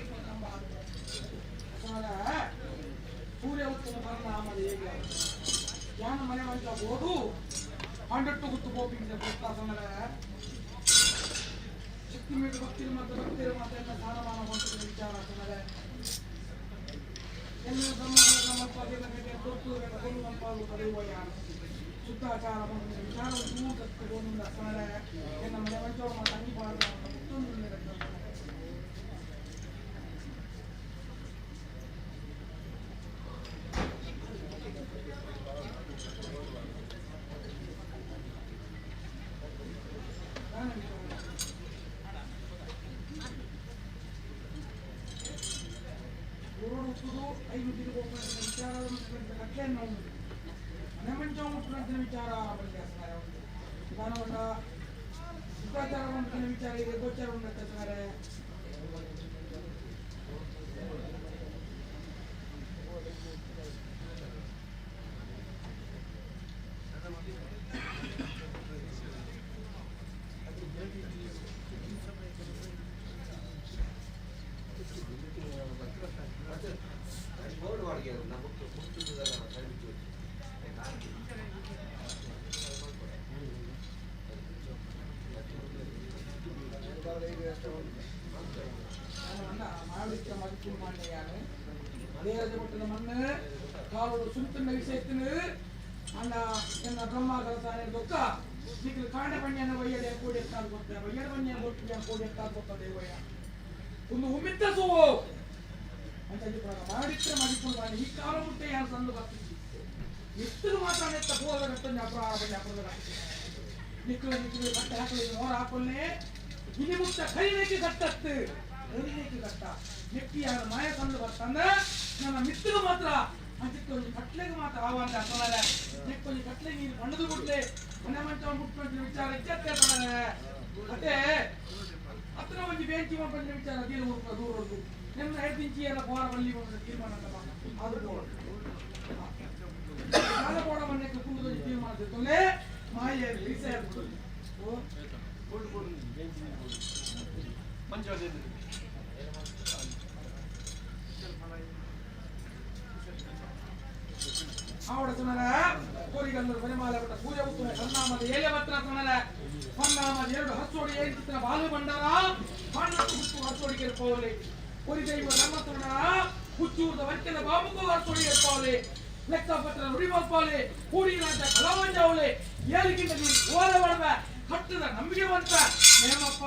ಸೂರ್ಯ ಉತ್ತಮ ಪರಿಣಾಮದ ಹೇಗೆ ಯಾನ ಮನೆ ಮಂಚ ಓದು ಹಂಡ್ರೆಡ್ ಗುತ್ತು ಗೋಪಿಂದ ಪ್ರಸ್ತಾಸನರ ಶಕ್ತಿ ಮೀಟು ಭಕ್ತಿರು ಮತ್ತು ಭಕ್ತಿರು ಮತ್ತು ಸ್ಥಾನಮಾನ ಹೊಂದಿದ ವಿಚಾರ ಅಂತಂದರೆ ಎಲ್ಲ ಶುದ್ಧಾಚಾರ ವಿಚಾರವನ್ನು ಎನ್ನ ಮನೆ ಮಂಚೋರು ಮತ್ತು ಅಂಗಿ ವಿಚಾರವನ್ನು ಕಟ್ಲೆಯನ್ನು ಮನೆ ಮಂಚ ಮುಟ್ಟುವಂತಿನ ವಿಚಾರ ಬಳಿಸ್ತಾರೆ ದಾನವನ್ನ ಶುದ್ಧಾಚಾರ ವಿಚಾರ ಇದೆ ಗೋಚಾರ ಉಂಟು ಕಾಲೋಡು ಸುಂತನ ವಿಷಯത്തിന് ಅಣ್ಣ ಎನ್ನ ಬ್ರಹ್ಮ ಕಲಸಾನೆ ದೊಕ್ಕ ನಿಖಿಲ್ ಕಾಂಡ ಪಣ್ಯನ ವಯ್ಯಡೆ ಕೂಡಿ ಎತ್ತಾಲ್ ಕೊತ್ತೆ ವಯ್ಯಡ ಪಣ್ಯ ಕೊಟ್ಟು ಕೂಡಿ ಎತ್ತಾಲ್ ಕೊತ್ತ ದೇವಯ್ಯ ಒಂದು ಉಮ್ಮಿತ್ತ ಸೋವು ಅಂತ ಮಾಡಿಟ್ರೆ ಮಾಡಿಕೊಂಡು ಈ ಕಾಲ ಮುಟ್ಟೆ ಯಾರು ಸಂದು ಬರ್ತಿದ್ದಿ ಇಷ್ಟು ಮಾತ್ರ ನೆತ್ತ ಹೋದ ಗಟ್ಟಂಜ ಅಪರಾಧ ಪಣ್ಯ ಅಪರಾಧ ನಿಖಿಲ ನಿಖಿಲ ಕಟ್ಟ ಹಾಕಲಿ ಮೋರ ಹಾಕೊಲ್ಲೆ ಇನಿ ಮುಕ್ತ ಕೈನೇಕಿ ಕಟ್ಟತ್ತು ಕೈನೇಕಿ ಕಟ್ಟ ನೆಕ್ಕಿ ಯಾರು ಮಾಯ ಕಂಡು ಬರ್ತಂದ್ರೆ ನನ್ನ ಮಿತ್ತಿಗೆ ಮಾತ್ರ ಅಂಚಿತ್ತು ಕಟ್ಲೆಗೆ ಮಾತ್ರ ಆವಂತ ಅಸಲರೆ ನೆಕ್ಕೊಂಜಿ ಕಟ್ಲೆ ನೀರು ಬಣ್ಣದು ಗುಡ್ಲೆ ಮನೆ ಮಂಚ ಮುಟ್ಕೊಂಡು ವಿಚಾರ ಇಚ್ಚತ್ತೆ ಅಸಲರೆ ಅದೇ ಹತ್ರ ಒಂಜಿ ಬೇಂಚಿ ಮಾಡ್ಕೊಂಡು ವಿಚಾರ ದೀರ್ ಮುಟ್ಟ ದೂರ ನಿನ್ನ ಹೆಡ್ದಿಂಚಿ ಎಲ್ಲ ಪೋರ ಬಲ್ಲಿ ಒಂದು ತೀರ್ಮಾನ ಅದು ಬೋಡ ಕಾಲ ಬೋಡ ಮನೆಗೆ ಕುಂದೊಂಜಿ ತೀರ್ಮಾನ ತಿಳ್ಕೊಂಡೆ ಮಾಯ ವಿಷಯ ಆವಡ ಸುನಲ ಕೋರಿಗಂದರು ಮನೆಮಾಲೆ ಬಿಟ್ಟ ಪೂಜೆ ಉತ್ತಮ ಸನ್ನಾಮದ ಏಳೆ ಪತ್ರ ಸುನಲ ಹೊನ್ನಾಮದ ಎರಡು ಹಚ್ಚೋಡಿ ಏಳು ಚಿತ್ರ ಬಾಲು ಬಂಡಾರ ಬಾಣತ್ತು ಹುಟ್ಟು ಹಚ್ಚೋಡಿಗೆ ಪೌಲಿ ಕೋರಿ ದೈವ ಧರ್ಮ ಸುನಲ ಹುಚ್ಚೂರದ ವರ್ಕೆದ ಬಾಬುಗೂ ಹಚ್ಚೋಡಿಗೆ ಪೌಲಿ ಲೆಕ್ಕಪತ್ರ ನುಡಿಮಲ್ಪಾಲೆ ಕೂಡಿರಾಜ ಕಲವಂಜಾವಳೆ ಏಳಿಗಿಂತ ನೀನು ಓಲೆ ಒಡವೆ ಕಟ್ಟದ ನಂಬಿಕೆ ಬಂತ ನೇಮಪ್ಪ.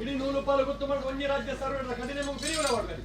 ಇಡೀ ನೂಲು ಪಾಲು ಗೊತ್ತು ಮಾಡಿ ಒಂಜಿ ರಾಜ್ಯ ಸರ್ವ ಕಡಿಮೆ ಪಿರಿವರ ಮಾಡ್ತಾರೆ.